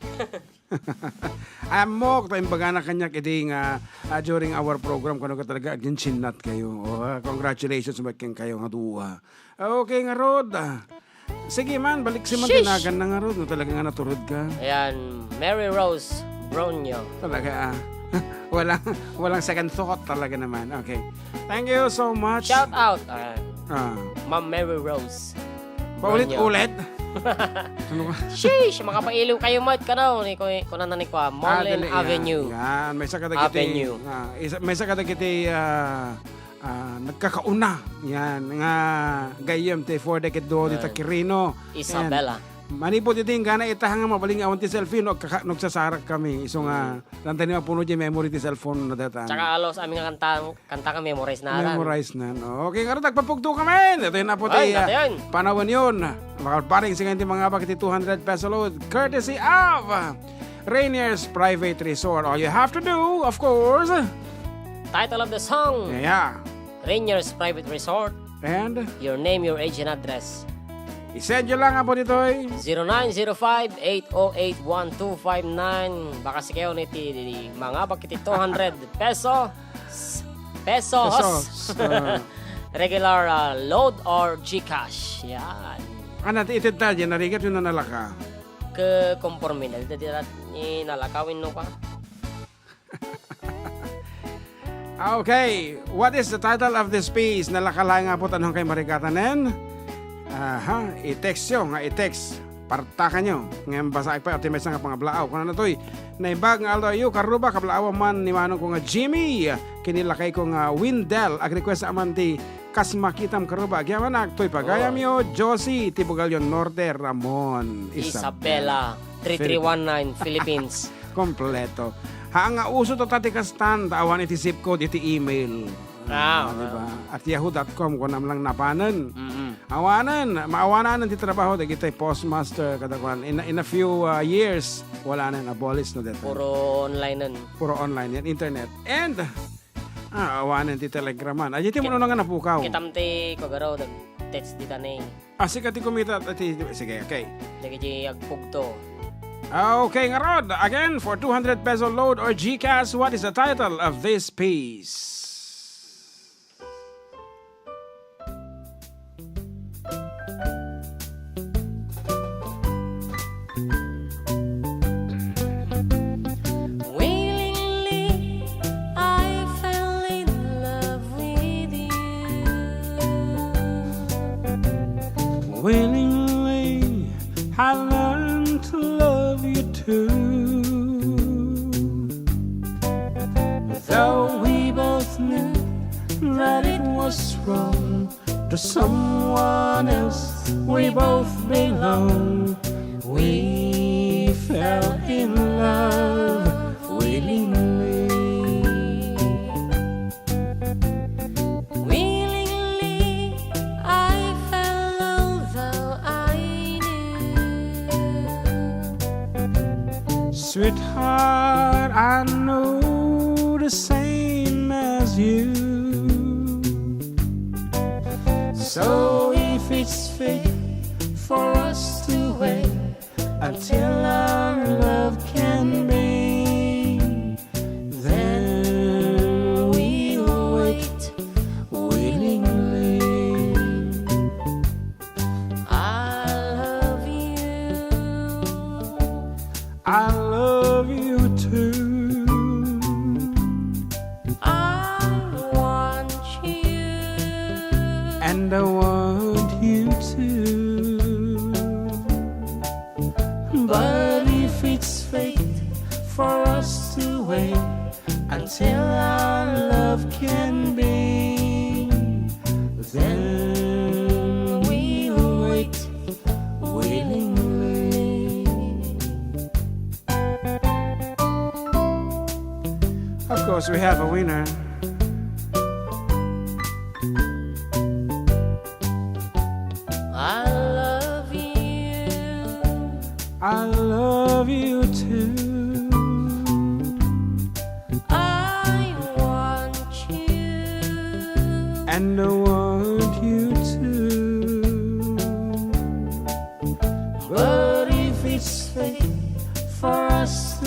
Ammok ta imbagana kaniak idi nga, ah, during our program, kunak talaga, aginsinnat kayo. Oh, ah, congratulations met kenkayo nga dua. Okay ngarud, ah. Sige man, balik si man, Sheesh! Tinagan na ngarud, no, talaga nga naturod ka. Ayan, Mary Rose Bronio. Talaga, ah. Walang, walang second thought talaga naman. Okay. Thank you so much. Shout out, ah, Ah. Ma'am Mary Rose. Paulit-ulit? Ano ka? Sheesh, makapailiw kayo, Mike, kano, ni, ku-, kunana ni kwa, Ah, Mullen dali, yan. Avenue. Yan, may sakadagiti, Avenue. Ah, isa, may sakadagiti, ah, ah, nagkakauna. Yan, nga gayyem ti four decade duo dita Yan. Quirino. Isabela. Yan. Manipud iti inggana ita nga mabalin nga awan ti selfie, no, agkaka-, nagsasarak kami. Isu nga, Mm. Lantay ni mapuno di memory ti cellphone na datan. Tsaka alos, amin nga kanta, kanta nga memorize na ran. Memorize na, no? Okay, ngarud, agpapugto kami. Ito yun na po Ay, tayo, natayan. Panawan yun. Makaparing sa ngayon ti mga abak iti two hundred peso load. Courtesy of Rainier's Private Resort. All you have to do, of course. Title of the song. Yeah. Rainier's Private Resort. And? Your name, your age, and address. I-send nyo lang po ditoy. Zero nine zero five, eight oh eight, one two five nine. Baka sikayo ni ti, ti, ti, mga bakit two hundred peso? S-, pesos. Pesos. Ah. Regular, ah, load or GCash. Yan. Ano, ti itid ta, yan, narigat yun na nalaka. Ke, konforme na, di, di, di, nalakawin no ka. Okay, what is the title of this piece? Nalaka laeng nga po tanong kay Marigatanen. Aha, i-text yo nga i-text. Partakan yo. Ngayon basa pa, ati may nga pangablaaw. Kung ano to'y, naibag nga aldaw yo, karuba, kablaaw man ni manong ko nga Jimmy. Kinilakay ko nga Windel. Ag-request aman ti Kas makitam karuba, agyamanak, toy pagayam Oh. yo, Josie, ti Bugalyon Norte, Ramon, Isabela. Isabela, three three one nine, Philippines. Kompleto. Haan nga uso to ta ti kastan, ta awan iti zip code, iti email. Ah, Ah, di ba? At yahoo dot com, kunam lang napanen. Mm-mm. Awanen, maawananen ti trabaho, dagiti postmaster, kada kuan. In, in a few, uh, years, wala na, abolish na dito. Puro online-en. Puro online yan, internet. And, Ah, awanen ti telegraman. Ay, iti Kit-, mano nga napukaw. Kitam ti kagaraw, dag-, text di tanay. Ah, sika ti kumita, ti, sige, okay. Dagiti agpugto. Ah, okay, ngarud. Again, for two hundred peso load or GCash, what is the title of this piece? Willingly, I fell in love with you. Willingly, I learned to love you too. Though we both knew that it was wrong, to someone else we both belong. We fell in love willingly. Willingly, I fell, although I knew. Sweetheart, I know the same as you. So if it's fate for us to wait until our love can be, then we'll wait willingly. I love you. I love you too. I want you. And I want you too. But if it's fate for us to wait until our love can be, then we'll wait willingly. Of course, we have a winner. I love you. I love you too. I want you. And I want you too. But if it's fate for us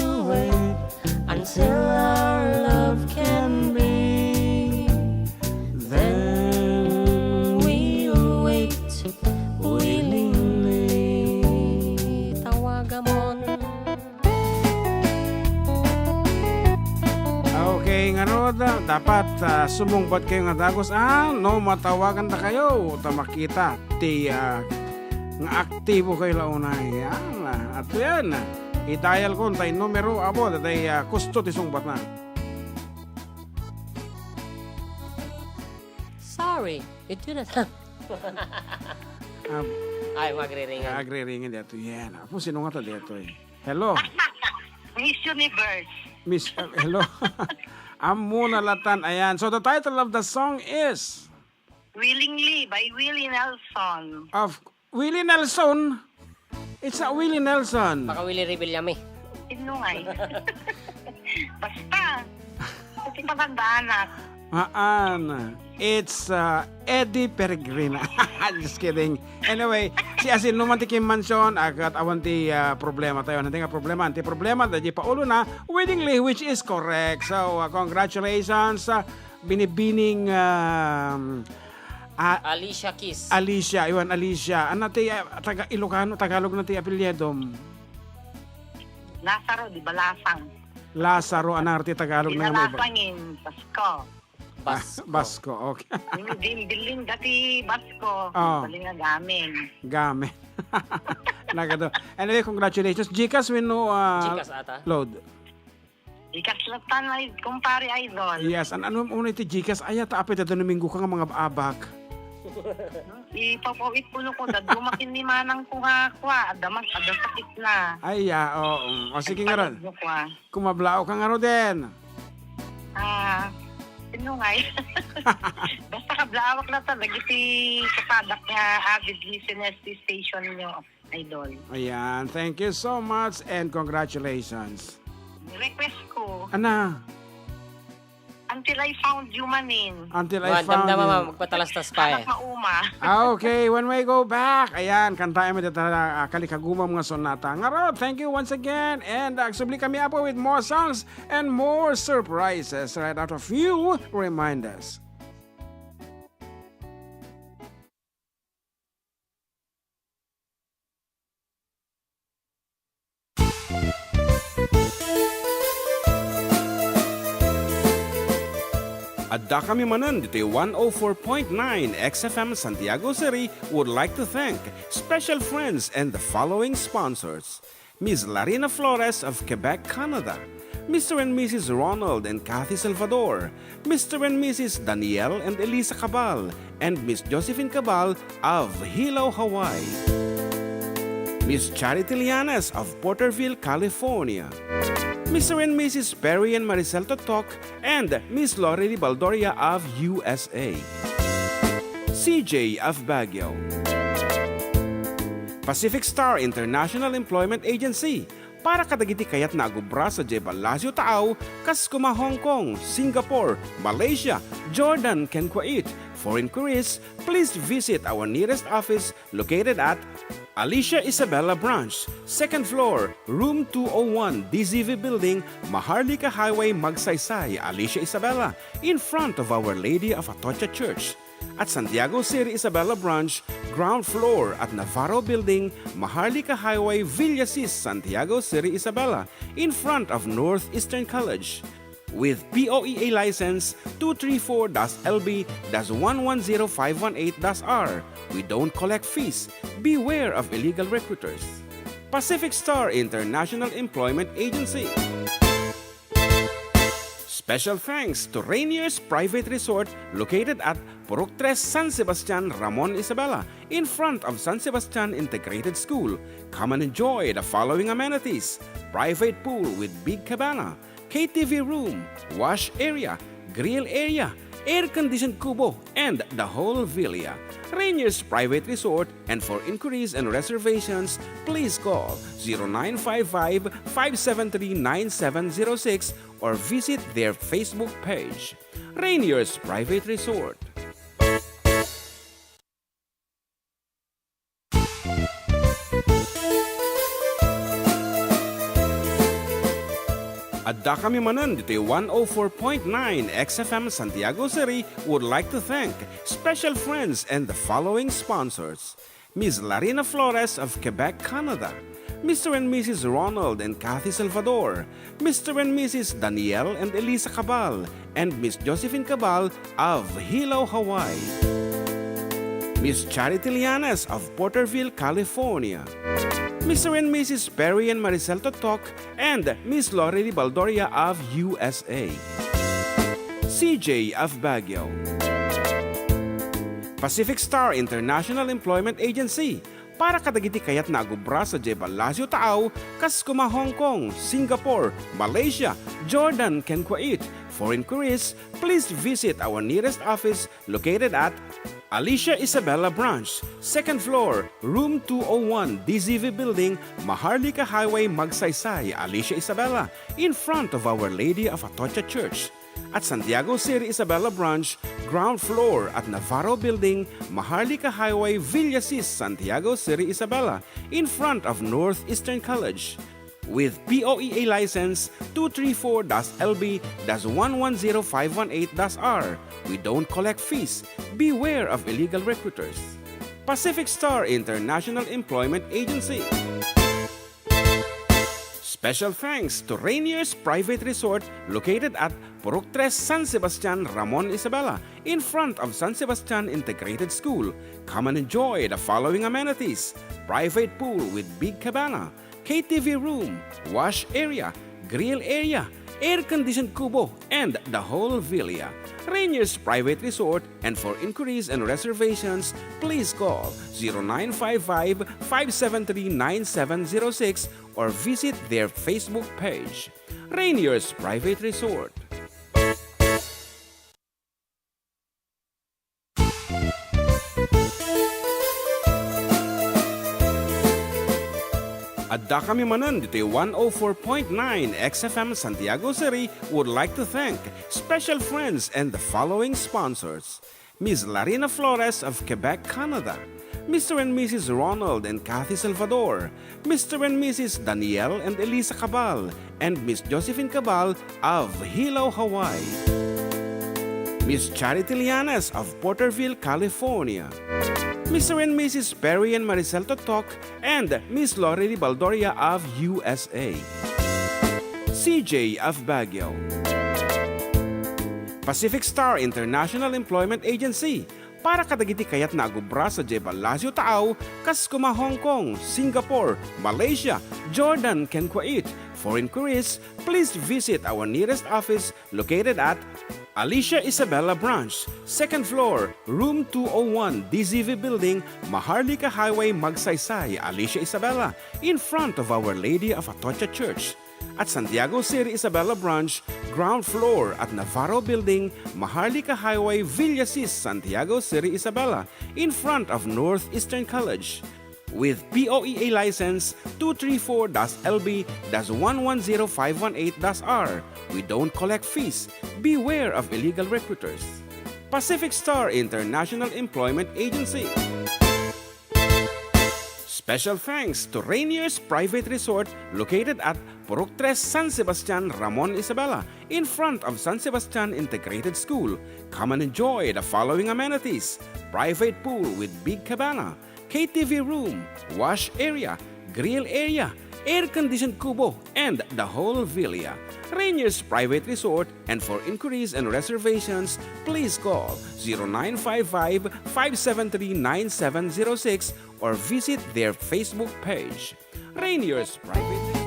Dapat, ah, sumungbat kayo nga dagus, ah, no, matawagandakayo, ta makita ti, ah, nga aktibo kayo la unay. Yan, ah, at yan, ah, i-dial ko, tay numero, abo, tay, ah, kusto ti sungbatna. Sorry, you do not have Ah, Ay, magriringan. Agriringan dito. Yan. Apo, sino nga ta dito eh? Hello? Miss Universe. Miss, uh, hello? Amo na latan. Ayan. So the title of the song is Willingly by Willie Nelson. Of Willie Nelson? It's not Willie Nelson. Baka Willie Revillame. Sino nga eh? Basta. Kasi pagandaanak. Haan. It's, uh, Eddie Peregrina. Just kidding. Anyway, si asin numan ti Kim Mansion, agat awan ti, uh, problema tayo. Nanti nga problema, anti problema, da di pa ulo na, willingly, which is correct. So, uh, congratulations, uh, binibining, um, a- Alicia Keys. Alicia, iwan Alicia. Ano ti, uh, taga Ilocano, Tagalog na ti apelyidom? Lazaro di Balasang. Lazaro, anar ti Tagalog na nga maiba. Binalasangin, Pasko. Basko. Ah, Basko, okay. Yung din, bilin dati Basko. Oh. Bali nga gamin. Gamin. Nagado. Anyway, congratulations. Gcash wenno, ah, Gcash ata. Load. Gcash lang tan ay, kumpare Idol. Yes, an-, ano, una iti Gcash? Ay, ata, apay, dada Domingo ka nga mga abak. Ipapawit ko no ko, dad-, dumakin ni manang ko nga, kwa, adda mas, adda sakit na. Ay, ya, oo. O, sige nga ron. Ipapawit ko, kwa. Kumablao ka nga, Roden. Ah, sino nga eh? Basta kablaawak na ta, dagiti kapadak nga avid listeners ti station nyo, Idol. Ayan, thank you so much and congratulations. Request ko. Ana? Until I Found You manin. Until I Wan, Found damdama, You. Ma'am, magpatalastas pa eh. Anak mauma. Ah, okay, when we go back, ayan, kantaem iti ta-, ah, kalikagumam nga sonata. Ngarud, thank you once again. And, ah, agsubli kami, Apo, with more songs and more surprises right after a few reminders. Adda kami manen ditoy one oh four point nine X F M Santiago City would like to thank special friends and the following sponsors: Miss Larina Flores of Quebec, Canada, Mister and Missus Ronald and Kathy Salvador, Mister and Missus Daniel and Elisa Cabal, and Miss Josephine Cabal of Hilo, Hawaii, Miss Charity Lianes of Porterville, California, Mister and Missus Perry and Maricel Totok, and Miss Lorely Baldoria of U S A, C J of Baguio, Pacific Star International Employment Agency, para kadagiti kayatna a agubra sadiay Palacio Taaw, kas kuma Hong Kong, Singapore, Malaysia, Jordan, ken Kuwait. For inquiries, please visit our nearest office located at Alicia Isabela Branch, second floor, room two oh one, D Z V Building, Maharlika Highway, Magsaysay, Alicia Isabela, in front of Our Lady of Atocha Church. At Santiago City Isabela Branch, ground floor at Navarro Building, Maharlika Highway, Villasis, Santiago City Isabela, in front of Northeastern College. With P O E A license two three four dash L B dash one one zero five one eight dash R, we don't collect fees. Beware of illegal recruiters. Pacific Star International Employment Agency. Special thanks to Rainier's Private Resort located at Purok Tres, San Sebastian, Ramon Isabela, in front of San Sebastian Integrated School. Come and enjoy the following amenities: private pool with big cabana, K T V room, wash area, grill area, air-conditioned kubo, and the whole villa. Rainier's Private Resort, and for inquiries and reservations, please call zero nine five five, five seven three, nine seven zero six or visit their Facebook page. Rainier's Private Resort. Adda kami manen ditoy one oh four point nine X F M Santiago City would like to thank special friends and the following sponsors: Miss Larina Flores of Quebec, Canada, Mister and Missus Ronald and Kathy Salvador, Mister and Missus Daniel and Elisa Cabal, and Miss Josephine Cabal of Hilo, Hawaii, Miss Charity Llanes of Porterville, California, Mister and Missus Perry and Maricel Totok, and Miss Lorely Baldoria of U S A, C J of Baguio. Pacific Star International Employment Agency, para kadagiti kayatna a agubra sadiay Palacio Taaw, kas kuma Hong Kong, Singapore, Malaysia, Jordan, ken Kuwait. For inquiries, please visit our nearest office located at Alicia Isabela Branch, second floor, room two oh one, D Z V Building, Maharlika Highway, Magsaysay, Alicia Isabela, in front of Our Lady of Atocha Church. At Santiago City Isabela Branch, ground floor at Navarro Building, Maharlika Highway, Villasis, Santiago City Isabela, in front of Northeastern College. With P O E A license two three four dash L B dash one one zero five one eight dash R, we don't collect fees. Beware of illegal recruiters. Pacific Star International Employment Agency. Special thanks to Rainier's Private Resort located at Purok Tres, San Sebastian, Ramon Isabela, in front of San Sebastian Integrated School. Come and enjoy the following amenities: private pool with big cabana, K T V room, wash area, grill area, air-conditioned kubo, and the whole villa. Rainier's Private Resort, and for inquiries and reservations, please call zero nine five five, five seven three, nine seven zero six or visit their Facebook page. Rainier's Private Resort. Adda kami manen ditoy one oh four point nine X F M Santiago City would like to thank special friends and the following sponsors: Miss Larina Flores of Quebec, Canada, Mister and Missus Ronald and Kathy Salvador, Mister and Missus Daniel and Elisa Cabal, and Miss Josephine Cabal of Hilo, Hawaii, Miss Charity Llanes of Porterville, California, Mister and Missus Perry and Maricel Totok, and Miss Lorely Baldoria of U S A, C J of Baguio. Pacific Star International Employment Agency, para kadagiti kayatna a gubra sadiay Palacio Taaw, kas kuma Hong Kong, Singapore, Malaysia, Jordan, ken Kuwait. For inquiries, please visit our nearest office located at Alicia Isabela Branch, second floor, room two oh one, D Z V Building, Maharlika Highway, Magsaysay, Alicia Isabela, in front of Our Lady of Atocha Church. At Santiago City Isabela Branch, ground floor at Navarro Building, Maharlika Highway, Villasis, Santiago City Isabela, in front of Northeastern College. With P O E A license two three four dash L B dash one one zero five one eight dash R, we don't collect fees. Beware of illegal recruiters. Pacific Star International Employment Agency. Special thanks to Rainier's Private Resort located at Purok Tres, San Sebastian, Ramon Isabela, in front of San Sebastian Integrated School. Come and enjoy the following amenities: private pool with big cabana, K T V room, wash area, grill area, air-conditioned kubo, and the whole villa. Rainier's Private Resort, and for inquiries and reservations, please call zero nine five five, five seven three, nine seven zero six or visit their Facebook page. Rainier's Private Resort.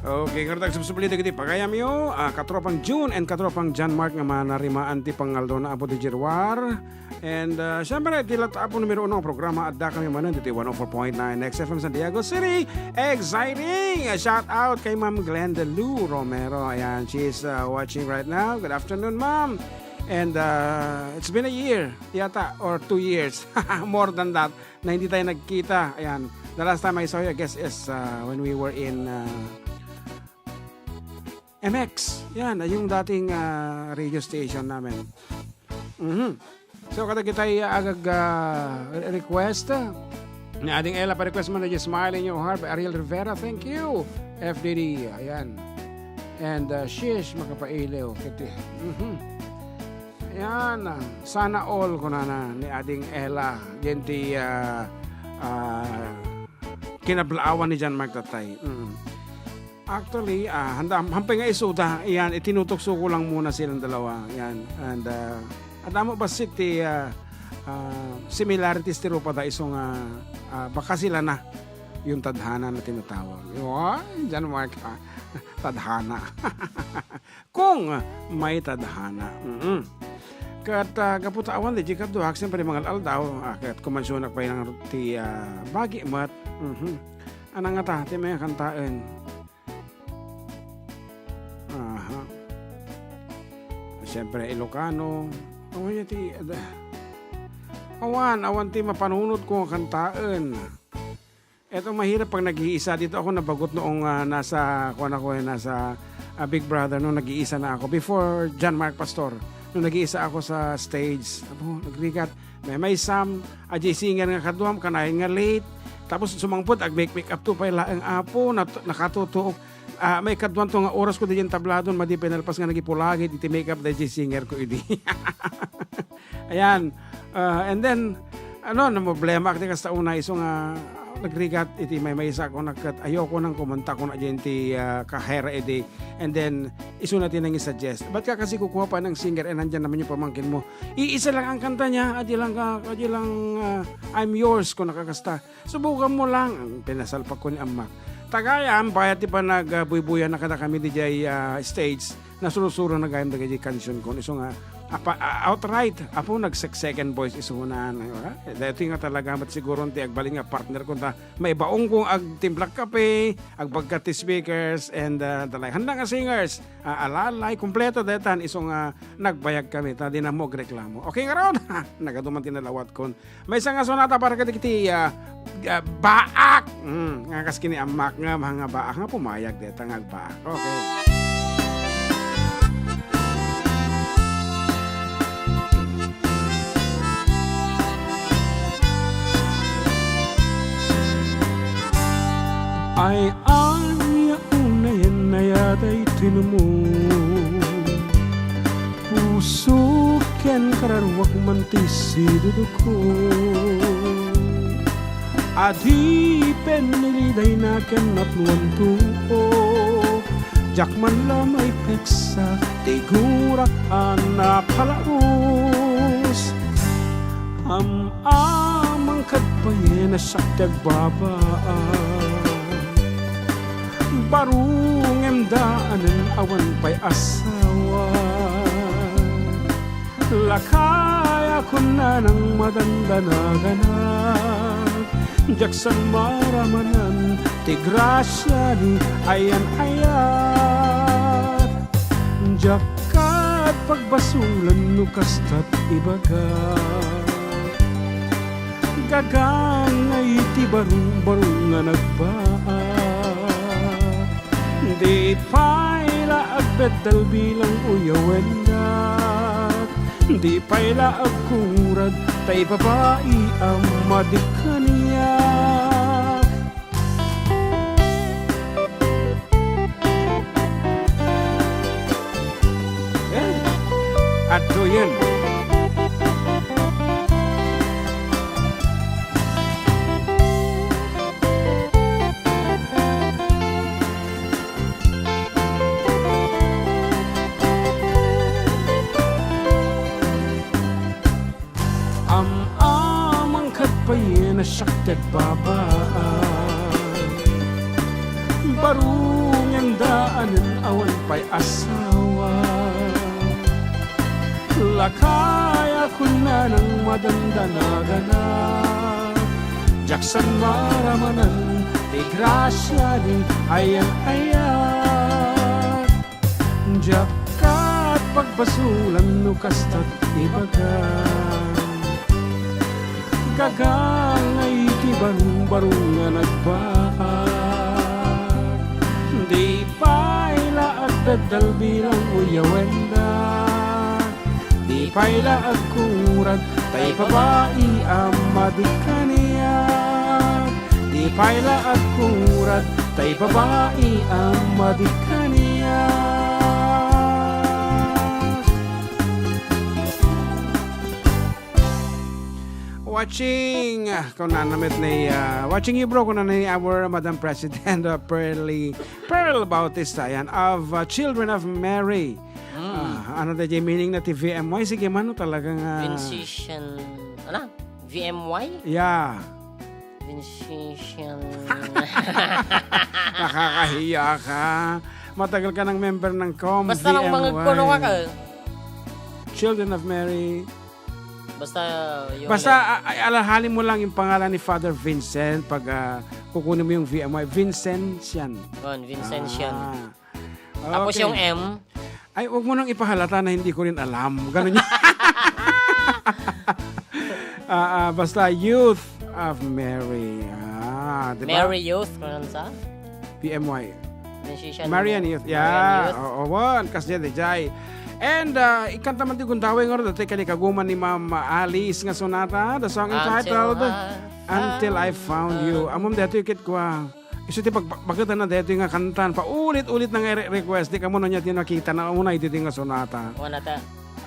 Okay, ngarud agsubsubli dagiti pagayamyo, ah, katropang June and katropang John Mark nga manarimaan ti pangaldona, Apo D J Ruar. And, ah, siyempre, ti lat-, Apo numero uno nga programa, adda kami manen ditoy one oh four point nine X F M Santiago City. Exciting! A shout out kay Ma'am Glenda Lou Romero. Ayan, she's, ah, watching right now. Good afternoon, ma'am. And, ah, it's been a year yata, or two years, more than that, na hindi tayo nagkita. Ayan. The last time I saw you, I guess, is, uh, when we were in, uh, M X. Yan, yung dating, uh, radio station namin. Mhm. So, kadagitay, uh, agag, uh, re-, request, uh, ni Ading Ella, pa-request mo na yung Smile in Your Heart by Ariel Rivera. Thank you, F D D. Ayan. And, uh, Shish, makapailiw. Kiti. Mhm. Yan, sana all, kunana ni Ading Ella. Yan ti, ah, ah, kinablaawan ni John Mark tatay. Mm. Actually, ah, handa, hampay nga isuda, yan, itinutukso ko lang muna silang dalawa. Yan, and, ah, adda mo bassit ti, ah, ah, similarities ti rupada isu nga, ah, baka sila na yung tadhana na tinatawag. Wow, John Mark, ah, tadhana. Kung may tadhana. Mm. Ket, ah, gapu ta awan di kadua, siyempre, mangal-aldaw, ah, ket kumansionak pay lang ti, ah, bagi met. Mhm. Anang ngata, ti may kantaen. Aha. Siyempre, Ilocano. Awan ya ti, ada. Awan, awan ti mapanunot ko nga kantaen. Eto, mahirap pag nag-iisa. Dito ako nabagot noong, ah, nasa, kuwan ako, eh, nasa, ah, Big Brother, nung nag-iisa na ako. Before John Mark Pastor, nung nag-iisa ako sa stage. Apo, nagrigat. May, may Sam, a J singer nga kaduam, kanayon nga late. Tapos sumangpot, ag-make, make up to pay laeng, Apo, nat-, nakatutuok. Ah, may kaduan to nga oras ko di dyan tabladon, madi pinalpas nga nagipulagid iti make up da J singer ko idi. Ayan. Ah, and then, ano, na problema ak ti kasta una, isu nga nagrigat iti maymaysa ko, nagkat, ayoko nang kumanta ko na dyan ti, ah, kahera idi. And then, isu na ti nangisuggest. Ba't ka kasi kukuha pa ng singer? Eh, nandyan naman yung pamangkin mo. Iisa lang ang kanta niya, adi lang ka, adi lang, ah, I'm yours, ko nakakasta. Subukan mo lang, ang pinasalpak ko ni Amak. Tagayan, bayat ti panag-, ah, buybuyan na kadakami di jay, ah, stage. Nasursuro na gayam dagiti kansion ko. Isu nga, apa, ah, outright, apo, nag-sec-, second voice, isu na, ah, daytoy nga talaga, mat siguro ti agbalin nga partner ko, ta, maibaon kong agtimplak kape, agbagkat ti speakers, and, ah, dalay. Handa nga singers, ah, alalay, kompleto, daytan, isu nga, nagbayag kami, ta, di na mo agreklamo. Okay, ngarud, nagaduman ti nalawat kon. Maysa nga sonata para kadagiti, ah, ah, baak. Mm, nga kas kini Amak nga mga baak nga pumayag deta nga agbaak. Okay. Ay, ania unayen nayaday tinumong puso ken kararuak man ti siduduko. Adi pennilidayna ken napnoan tuok, diak man la maipeksa ti gurak a napalaus. Am-amang kad payen a siak ti agbabaak. Baro ngem daanen awan pay asawa. Lakay a kunanang madandanaganak, diak san maramanan ti grasia ni ayan-ayat. Diak ket pagbasolan no kastat ibaga. Gagangay ti barubaro nga nagbaak. Di pay la agbeddal bilang uyawendak. Di pay la agkurad tay babai a madi kaniak. Eh, adtoyen. Am-amang kad payen a siak ti agbabaak. Baro ngem daanen awan pay asawa. Lakay a kunanang madandanaganak, diak san maramanan ti grasia ni ayan-ayat. Diak ket pagbasolan no kastat ibaga. Gagangay ti barubaro nga nagbaak. Di pay la agbeddal bilang uyawendak. Di pay la agkurad tay babai a madi kaniak. Di pay la agkurad tay babai a madi kaniak. Watching, ah, kunana met ni, ah, watching you, bro, kunana ni our Madam President, ah, Pearly, Pearl Bautista, yan, of, ah, Children of Mary. Mm. Ah, ano da jay meaning na ti V M Y? Sige man, no, talagang, ah, Vincian, ano? V M Y? Yeah. Vincian. Nakakahiya ka. Matagal ka ng member ng com, Basta lang V M Y. Mangagkuno ka ka. Children of Mary. Basta, yung Basta, ah, ay, alahali mo lang yung pangalan ni Father Vincent pag, ah, kukunin mo yung V M Y. Vincentian. Yun, Vincentian. Ah. Tapos Okay. yung M. Ay, wag mo nang ipahalata na hindi ko rin alam. Ganun yun. Ah, ah, basta Youth of Mary. Ah, di ba? Mary Youth, kung ano sa? P M Y. Musician Marian mo. Youth. Marian Yeah. Youth. Oo, wan. Kas dyan, di jay. And, ah, ikanta man ti gundaway nga ro, dati kani kaguman ni Ma'am Alice nga sonata, the song Until entitled I Until I Found Found You. Amom dati kit kwa. Isu ti pag-, pagkita na dati nga kantan, paulit-ulit na nga re-, request, di kamo na niya tinakita na una iti nga sonata. Wana ta.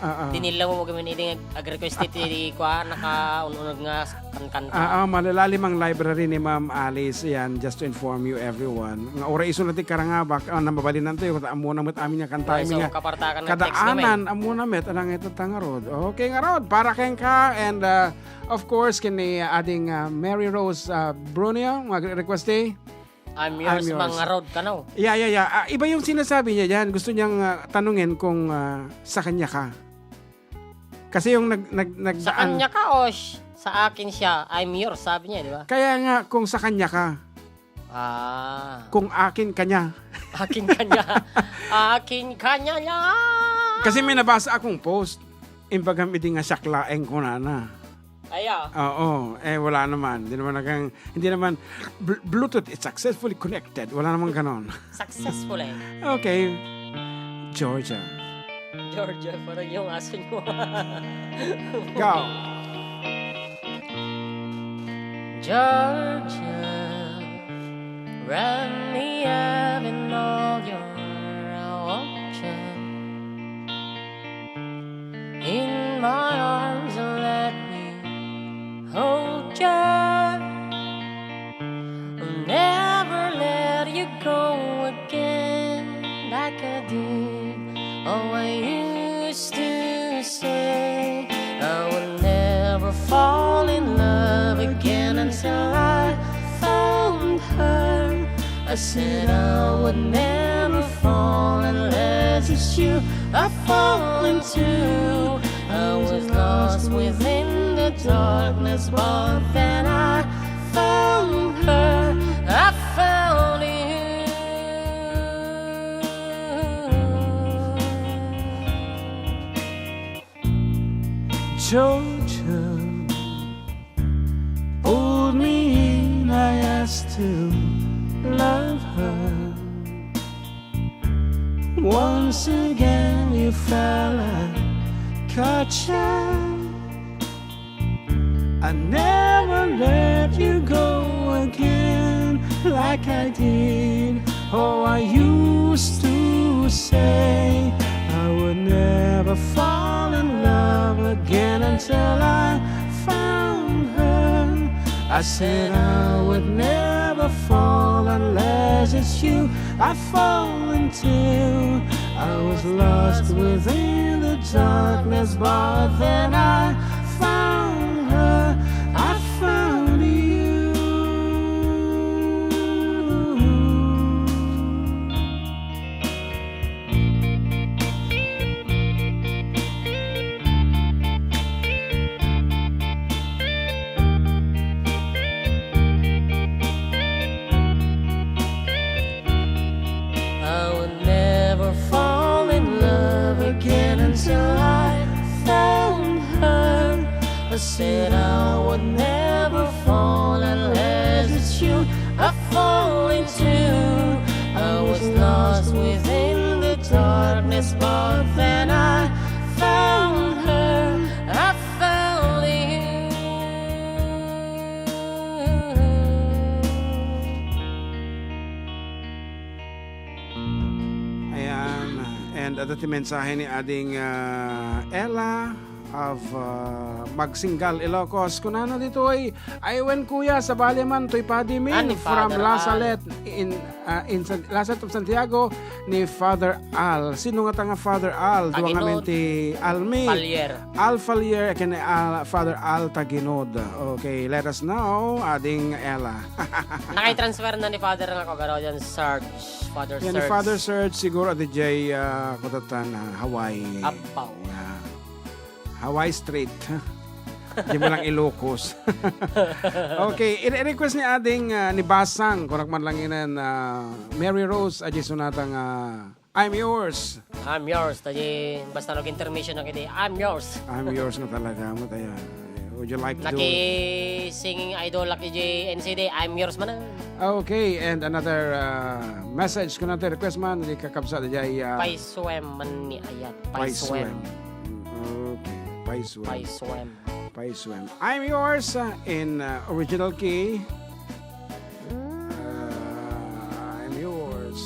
Ah, ah. Dinilla mo mo kami iti nga ag-, ag-request iti, iti kwa, nakaun-unod nga kankanta. Ah, ah, malalalim ang library ni Ma'am Alice, yan, just to inform you everyone. Nga uray isu na ti karangabak, ah, na mabalin nanto, yung ammona met amin nga kanta, Ay, amin so, nga kapartakan ng text naman. kadaanan, ammona met, alang ito ta ngarud. Okay, ngarud, para kenka, and, uh, of course, kini ading, uh, Mary Rose, uh, Brunio, nga request eh. I'm I'm yours, yours. Mga road, kano? Yeah, yeah, yeah. Ah, iba yung sinasabi niya dyan. Gusto niyang, ah, tanungin kung, ah, sa kanya ka. Kasi yung nag-, nag-, Sa nagdaan kanya ka o sh-, sa akin siya? I'm yours, sabi niya, di ba? Kaya nga, kung sa kanya ka. Ah. Kung akin kanya. Akin kanya. Akin kanya niya. Kasi may nabasa akong post. Imbagam idi nga siak laeng kunana. Aya. Oo. Eh, wala naman. Hindi naman nagang-, hindi naman, bl-, Bluetooth is successfully connected. Wala namang ganon. Successful eh. Okay. Georgia. Georgia, parang yung aso niyo. Go. Georgia, wrap me up in all your ocean. In my arms and let me hold you. I'll never let you go again like I did. Oh, I used to say I would never fall in love again until I found her. I said I would never fall unless it's you I fall into. I was lost within the darkness, but then I found her. I found you. Georgia pulled me in, I asked to love her. Once again you fell and caught you. I never let you go again like I did. Oh, I used to say I would never fall in love again until I found her. I said I would never fall unless it's you I fall into. I was lost within the darkness, but then I found her. I found you. I would never fall in love again until I found her. I said I would never fall unless it's you I fall into. I was lost within the darkness, but then I found her. I found you. Ayan. And adda ti mensahe ni ading, ah, Ella. of, uh, Magsinggal, Ilocos. Kunana ditoy, "Ay wen, kuya, sabali man toy padi min from Lasalet in, uh, in San-, Lasalet of Santiago ni Father Al." Sino nga ta nga Father Al? Dua nga Taginod. Ti Almi. Falier. Al Falier, ken, uh, Father Al Taginod. Okay, let us know, ading Ella. Naka-transfer na ni Father nga kagaro diyan, Serge. Father Yan ni Serge. Father Serge, siguro, adi jay, uh, kutatan, uh, Hawaii. Apaw. Yeah. Hawaii Street. Di mo lang Ilocos. Okay, i-request ni ading, ah, ni Basang, kunak man lang inen, ah, Mary Rose, adi sunata nga, "I'm yours." I'm yours. Tadi, basta nag-intermission na kiti, "I'm yours." I'm yours nga talaga mo, tayo. Would you like to do Naki-singing idol laki di N C D, "I'm yours" man. Okay, and another, ah, message ko na request man, di kakabsa, di jay, ah, Paiswem man ni ayat. Paiswem. Paiswem. Mm, okay. Paiswem. Paiswem. Paiswem. I'm yours, uh, in, uh, original key. Uh, I'm yours.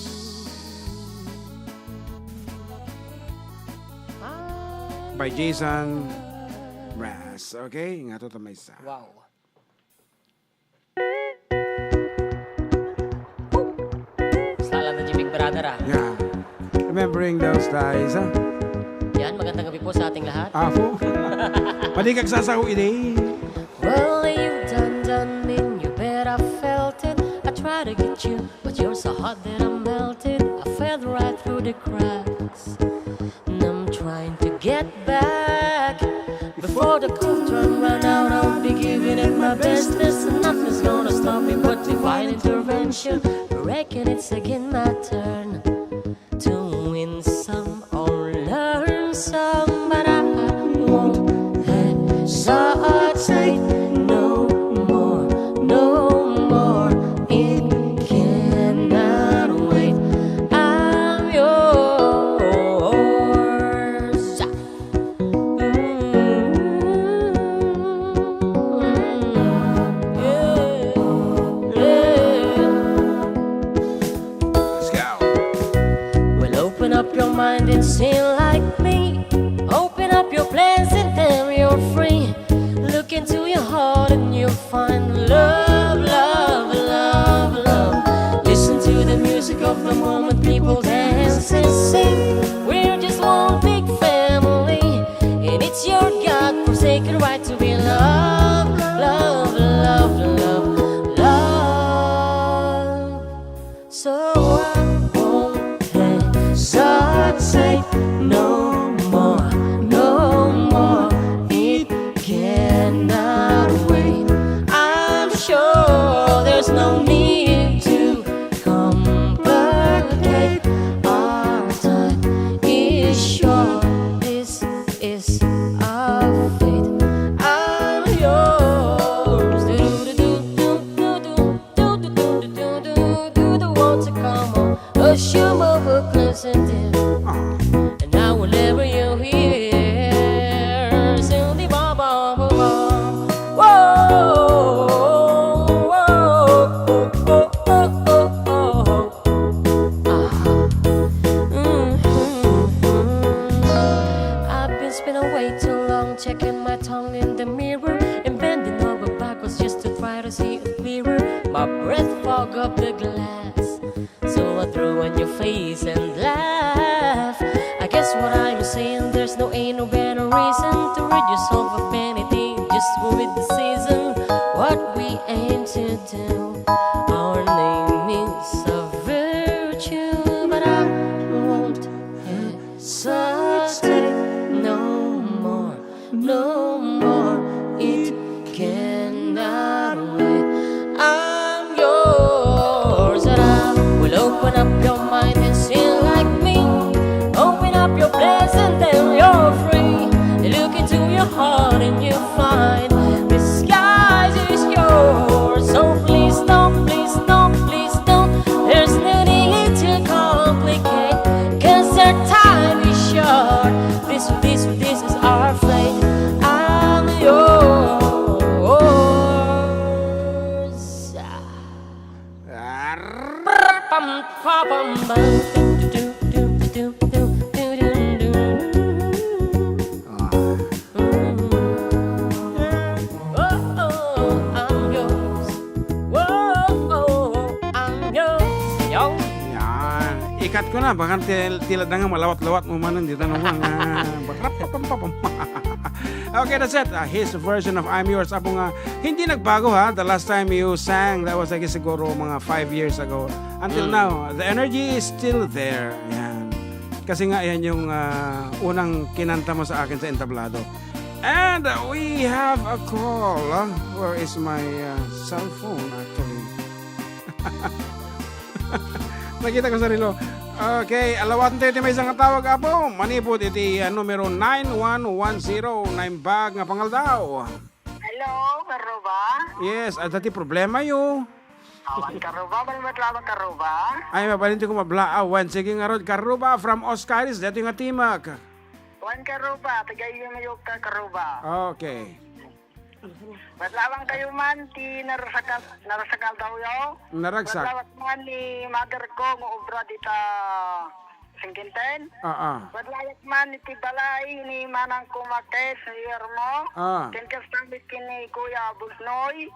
By Jason Mraz. Okay, nga to, to may isa. Wow. Basta lang na Big Brother, ah. Yeah. Remembering those days, ah. Yan, magandang gabi po sa ating lahat. Apo. Mali kagsasaw ini. Well, you done done mean you bet I felt it. I try to get you, but you're so hot that I melted. I fell right through the cracks. And I'm trying to get back. Before the cold turn run out, I'll be giving it my best. Listen, nothing's gonna stop me but divine intervention. Reckon it's again my turn to win some or learn some, but I won't hesitate no more, no more. It cannot wait. I'm yours. Let's go. Well, open up your mind and sing like me. Open up your plans and tell me you're free. Look into your heart and you'll find love, love, love, love. Listen to the music of the moment, people dance and sing. We're just one big family, and it's your God-forsaken right to be loved, love, love, love, love. So I won't hesitate no more, no more. It cannot wait. I'm sure there's no need to complicate. Our time is short. This is our fate. I'm yours. Do, do, do, do, do, do. Do, do, do, do, do, do, do, do, want to come on. Hush your mother, close and dim. And now whenever you hear, sing the ba, ba, ba, ba. Whoa, whoa, whoa, whoa, whoa, whoa, whoa. Ah. Mm-hmm. I've been spending way too long checking my tongue in the mirror and bending over backwards just to try to see it clearer. My breath fog up the glass, so I throw on your face and laugh. I guess what I'm saying, there's no ain't no better reason to rid yourself of anything. Just go with the season. What we aim to do, our name is a virtue, but I won't hesitate no more, no more. It cannot wait. I'm yours, and I will open up your mind and sing like me. Open up your place and then you're free. Look into your heart and you find the sky is yours. So please don't, please don't, please don't. There's no need to complicate, 'cause our time is short. This, this, this is our fate. I'm yours. Pam, pa, pam, pam. Ah. Ah, baka til-, tila da nga malawat-lawat mo manen, di ta nawa nga, barapapam. Okay, that's it. Ah, his version of I'm Yours. Apo nga, hindi nagbago ha. The last time you sang, that was, I guess, siguro mga five years ago. Until Mm. now, the energy is still there. Yan. Kasi nga, yan yung ah, unang kinanta mo sa akin sa entablado. And uh, we have a call. Ah, where is my uh, cell phone, actually? Nakita ko sa relo. Okay, alawaten tayo ti maysa nga tawag, Apo. Manipud iti uh, numero nine one one zero. Naimbag nga pangaldaw. Hello, Karuba? Yes, adda ti problema yo. Awan Karuba, balmat lamang Karuba. Ay, mabalin ti kumablaawan. Sige ngarud, Karuba from Oscaris, dito nga timak. Wan Karuba, taga iyo mayok ka Karuba. Okay. Balmat lamang kayo man, ti narasakal, narasakal daw yo. Naragsak. Balmat lamang man ni mother ko, nga obra dita Singkinten. Ah, ah. Balmat lamang man iti balay ni manang ko Martes, ni Yermo. Ah. Ken kasta met ken ni Kuya Busnoy.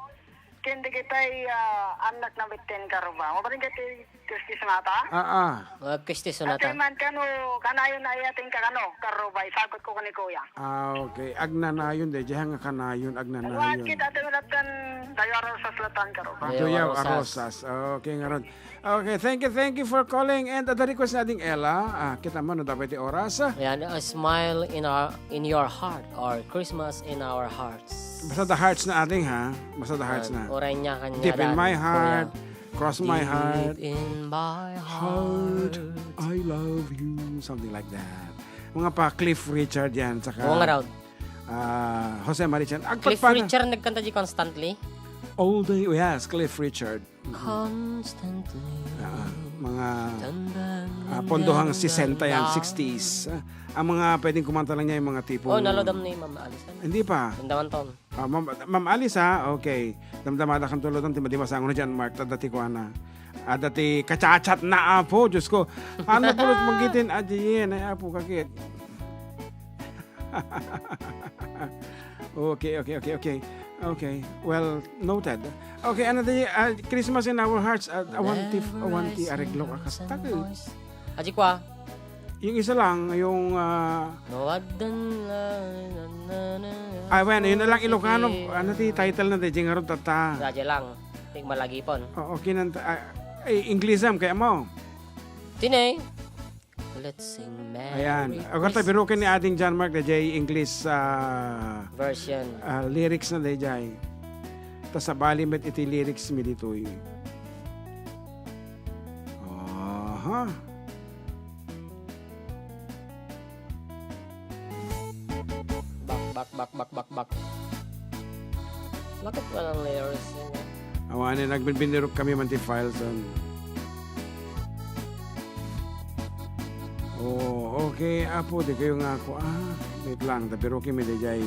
Ken dagitay ah, annak na met ken Karuba. Mabalin ka ti Kristi Sonata? Ah, ah. Ah, Kristi Sonata. Ate man kano, kanayon na iya ken kakano, Karuba, isagot ko kani Kuya. Ah, okay. Agnanayon, de. Diyan nga kanayon, agnanayon. Ano, kit ate, wala tan, dayo a rosas latan, Karuba. Dayo a Dayo a rosas. Rosas. Okay, ngarud. Okay, thank you, thank you for calling. And adda request na ding Ella. Ah, kita man, no, dapat ti oras. Ayan, a smile in our in your heart or Christmas in our hearts. Basta the hearts na ading, ha? Basta the hearts na. Uray niya kanya Deep in my heart, cross my heart. Deep in my heart, heart. I love you. Something like that. Mga pa Cliff Richard yan, saka Oo nga raw. Ah, Jose Marichan. Cliff Richard nagkanta di constantly? All day, oh yes, Cliff Richard. Constantly. Ah, mga ah, pondohang sesenta yan, sixties. Ah, ang mga pwedeng kumanta lang niya yung mga tipo. Oh, nalodam ni Ma'am Alice. Hindi pa. Damdaman ton. Ah, Ma'am, Ma'am Alice, ha? Okay. Damdamada kan tulodam, ti madi masango na dyan, Mark, tada ti kuana. Ada ti kachat-chat na, Apo, Diyos ko. Ano pulos magitin, adiyen, ay, Apo, kakit. Okay, okay, okay, okay. Okay, well, noted. Okay, ano di, ah, Christmas in our hearts, ah, awan ti, awan ti areglo a kasta. Aji kwa? Yung isa lang, yung, ah, No, what the na, na, na, na, Ah, bueno, yun na lang, Ilocano. Ano ti title na di, Jing Arod Tata? Radyo lang. Tig malagipon. Oo, kinanta, ah, eh, English am, kaya mo. Tinay. Let's sing Merry Ayan. Christmas. Agad tayo, pero kini ating John Mark na J English ah, Version. Ah, lyrics na dayjay. Ta sabali met iti lyrics mi ditoy. Aha. Bak, bak, bak, bak, bak, bak. Bakit walang layers yan, eh? Awanen, nagbinbinirok kami man ti files on. Oh, okay, Apo, di kayo nga ako. Ah, wait lang, tapiro kami di jay.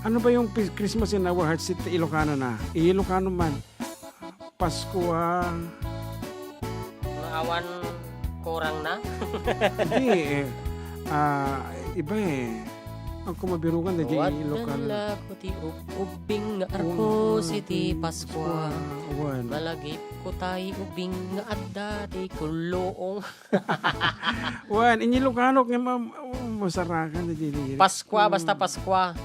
Ano ba yung Pis-, Christmas in Our Hearts? It Ilocano na. Ilocano man. Pasko, ah. Nga awan kurang na? Hindi, eh. Ah, iba, eh. Ang kumabirukan na di Ilocano. Waddan la ko ti ub-, ubbing nga arpos iti Paskua. Wan. Malagip ko tay ubbing nga adda ti kulluong. Wan, inyi Ilocano nga ma-, masarakan na di, di. Paskua, basta Paskua.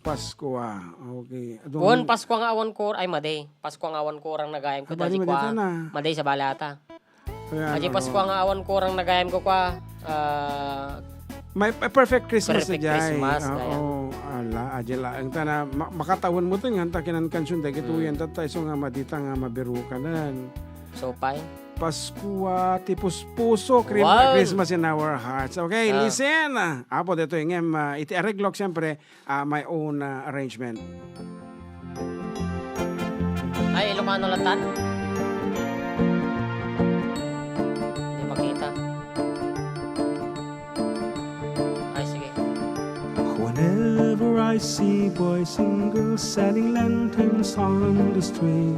Paskua. Okay. Adun- Wan, Paskua nga awan kur-, ay, madi. Paskua nga awan kurang na gayam ko. Abali, madi ta na. Madi sa balata. Ayan, Aji oo. Paskua nga awan kurang na gayam ko kwa. Ah, May, may perfect Christmas Perfect na jay. Christmas, Oo, gayam. Ala, aji laeng ta na ma-, makatawen mo to nga ta kinan kansion dagito Mm. yan, ta, ta iso nga madita nga mabirukanan. So, pay? Paskua, ti puspuso, Chri-, Wow. Christmas in our hearts. Okay, Ah. listen. Apo, dito yung, ah, iti areglok, siyempre, ah, my own, ah, arrangement. Ay, Ilocano latan? Di makita. Ay, sige. Whenever I see boys and girls selling lanterns on the street,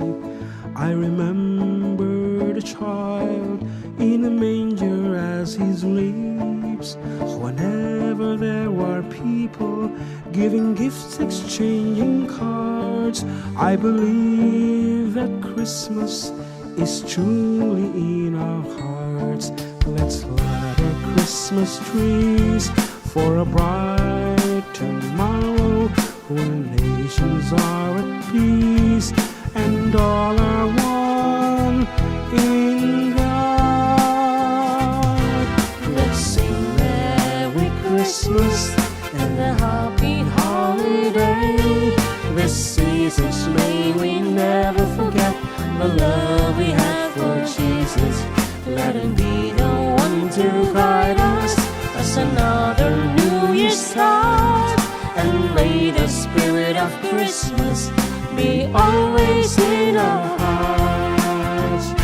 I remember the child in the manger as he sleeps. Whenever there are people giving gifts, exchanging cards, I believe that Christmas is truly in our hearts. Let's light our Christmas trees for a bright tomorrow when nations are at peace and all are one in God. Let's sing Merry Christmas and a Happy Holiday. This seasons may we never forget the love we have for Jesus. Let him be the one to guide us as another New Year start. And may the spirit of Christmas be always in our hearts.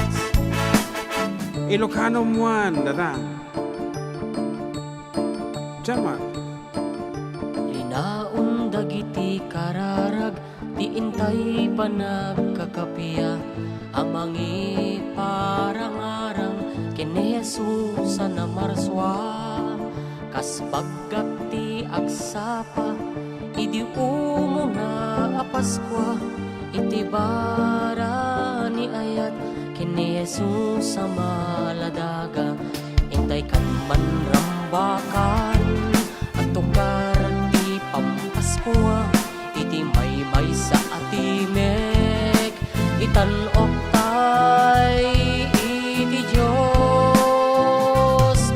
Ilocano muan, dada. Diyan, Mark. Linaon dagiti kararag ti intay panagkakappia a mangiparangarang ken ni Jesus a namarsua. Kas baggak ti agsapa idi umuna a Paskua, iti bara ni ayat ken ni Jesus a maladaga, intay kan manrambakan. Agtukar ti Pampaskua iti maymaysa a timek, itan-oktay iti Dios.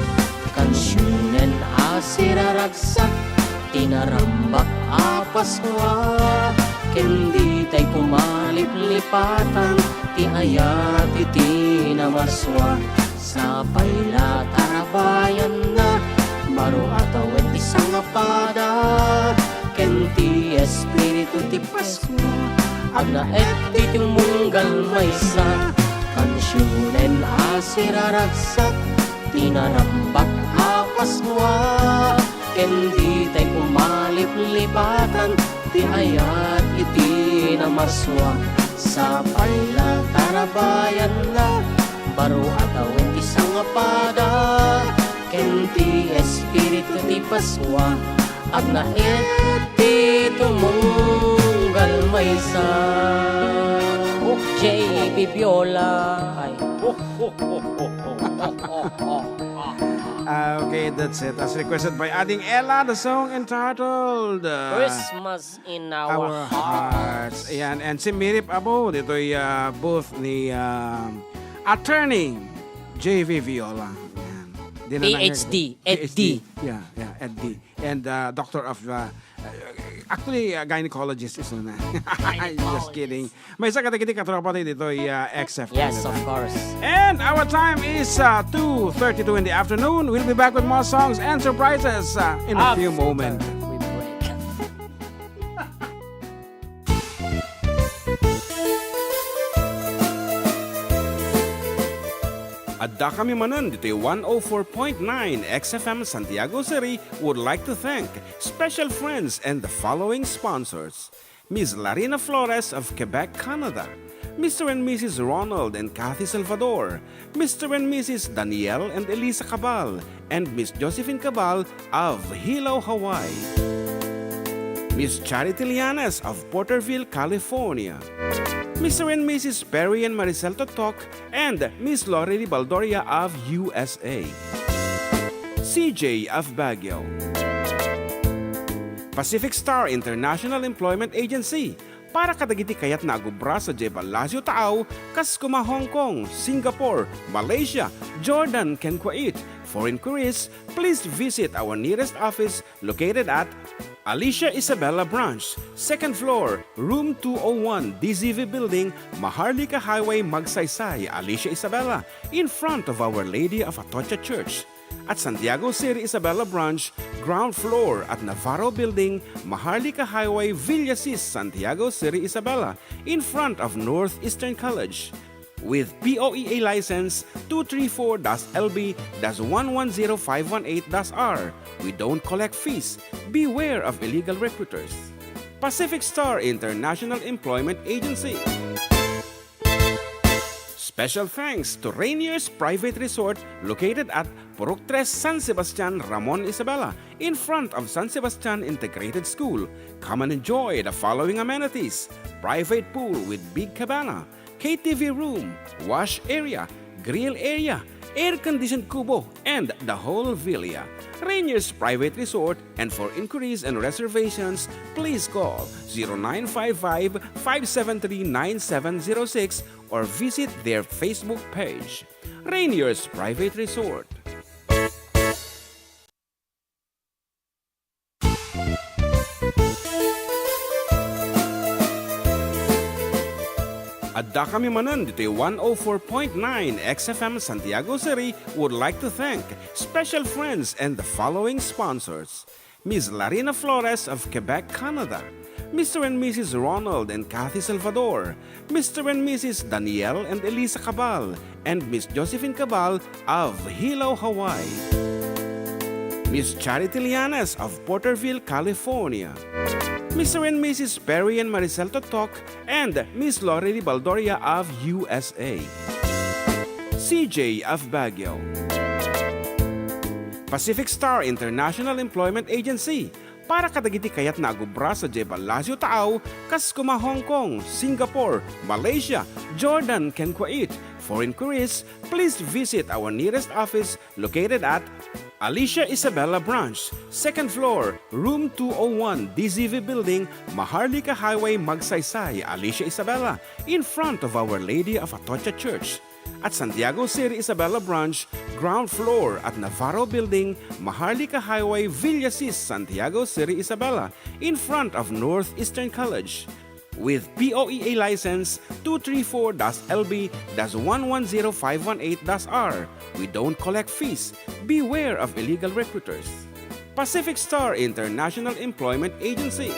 Kansionen a siraragsak ti narambak a Paskua, ken ditay kumaliplipatan ti ayat iti namarsua. Sapay la tarabayanna, baro a tawen ti sangapada, ken ti Espiritu ti Paskua, agnaed ti tumunggal maysa. Kansionen a siraragsak ti narambak a Paskua, ken ditay kumaliplipatan ti ayat iti namarsua. Sapay la tarabayanna, baro a tawen ti sangapada, ken ti Espiritu ti Paskua, agnaed ti tumunggal maysa. Oh, J B Viola. Ay. Ah, okay, that's it. As requested by Ading Ella, the song entitled, uh, Christmas in Our Our Hearts. Hearts. Ayan, and si Mirip Abo, dito'y, uh, booth ni, uh, Attorney J V Viola. Ayan. Di na lang P H D, yan. Ed D. P H D. Yeah, yeah, Ed D. And, uh, Doctor of, uh, uh, actually, uh, gynecologist is una. Just kidding. Maysa kadagiti katropa tayo dito'y, uh, X F M, Yes, di ba? Of course. And our time is, uh, two thirty-two in the afternoon. We'll be back with more songs and surprises, uh, in a few After moments. We break. Adda kami manen ditoy one oh four point nine X F M Santiago City would like to thank special friends and the following sponsors: Miss Larina Flores of Quebec, Canada, Mister and Missus Ronald and Kathy Salvador, Mister and Missus Daniel and Elisa Cabal, and Miss Josephine Cabal of Hilo, Hawaii, Miss Charity Lianes of Porterville, California, Mister and Missus Perry and Maricel Totok, and Miss Lori Baldoria of U S A, C J of Baguio, Pacific Star International Employment Agency, para kadagiti kayatna a gubra sadiay ballasiw taaw, kas kuma Hong Kong, Singapore, Malaysia, Jordan, ken Kuwait. For inquiries, please visit our nearest office located at Alicia Isabela Branch, second floor, room two oh one, D Z V Building, Maharlika Highway, Magsaysay, Alicia Isabela, in front of Our Lady of Atocha Church. At Santiago City Isabela Branch, ground floor at Navarro Building, Maharlika Highway, Villasis, Santiago City Isabela, in front of Northeastern College. With P O E A license two three four dash L B dash one one zero five one eight dash R, we don't collect fees. Beware of illegal recruiters. Pacific Star International Employment Agency. Special thanks to Rainier's Private Resort located at Purok Tres, San Sebastian, Ramon Isabela, in front of San Sebastian Integrated School. Come and enjoy the following amenities: private pool with big cabana, K T V room, wash area, grill area, air-conditioned kubo, and the whole villa. Rainier's Private Resort, and for inquiries and reservations, please call zero nine five five, five seven three, nine seven zero six or visit their Facebook page. Rainier's Private Resort. Addakami manen ditoy one oh four point nine X F M Santiago City would like to thank special friends and the following sponsors: Miss Larina Flores of Quebec, Canada, Mister and Missus Ronald and Kathy Salvador, Mister and Missus Daniel and Elisa Cabal, and Miss Josephine Cabal of Hilo, Hawaii. Miss Charity Lianes of Porterville, California. Mister and Missus Perry and Maricel Totok and Miss Lorely Baldoria of U S A. C J of Baguio. Pacific Star International Employment Agency, para kadagiti kayatna a gubra sadiay Palacio Taaw, kas koma Hong Kong, Singapore, Malaysia, Jordan, ken Kuwait. For inquiries, please visit our nearest office located at Alicia Isabela Branch, second floor, room two oh one, D Z V Building, Maharlika Highway, Magsaysay, Alicia Isabela, in front of Our Lady of Atocha Church. At Santiago City Isabela Branch, ground floor at Navarro Building, Maharlika Highway, Villasis, Santiago City Isabela, in front of Northeastern College. With P O E A license two three four dash L B dash one one zero five one eight dash R, we don't collect fees. Beware of illegal recruiters. Pacific Star International Employment Agency.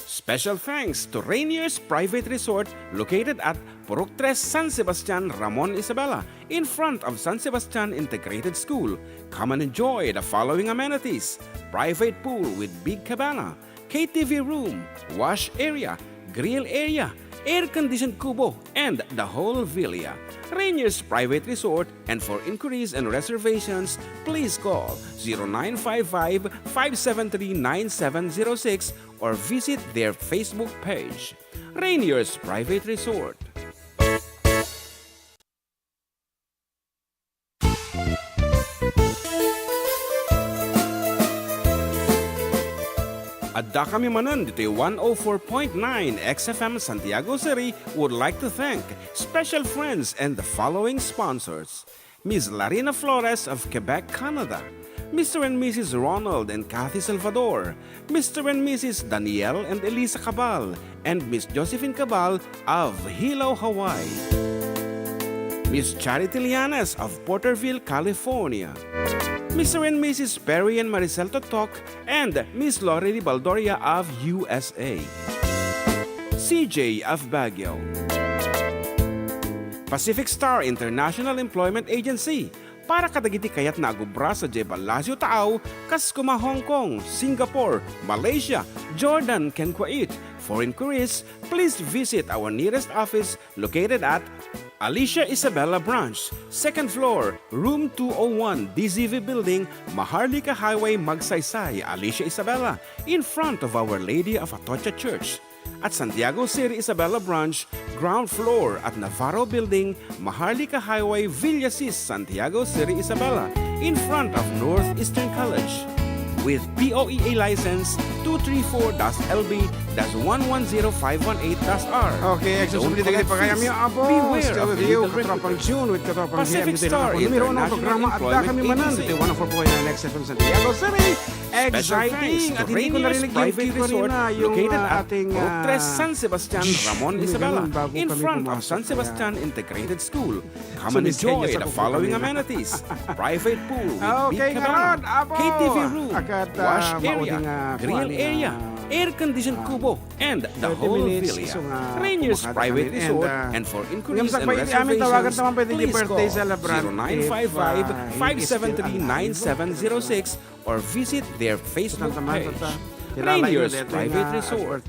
Special thanks to Rainier's Private Resort located at Purok Tres, San Sebastian, Ramon Isabela, in front of San Sebastian Integrated School. Come and enjoy the following amenities: private pool with big cabana, K T V room, wash area, grill area, air-conditioned kubo, and the whole villa. Rainier's Private Resort, and for inquiries and reservations, please call zero nine five five, five seven three, nine seven zero six or visit their Facebook page. Rainier's Private Resort. Addakami manen ditoy one oh four point nine X F M Santiago City would like to thank special friends and the following sponsors: Miss Larina Flores of Quebec, Canada, Mister and Missus Ronald and Kathy Salvador, Mister and Missus Daniel and Elisa Cabal, and Miss Josephine Cabal of Hilo, Hawaii. Miss Charity Lianes of Porterville, California. Mister and Missus Perry and Maricel Totok and Miss Lorely Baldoria of U S A. C J of Baguio. Pacific Star International Employment Agency, para kadagiti kayatna a gubra sadiay Palacio Taaw, kas koma Hong Kong, Singapore, Malaysia, Jordan, ken Kuwait. For inquiries, please visit our nearest office located at Alicia Isabela Branch, second floor, room two oh one, D Z V Building, Maharlika Highway, Magsaysay, Alicia Isabela, in front of Our Lady of Atocha Church. At Santiago City Isabela Branch, ground floor at Navarro Building, Maharlika Highway, Villasis, Santiago City Isabela, in front of Northeastern College. With P O E A license two three four dash L B dash one one zero five one eight dash R. Okay, we don't collect fees. Beware of illegal recruiters. Pacific Star International Employment Agency. Special thanks to Rainier's Private Resort, located at Purok Tres, San Sebastian, Ramon Isabela, in front of San Sebastian Integrated School. Come and enjoy the following amenities: private pool with big cabana, K T V room, wash area, grill area, air-conditioned kubo, and the whole villa. Rainier's Private Resort, and for inquiries and reservations, please call zero nine five five, five seven three, nine seven zero six or visit their Facebook page. Rainier's Private Resort.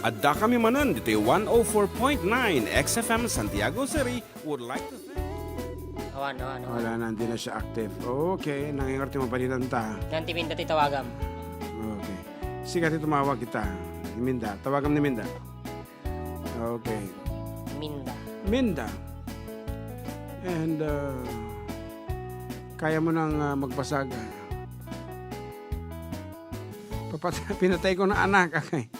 Addakami manen ditoy one oh four point nine X F M Santiago City would like to thank Ano, ano. Wala na, hindi na siya active. Okay, nangingar ti mabalidanta. Yan ti Minda ti tawagam. Okay. Sika ti tumawag kita. Ni Minda. Tawagam ni Minda. Okay. Minda. Minda. And, uh, kaya mo nang, uh, magbasag. Papat-, pinatay ko na anak. Okay.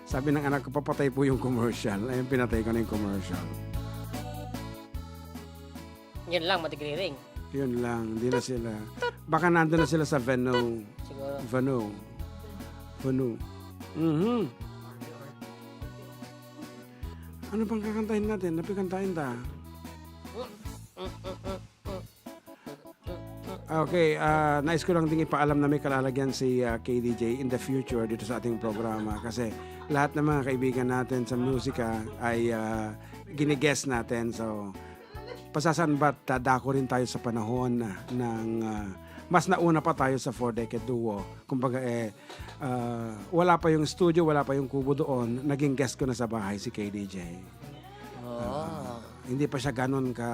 Sabi ng anak ko, "Papatay po yung commercial." Ayun, pinatay ko na yung commercial. Yun lang, matigriring. Yun lang, hindi na sila. Baka nandun na sila sa venue. Siguro. Venue. Venue. Mhm. Ano pang kakantahin natin? Napikantahin ta. Okay, ah, nais ko lang ding ipaalam na may kalalagyan si, ah, K D J in the future dito sa ating programa kasi lahat ng mga kaibigan natin sa musika ay, ah, gini-guest natin. So, pasasanbat, ah, dako rin tayo sa panahon na, ng, ah, mas nauna pa tayo sa Four Decade Duo. Kumbaga, eh, ah, wala pa yung studio, wala pa yung kubo doon, naging guest ko na sa bahay si K D J. Oh. Ah, hindi pa siya ganun ka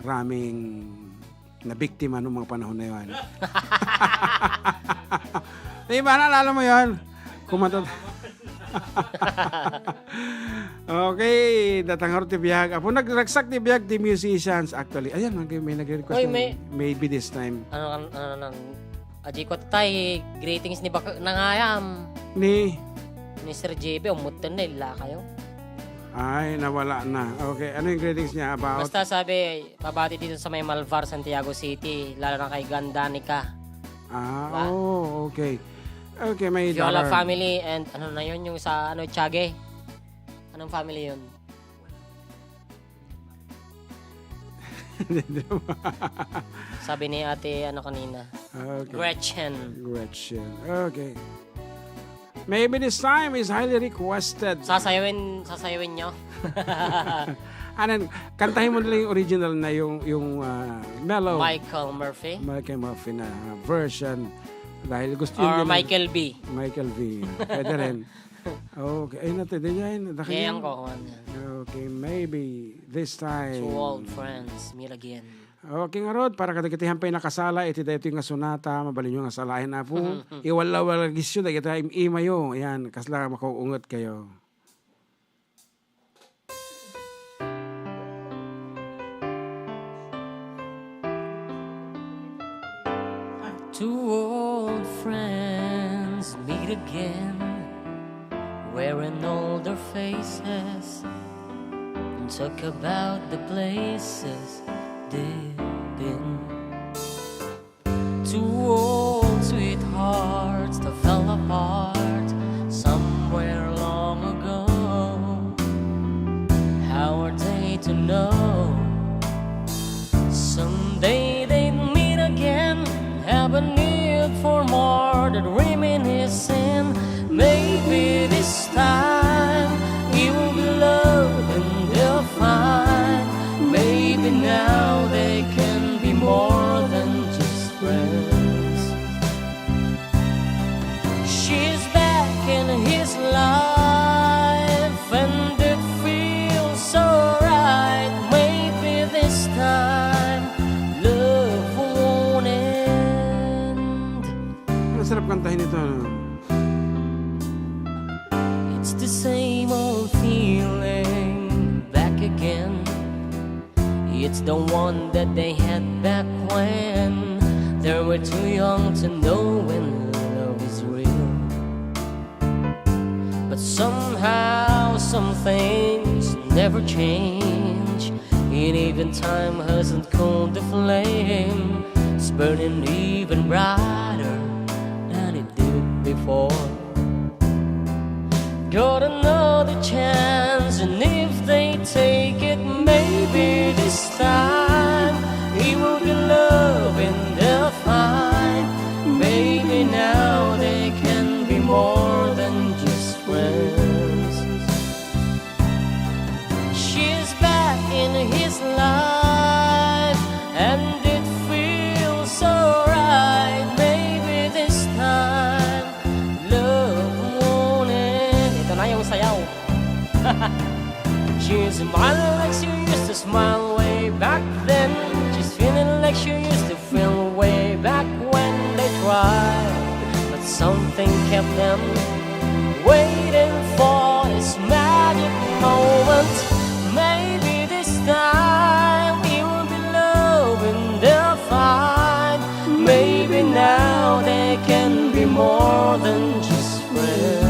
raming nabiktima nung mga panahon na yun. Di ba, naalala mo yun? Kumanta. Okay, datang ti biag. Apo, nagragsak ti biag ti musicians, actually. Ayan, may, may nagre-request Oy, ng may Maybe This Time. Ano, ano, ano, ano, Aji ko tay, greetings ni Bak-, nangayam. Ni? Ni Sir J B, umutten na, illa kayo. Ay, nawala na. Okay, ano yung greetings niya about? Basta sabi, pabati dito sa may Malvar, Santiago City, lalo na kay Ganda Nika. Ah, Ba? Oh, okay. Okay, may Viola daughter. Family and ano na yun, yung sa ano, Tiague. Anong family yun? Sabi ni ate, ano kanina? Okay. Gretchen. Gretchen. Okay. Maybe This Time is highly requested. Sasayawin, sasayawin nyo? Anan, kantahin mo nila yung original na yung, yung, ah, mellow. Michael Murphy? Michael Murphy na, ah, version. Dahil gusto Or yun nila. Michael B. Michael B. Pwede rin. Okay. Ay, natin, di yan. Daki Yan yan. Ko, kuwan yan. Okay, maybe this time. Two old friends meet again. Okay, ngarud, para kadagiti hampay nakasala, iti daytoy nga sonata, mabalin nyo nga salaen, Apo. Iwalla-walla gisyo, dagita im-imayo. Ayan, kasla makuungot kayo. Two old friends meet again, wearing older faces, and talk about the places they've been. Two old sweethearts that fell apart somewhere long ago. How are they to know? Someday they'd meet again, have a need for more that remain is sin. Maybe this time it will be love and they'll find. Maybe now they can be more than just friends. She's back in his life and it feels so right. Maybe this time love won't end. Ang sarap kantahin ito, no? It's the same old feeling back again. It's the one that they had back when they were too young to know when love is real. But somehow some things never change, and even time hasn't cooled the flame. It's burning even brighter than it did before. Got another chance, and if they take it, maybe this time it will be love and they'll find. Maybe now they can be more than just friends. She's back in his life, and it feels so right. Maybe this time love won't end. Ito na yung sayaw. She smiles like she used to smile way Back then, she's feeling like she used to feel way back when they tried, but something kept them waiting for this magic moment. Maybe this time we will be loving the fine. Maybe now they can be more than just friends.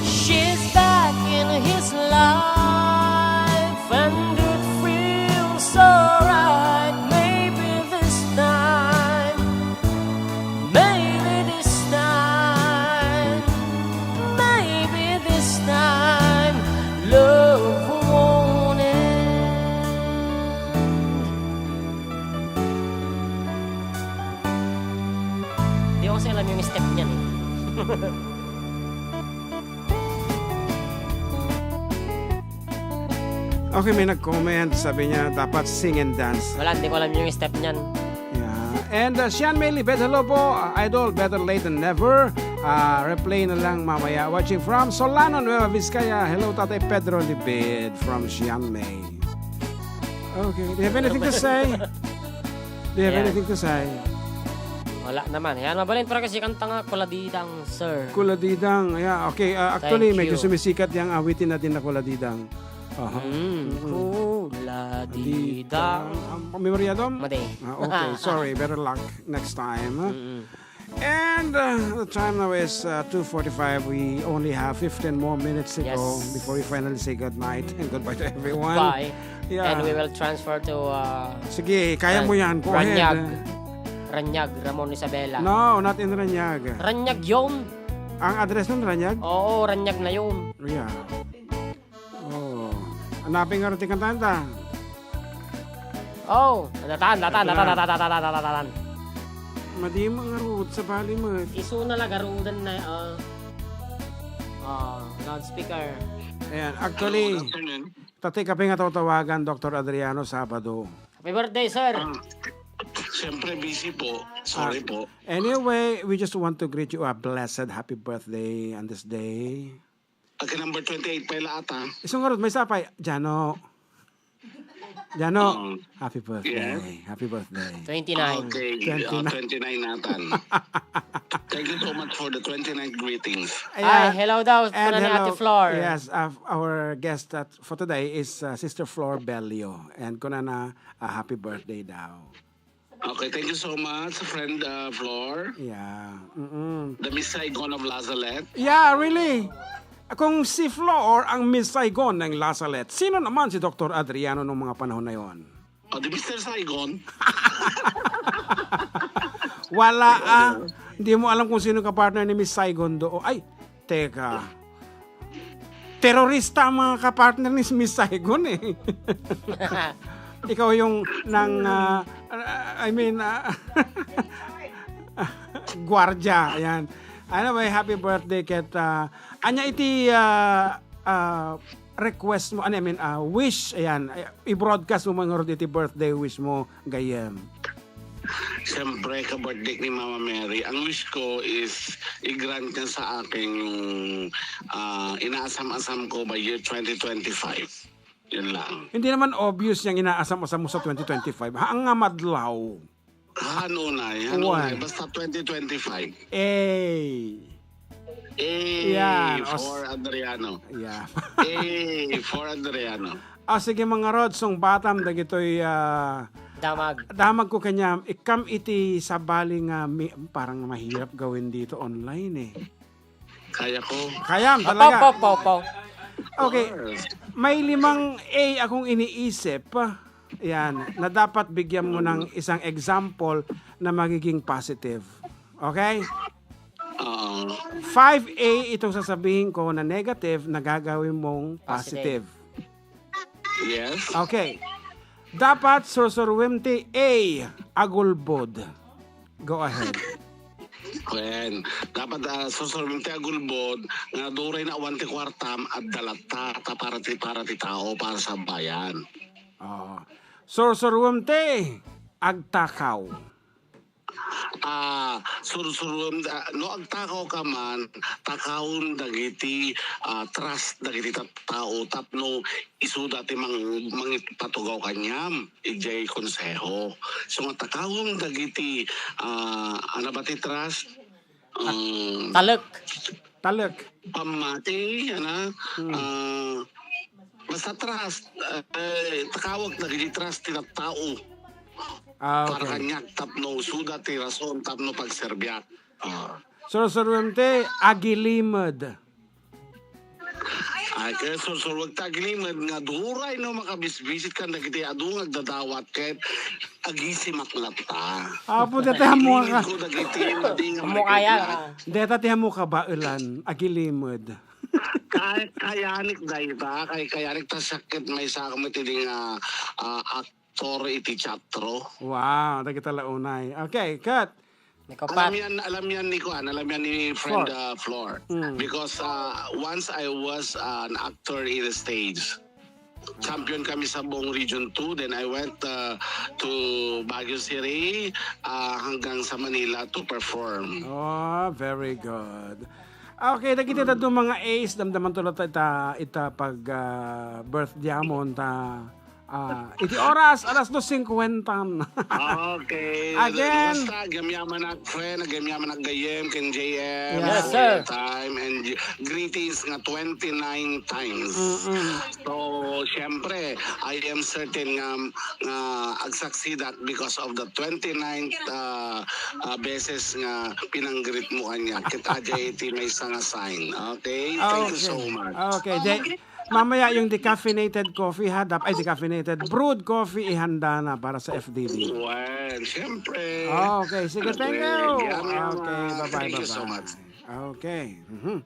She's back in his life and it feels alright. Maybe this time, maybe this time, maybe this time, love won't end. Di ko kasi alam yung step niyan eh. Okay, may nag-comment. Sabi niya, dapat sing and dance. Wala, hindi ko alam yung step niyan. Yeah. And uh, Sian May Libed, hello po, uh, idol, better late than never. Uh, replay na lang mamaya. Watching from Solano, Nueva Vizcaya. Hello, Tatay Pedro Libed from Sian May. Okay, do you have anything to say? Do you have Yeah. anything to say? Wala naman. Yan, mabalin para kasi kanta nga Kuladidang, sir. Kuladidang. Yeah, okay. Uh, actually, Thank medyo you. Sumisikat yung awitin natin na Kuladidang. Aha. Mm, Kuladidang. Ang memoryadom? Madi. Ah, okay, sorry. Better luck next time. Huh? Mm-mm. And uh, the time now is uh, two forty-five. We only have fifteen more minutes to go Yes. before we finally say good night and goodbye to everyone. Bye. Yeah. And we will transfer to uh, Sige, kaya mo yan. Go Ranyag. ahead. Ranyag, Ramon Isabela. No, not in Ranyag. Ranyag yun. Ang address nun, Ranyag? Oo, Ranyag na yun. Yeah. Oh. Hanapin nga rin ti kantanta. Oh, natan, natan, Ito natan, na. natan, natan, natan, natan. Madi mo nga road sa bali mo. Isu na lagarudan na, ah, ah, loudspeaker. Ayan, actually, Good afternoon. Tatay Kape nga tatawagan, Doctor Adriano, Sabado. Happy birthday, sir. Ah, Siyempre, busy po. Sorry po. Anyway, we just want to greet you a blessed happy birthday on this day. Pagka number twenty-eight pa ila ata. Isang nga road, may sapay. Jano. Jano, Um, happy birthday. yes. Happy birthday. twenty-nine. Okay, Twenty-nine. uh, twenty-nine natan. Thank you so much for the twenty-nine greetings. Ay, hello daw. And Kuna ni hello. Ate Flor. Yes, uh, our guest that for today is uh, Sister Flor Bello. And kuna na, uh, happy birthday daw. Okay, thank you so much, friend uh, Flor. Yeah. Mm-mm. The Miss Saigon of Lazalet. Yeah, really. Kung si Flor ang Miss Saigon ng Lazalet, sino naman si Doctor Adriano nung mga panahon na yon? O, di Mister Saigon. Wala ah. Hindi mo alam kung sino ka partner ni Miss Saigon do. Ay, teka. Terorista ang mga kapartner ni Miss Saigon eh. Ikaw yung nang, ah, I mean, ah, gwardiya, ayan. Ano ba, happy birthday ket ah, anya iti ah, ah, request mo, ano, I mean, ah, wish, ayan, i-broadcast mo man ngarud iti birthday wish mo, gayyem. Siyempre, ka-birthday ni Mama Mary, ang wish ko is i-grant niya sa akin yung ah, inaasam-asam ko by year twenty twenty-five. Yun lang. Hindi naman obvious yung inaasam-asam mo sa twenty twenty-five. Ha, ang nga madlaw. Hanunay, Why? hanunay. Basta twenty twenty-five. Eh. Eh, Yan, os- for Adriano. Yeah. Eh, for Adriano. Ah, sige, mga Rods, sungbatam dagitoy ah, Damag. damag ko kanya, ikam iti sabali nga mi- parang mahirap gawin dito online eh. Kaya ko. Kayam Paw, talaga. paw, paw, paw. Okay. May limang A akong iniisip. Yan, na dapat bigyan mo ng isang example na magiging positive. Okay? Oo. Five A itong sasabihin ko na negative na gagawin mong positive. Yes. Okay. Dapat sursuruem ti A, agulbod. Go ahead. Kwen, dapat uh, susurwing ti agulbod nga duray na awan ti kuartam, adda latta ta para ti para ti tao, para sa bayan. Oh. Sursuruem ti agtakaw. Ah, sursuruem, ah, no agtakawka man, takawem dagiti, ah, trust dagiti tattao tapno isuda ti mang-, mangipatugaw kaniam idiay konseho. So, nga takawem dagiti, ah, ano ba ti trust? Um, Talek. Talek. Pammati, ana, Hmm. ah, basta trust, eh, takawek dagiti trust ti tattao. Ah, Para okay. Kaniak tapno suda ti rason tapno pagserbiak. Ah. Sursuruem ti agilimed. Ay, kaya sursuruek ti agilimed nga duray no makabisbisit kan dagiti adu nga agdadawat ket agisimak latta. Apo, deta ti ammo ka. Agilimed ko dagiti madi nga Ammo kaya, makikita. Ah. Deta ti ammo ka baelan, agilimed. Kay, kayanik dayta, kay kayanik ta sakit may sakit iti nga, ah, aktor iti teatro. Wow, dagita la unay. Okay, cut. Alam yan, alam yan ni kuan, alam yan ni friend, Flor. Uh, Flor. Mm. Because, uh, once I was, uh, an actor in the stage. Champion kami sa buong Region two, then I went, uh, to Baguio City, uh, hanggang sa Manila to perform. Oh, very good. Okay, dagiti dadduma nga ace, damdaman to latta ita, ita pag, ah, birthday amon ta, ah, iti oras, alas dos cincuenta. Okay. Again. Basta, agyamanak, friend, agyamanak gayyem, ken J M, Yes, sir. Time, and greetings nga twenty-nine times. Mm-mm. So, syempre, I am certain nga, nga agsaksidak because of the twenty-ninth, uh, uh, beses nga pinanggreet mo kaniak. Ket adda iti maysa nga sign. Okay? Thank you so much. Okay. De-, mamaya yung decaffeinated coffee, ha? Dap-, ay, decaffeinated. Brewed coffee, ihanda na para sa F D B. Well, syempre. Okay. Sige, thank you. Okay, bye-bye, bye-bye. Thank you so much. Okay. Mhm.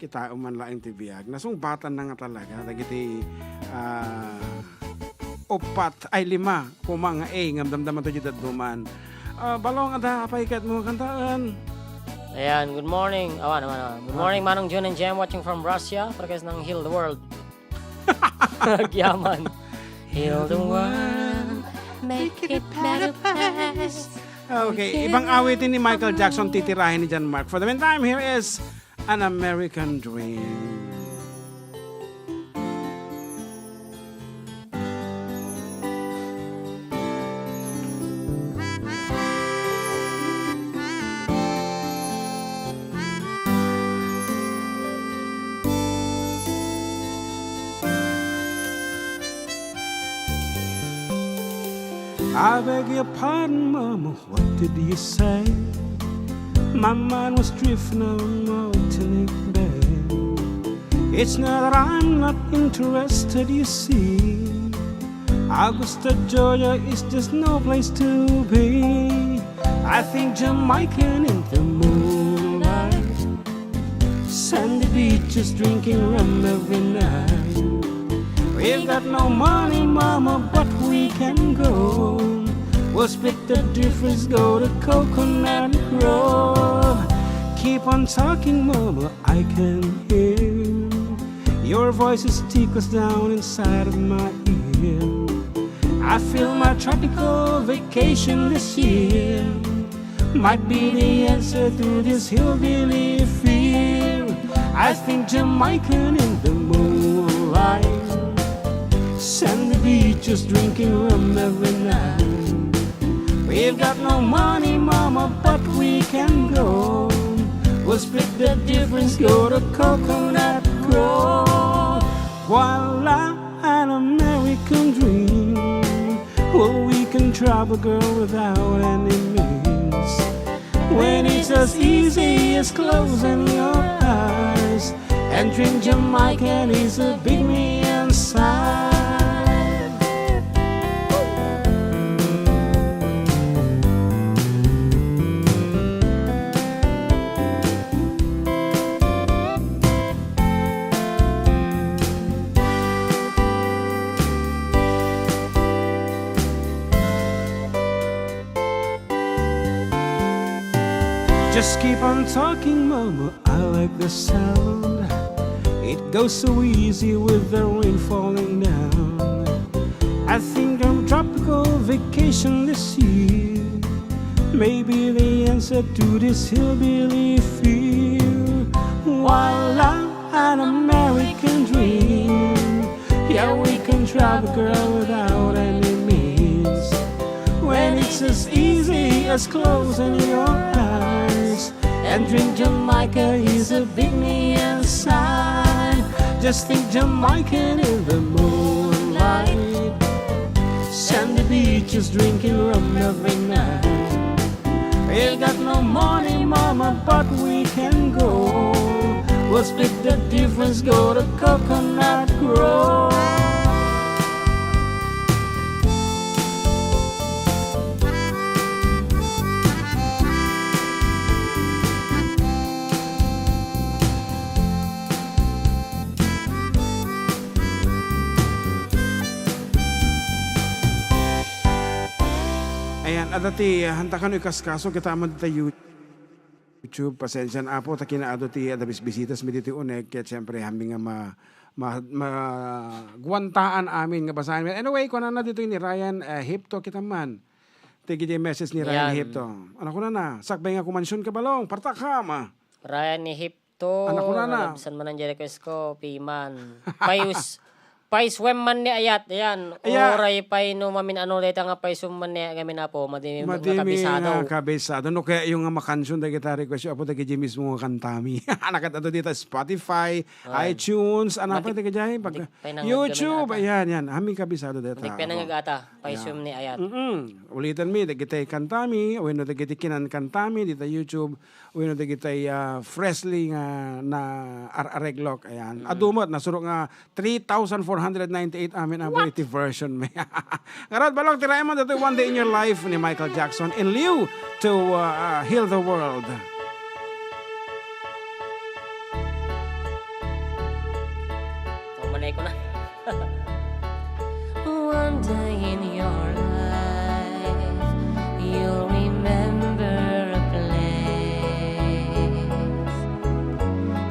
Kitaem man laeng ti biag. Nasungbatan na nga talaga dagiti, ah, upat, ay, lima, koma nga A nga damdaman to diay dadduma. Ah, Balong, adda pay ket mo kantaen? Ayan, good morning. Awan, awan, awan. Good morning, Manong Jun and Jem, watching from Russia. Para guys ng Heal the World. Agyaman. Heal the world, make it a better place. Okay, ibang awitin ni Michael Jackson, titirahin ni John Mark. For the meantime, here is An American Dream. I beg your pardon, Mama, what did you say? My mind was drifting on Martinique Bay. It's not that I'm not interested, you see. Augusta, Georgia is just no place to be. I think Jamaican in the moonlight. Sandy beaches, drinking rum every night. We've got no money, mama, but we can go. We'll split the difference, go to Coconut Grove. Keep on talking, mama, I can hear. Your voice is echoes down inside of my ear. I feel my tropical vacation this year might be the answer to this hillbilly fear. I think Jamaican in the moonlight, sandy beaches, drinking rum every night. We've got no money, mama, but we can go. We'll split the difference, go to Coconut Grove. Voila, an American dream. Well, we can travel, girl, without any means. When it's as easy as closing your eyes and drink Jamaican is a big me inside. Just keep on talking, mama, I like the sound. It goes so easy with the rain falling down. I think our tropical vacation this year Maybe the answer to this hillbilly feel. Voila, an American dream. Yeah, we can drive a girl without any means. When it's as easy as closing your eyes and drink Jamaica is a big neon sign. Just think Jamaican in the moonlight. Sandy beaches, drinking rum every night. We got no money, mama, but we can go. We'll split the difference, go to Coconut Grove. Ayan, adda ti, ah, hanta kano ikaskaso, kita man dita YouTube. Pasensian, Apo, ta kinaadu ti adda bisbisitas mi ditoy uneg, ket siyempre, hami nga ma-, ma-, maguantaan amin nga basaen. Anyway, kunana ditoy ni Ryan, eh, Hipto, kita man. Ti idiay message ni Ryan Yan. Hipto. Ano kunana? Sakbay nga kumansion ka, Balong, partakam. Ryan ni Hipto, Anak ko na na. Nalabsan man ang request ko, piman. Payus-, payswem man ni ayat, yan. Aya. Uray pay no mamin-ano dayta nga payswem man ni gamin apo, madimi, madimi makabisado. Nga kabisado. No kaya yung nga makansion dagita request, apo, dagiti mismo nga kantami. Anak at ato dita, Spotify, Ay. iTunes, ano pa Mati-, dagiti, pag, mati-, pay nang YouTube, gamin ata. Ayan, yan. Amin kabisado dayta, Mati-, pay nang apo. Gata, payswem Yeah. ni ayat. Mm-mm. Ulitan mi, dagiti kantami, wenno dagiti kinankantami, dita YouTube, wenno dagiti, ah, freshly nga na ar-, areglok, ayan. Mm. Adu met, nasuro nga three thousand four hundred ninety-eight amin, abo, What? Iti version mi. Ngarud, Balong, tiraem man ditoy One Day in Your Life ni Michael Jackson in lieu to, uh, uh, Heal the World. Tumanay ko na. One day in your life, you'll remember a place,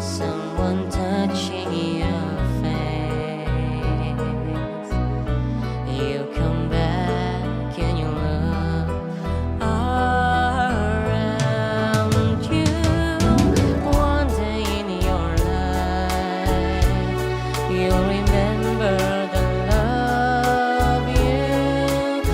someone touching your face. You come back and you look around you. One day in your life, you'll remember the love you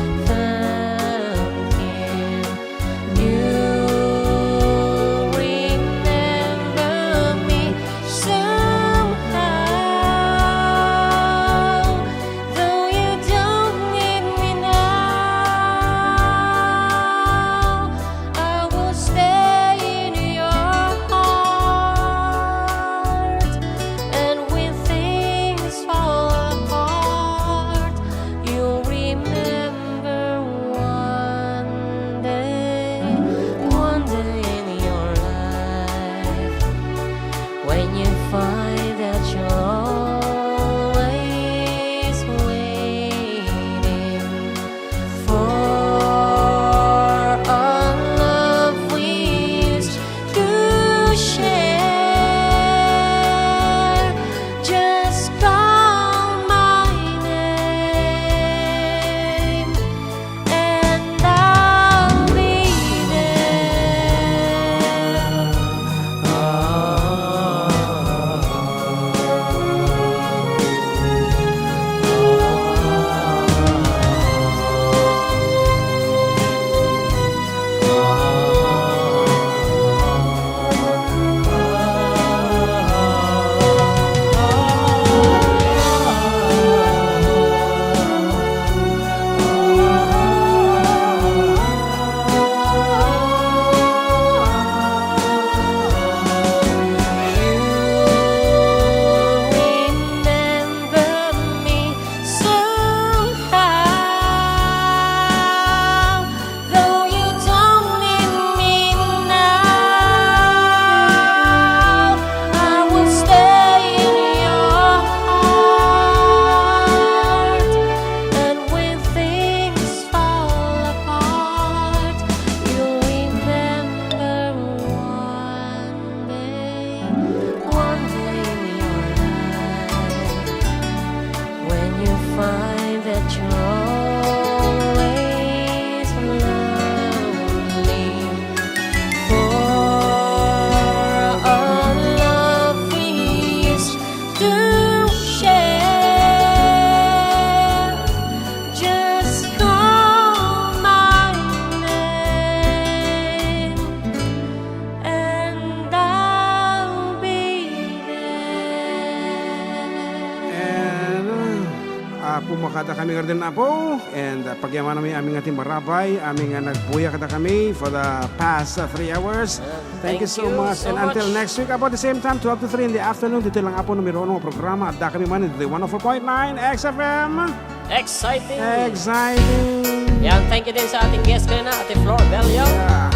Apo, makada kami garden, Apo, and, uh, pagyamanami amin nga timbarabay, amin nga nagbuya kada kami for the past, uh, three hours. Thank you so much. And until next week, about the same time, twelve to three in the afternoon, dito lang, Apo, numero uno nga programa. Adda kami man dito, one oh four point nine X F M. Exciting! Exciting! Yan, thank you din sa ating guest kanina, Ate Flor Bello. Yeah.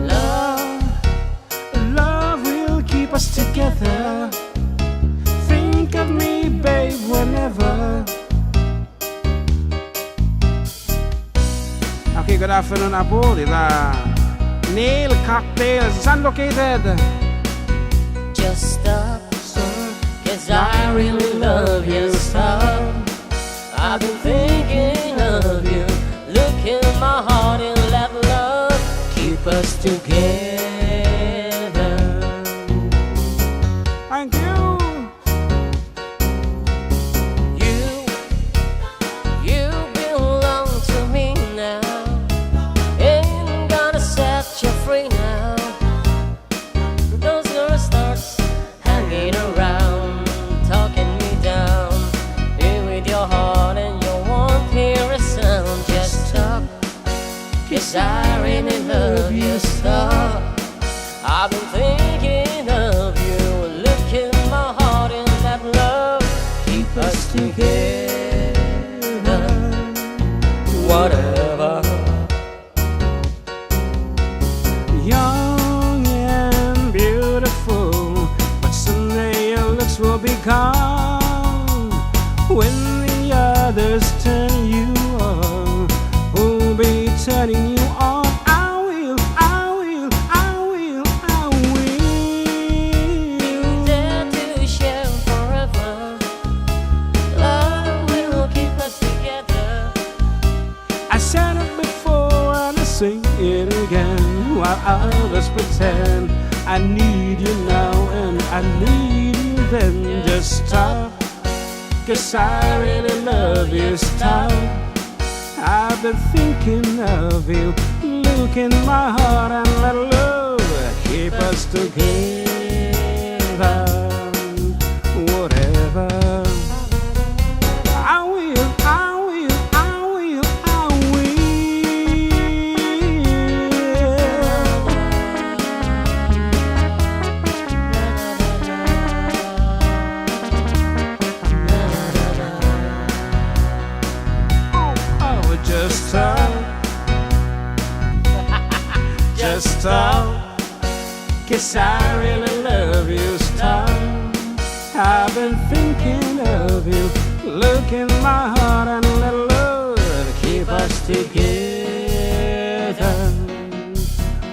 Love, love will keep us together. Think of me, babe, whenever. Okay, good afternoon, Apo. Dita Neil Cocktail. Saan located? Just stop, cause I really love you, stop. I've been thinking of you. Look in my heart and let love keep us together. Thank you. You, you belong to me now. Ain't gonna set you free now. Those girls starts hanging around, talking me down. Here with your heart and you won't hear a sound. Just stop, cause I really love you, stop. I've been thinking of you. Look in my heart and let love keep us together. Whatever. Young and beautiful, but someday your looks will be gone. When the others turn you on, who'll be turning you on? I will, I will, I will, I will. You dare to share forever. Love will keep us together. I said it before and I say it again. While others pretend, I need you now and I need you then. Just stop, cause I really love you. Stop. I've been thinking of you. Look in my heart and let love keep us together. Whatever. I will, I will, I will, I will. Oh, oh, just stop. Just stop. Cause I really love you, stop. I've been thinking of you. Look in my heart and let love keep us together.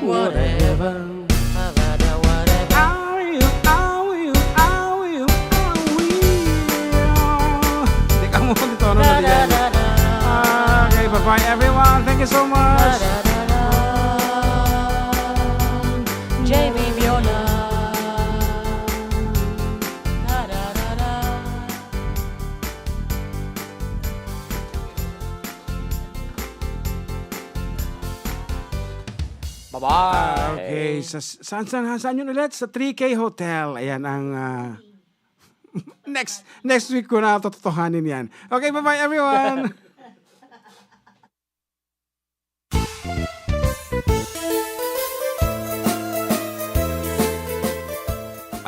Whatever. I will, I will, I will, I will. Hindi ka mo magtono na diyan. Okay, bye-bye everyone. Thank you so much. J B Viola. Bye-bye. Ah, okay. Sa, saan, saan, saan yun ulit? Sa three K Hotel. Ayan ang, ah, next, next week ko na tototohanin yan. Okay, bye-bye everyone.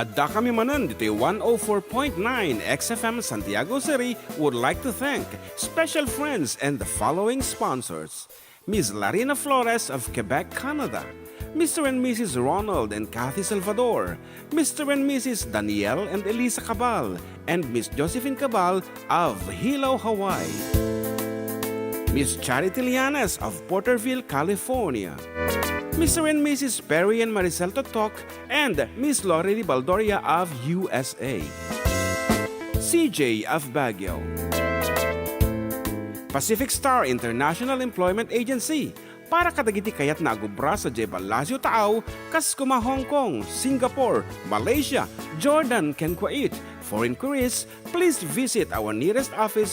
Adda kami manen ditoy one oh four point nine X F M Santiago City would like to thank special friends and the following sponsors: Miss Larina Flores of Quebec, Canada, Mister and Missus Ronald and Kathy Salvador, Mister and Missus Daniel and Elisa Cabal, and Miss Josephine Cabal of Hilo, Hawaii. Miss Charity Llanes of Porterville, California. Mister and Missus Perry and Maricel Totok and Miss Lorely Baldoria of U S A. C J of Baguio. Pacific Star International Employment Agency, para kadagiti kayatna a gubra sadiay Palacio Taau, kas kuma Hong Kong, Singapore, Malaysia, Jordan, ken Kuwait. For inquiries, please visit our nearest office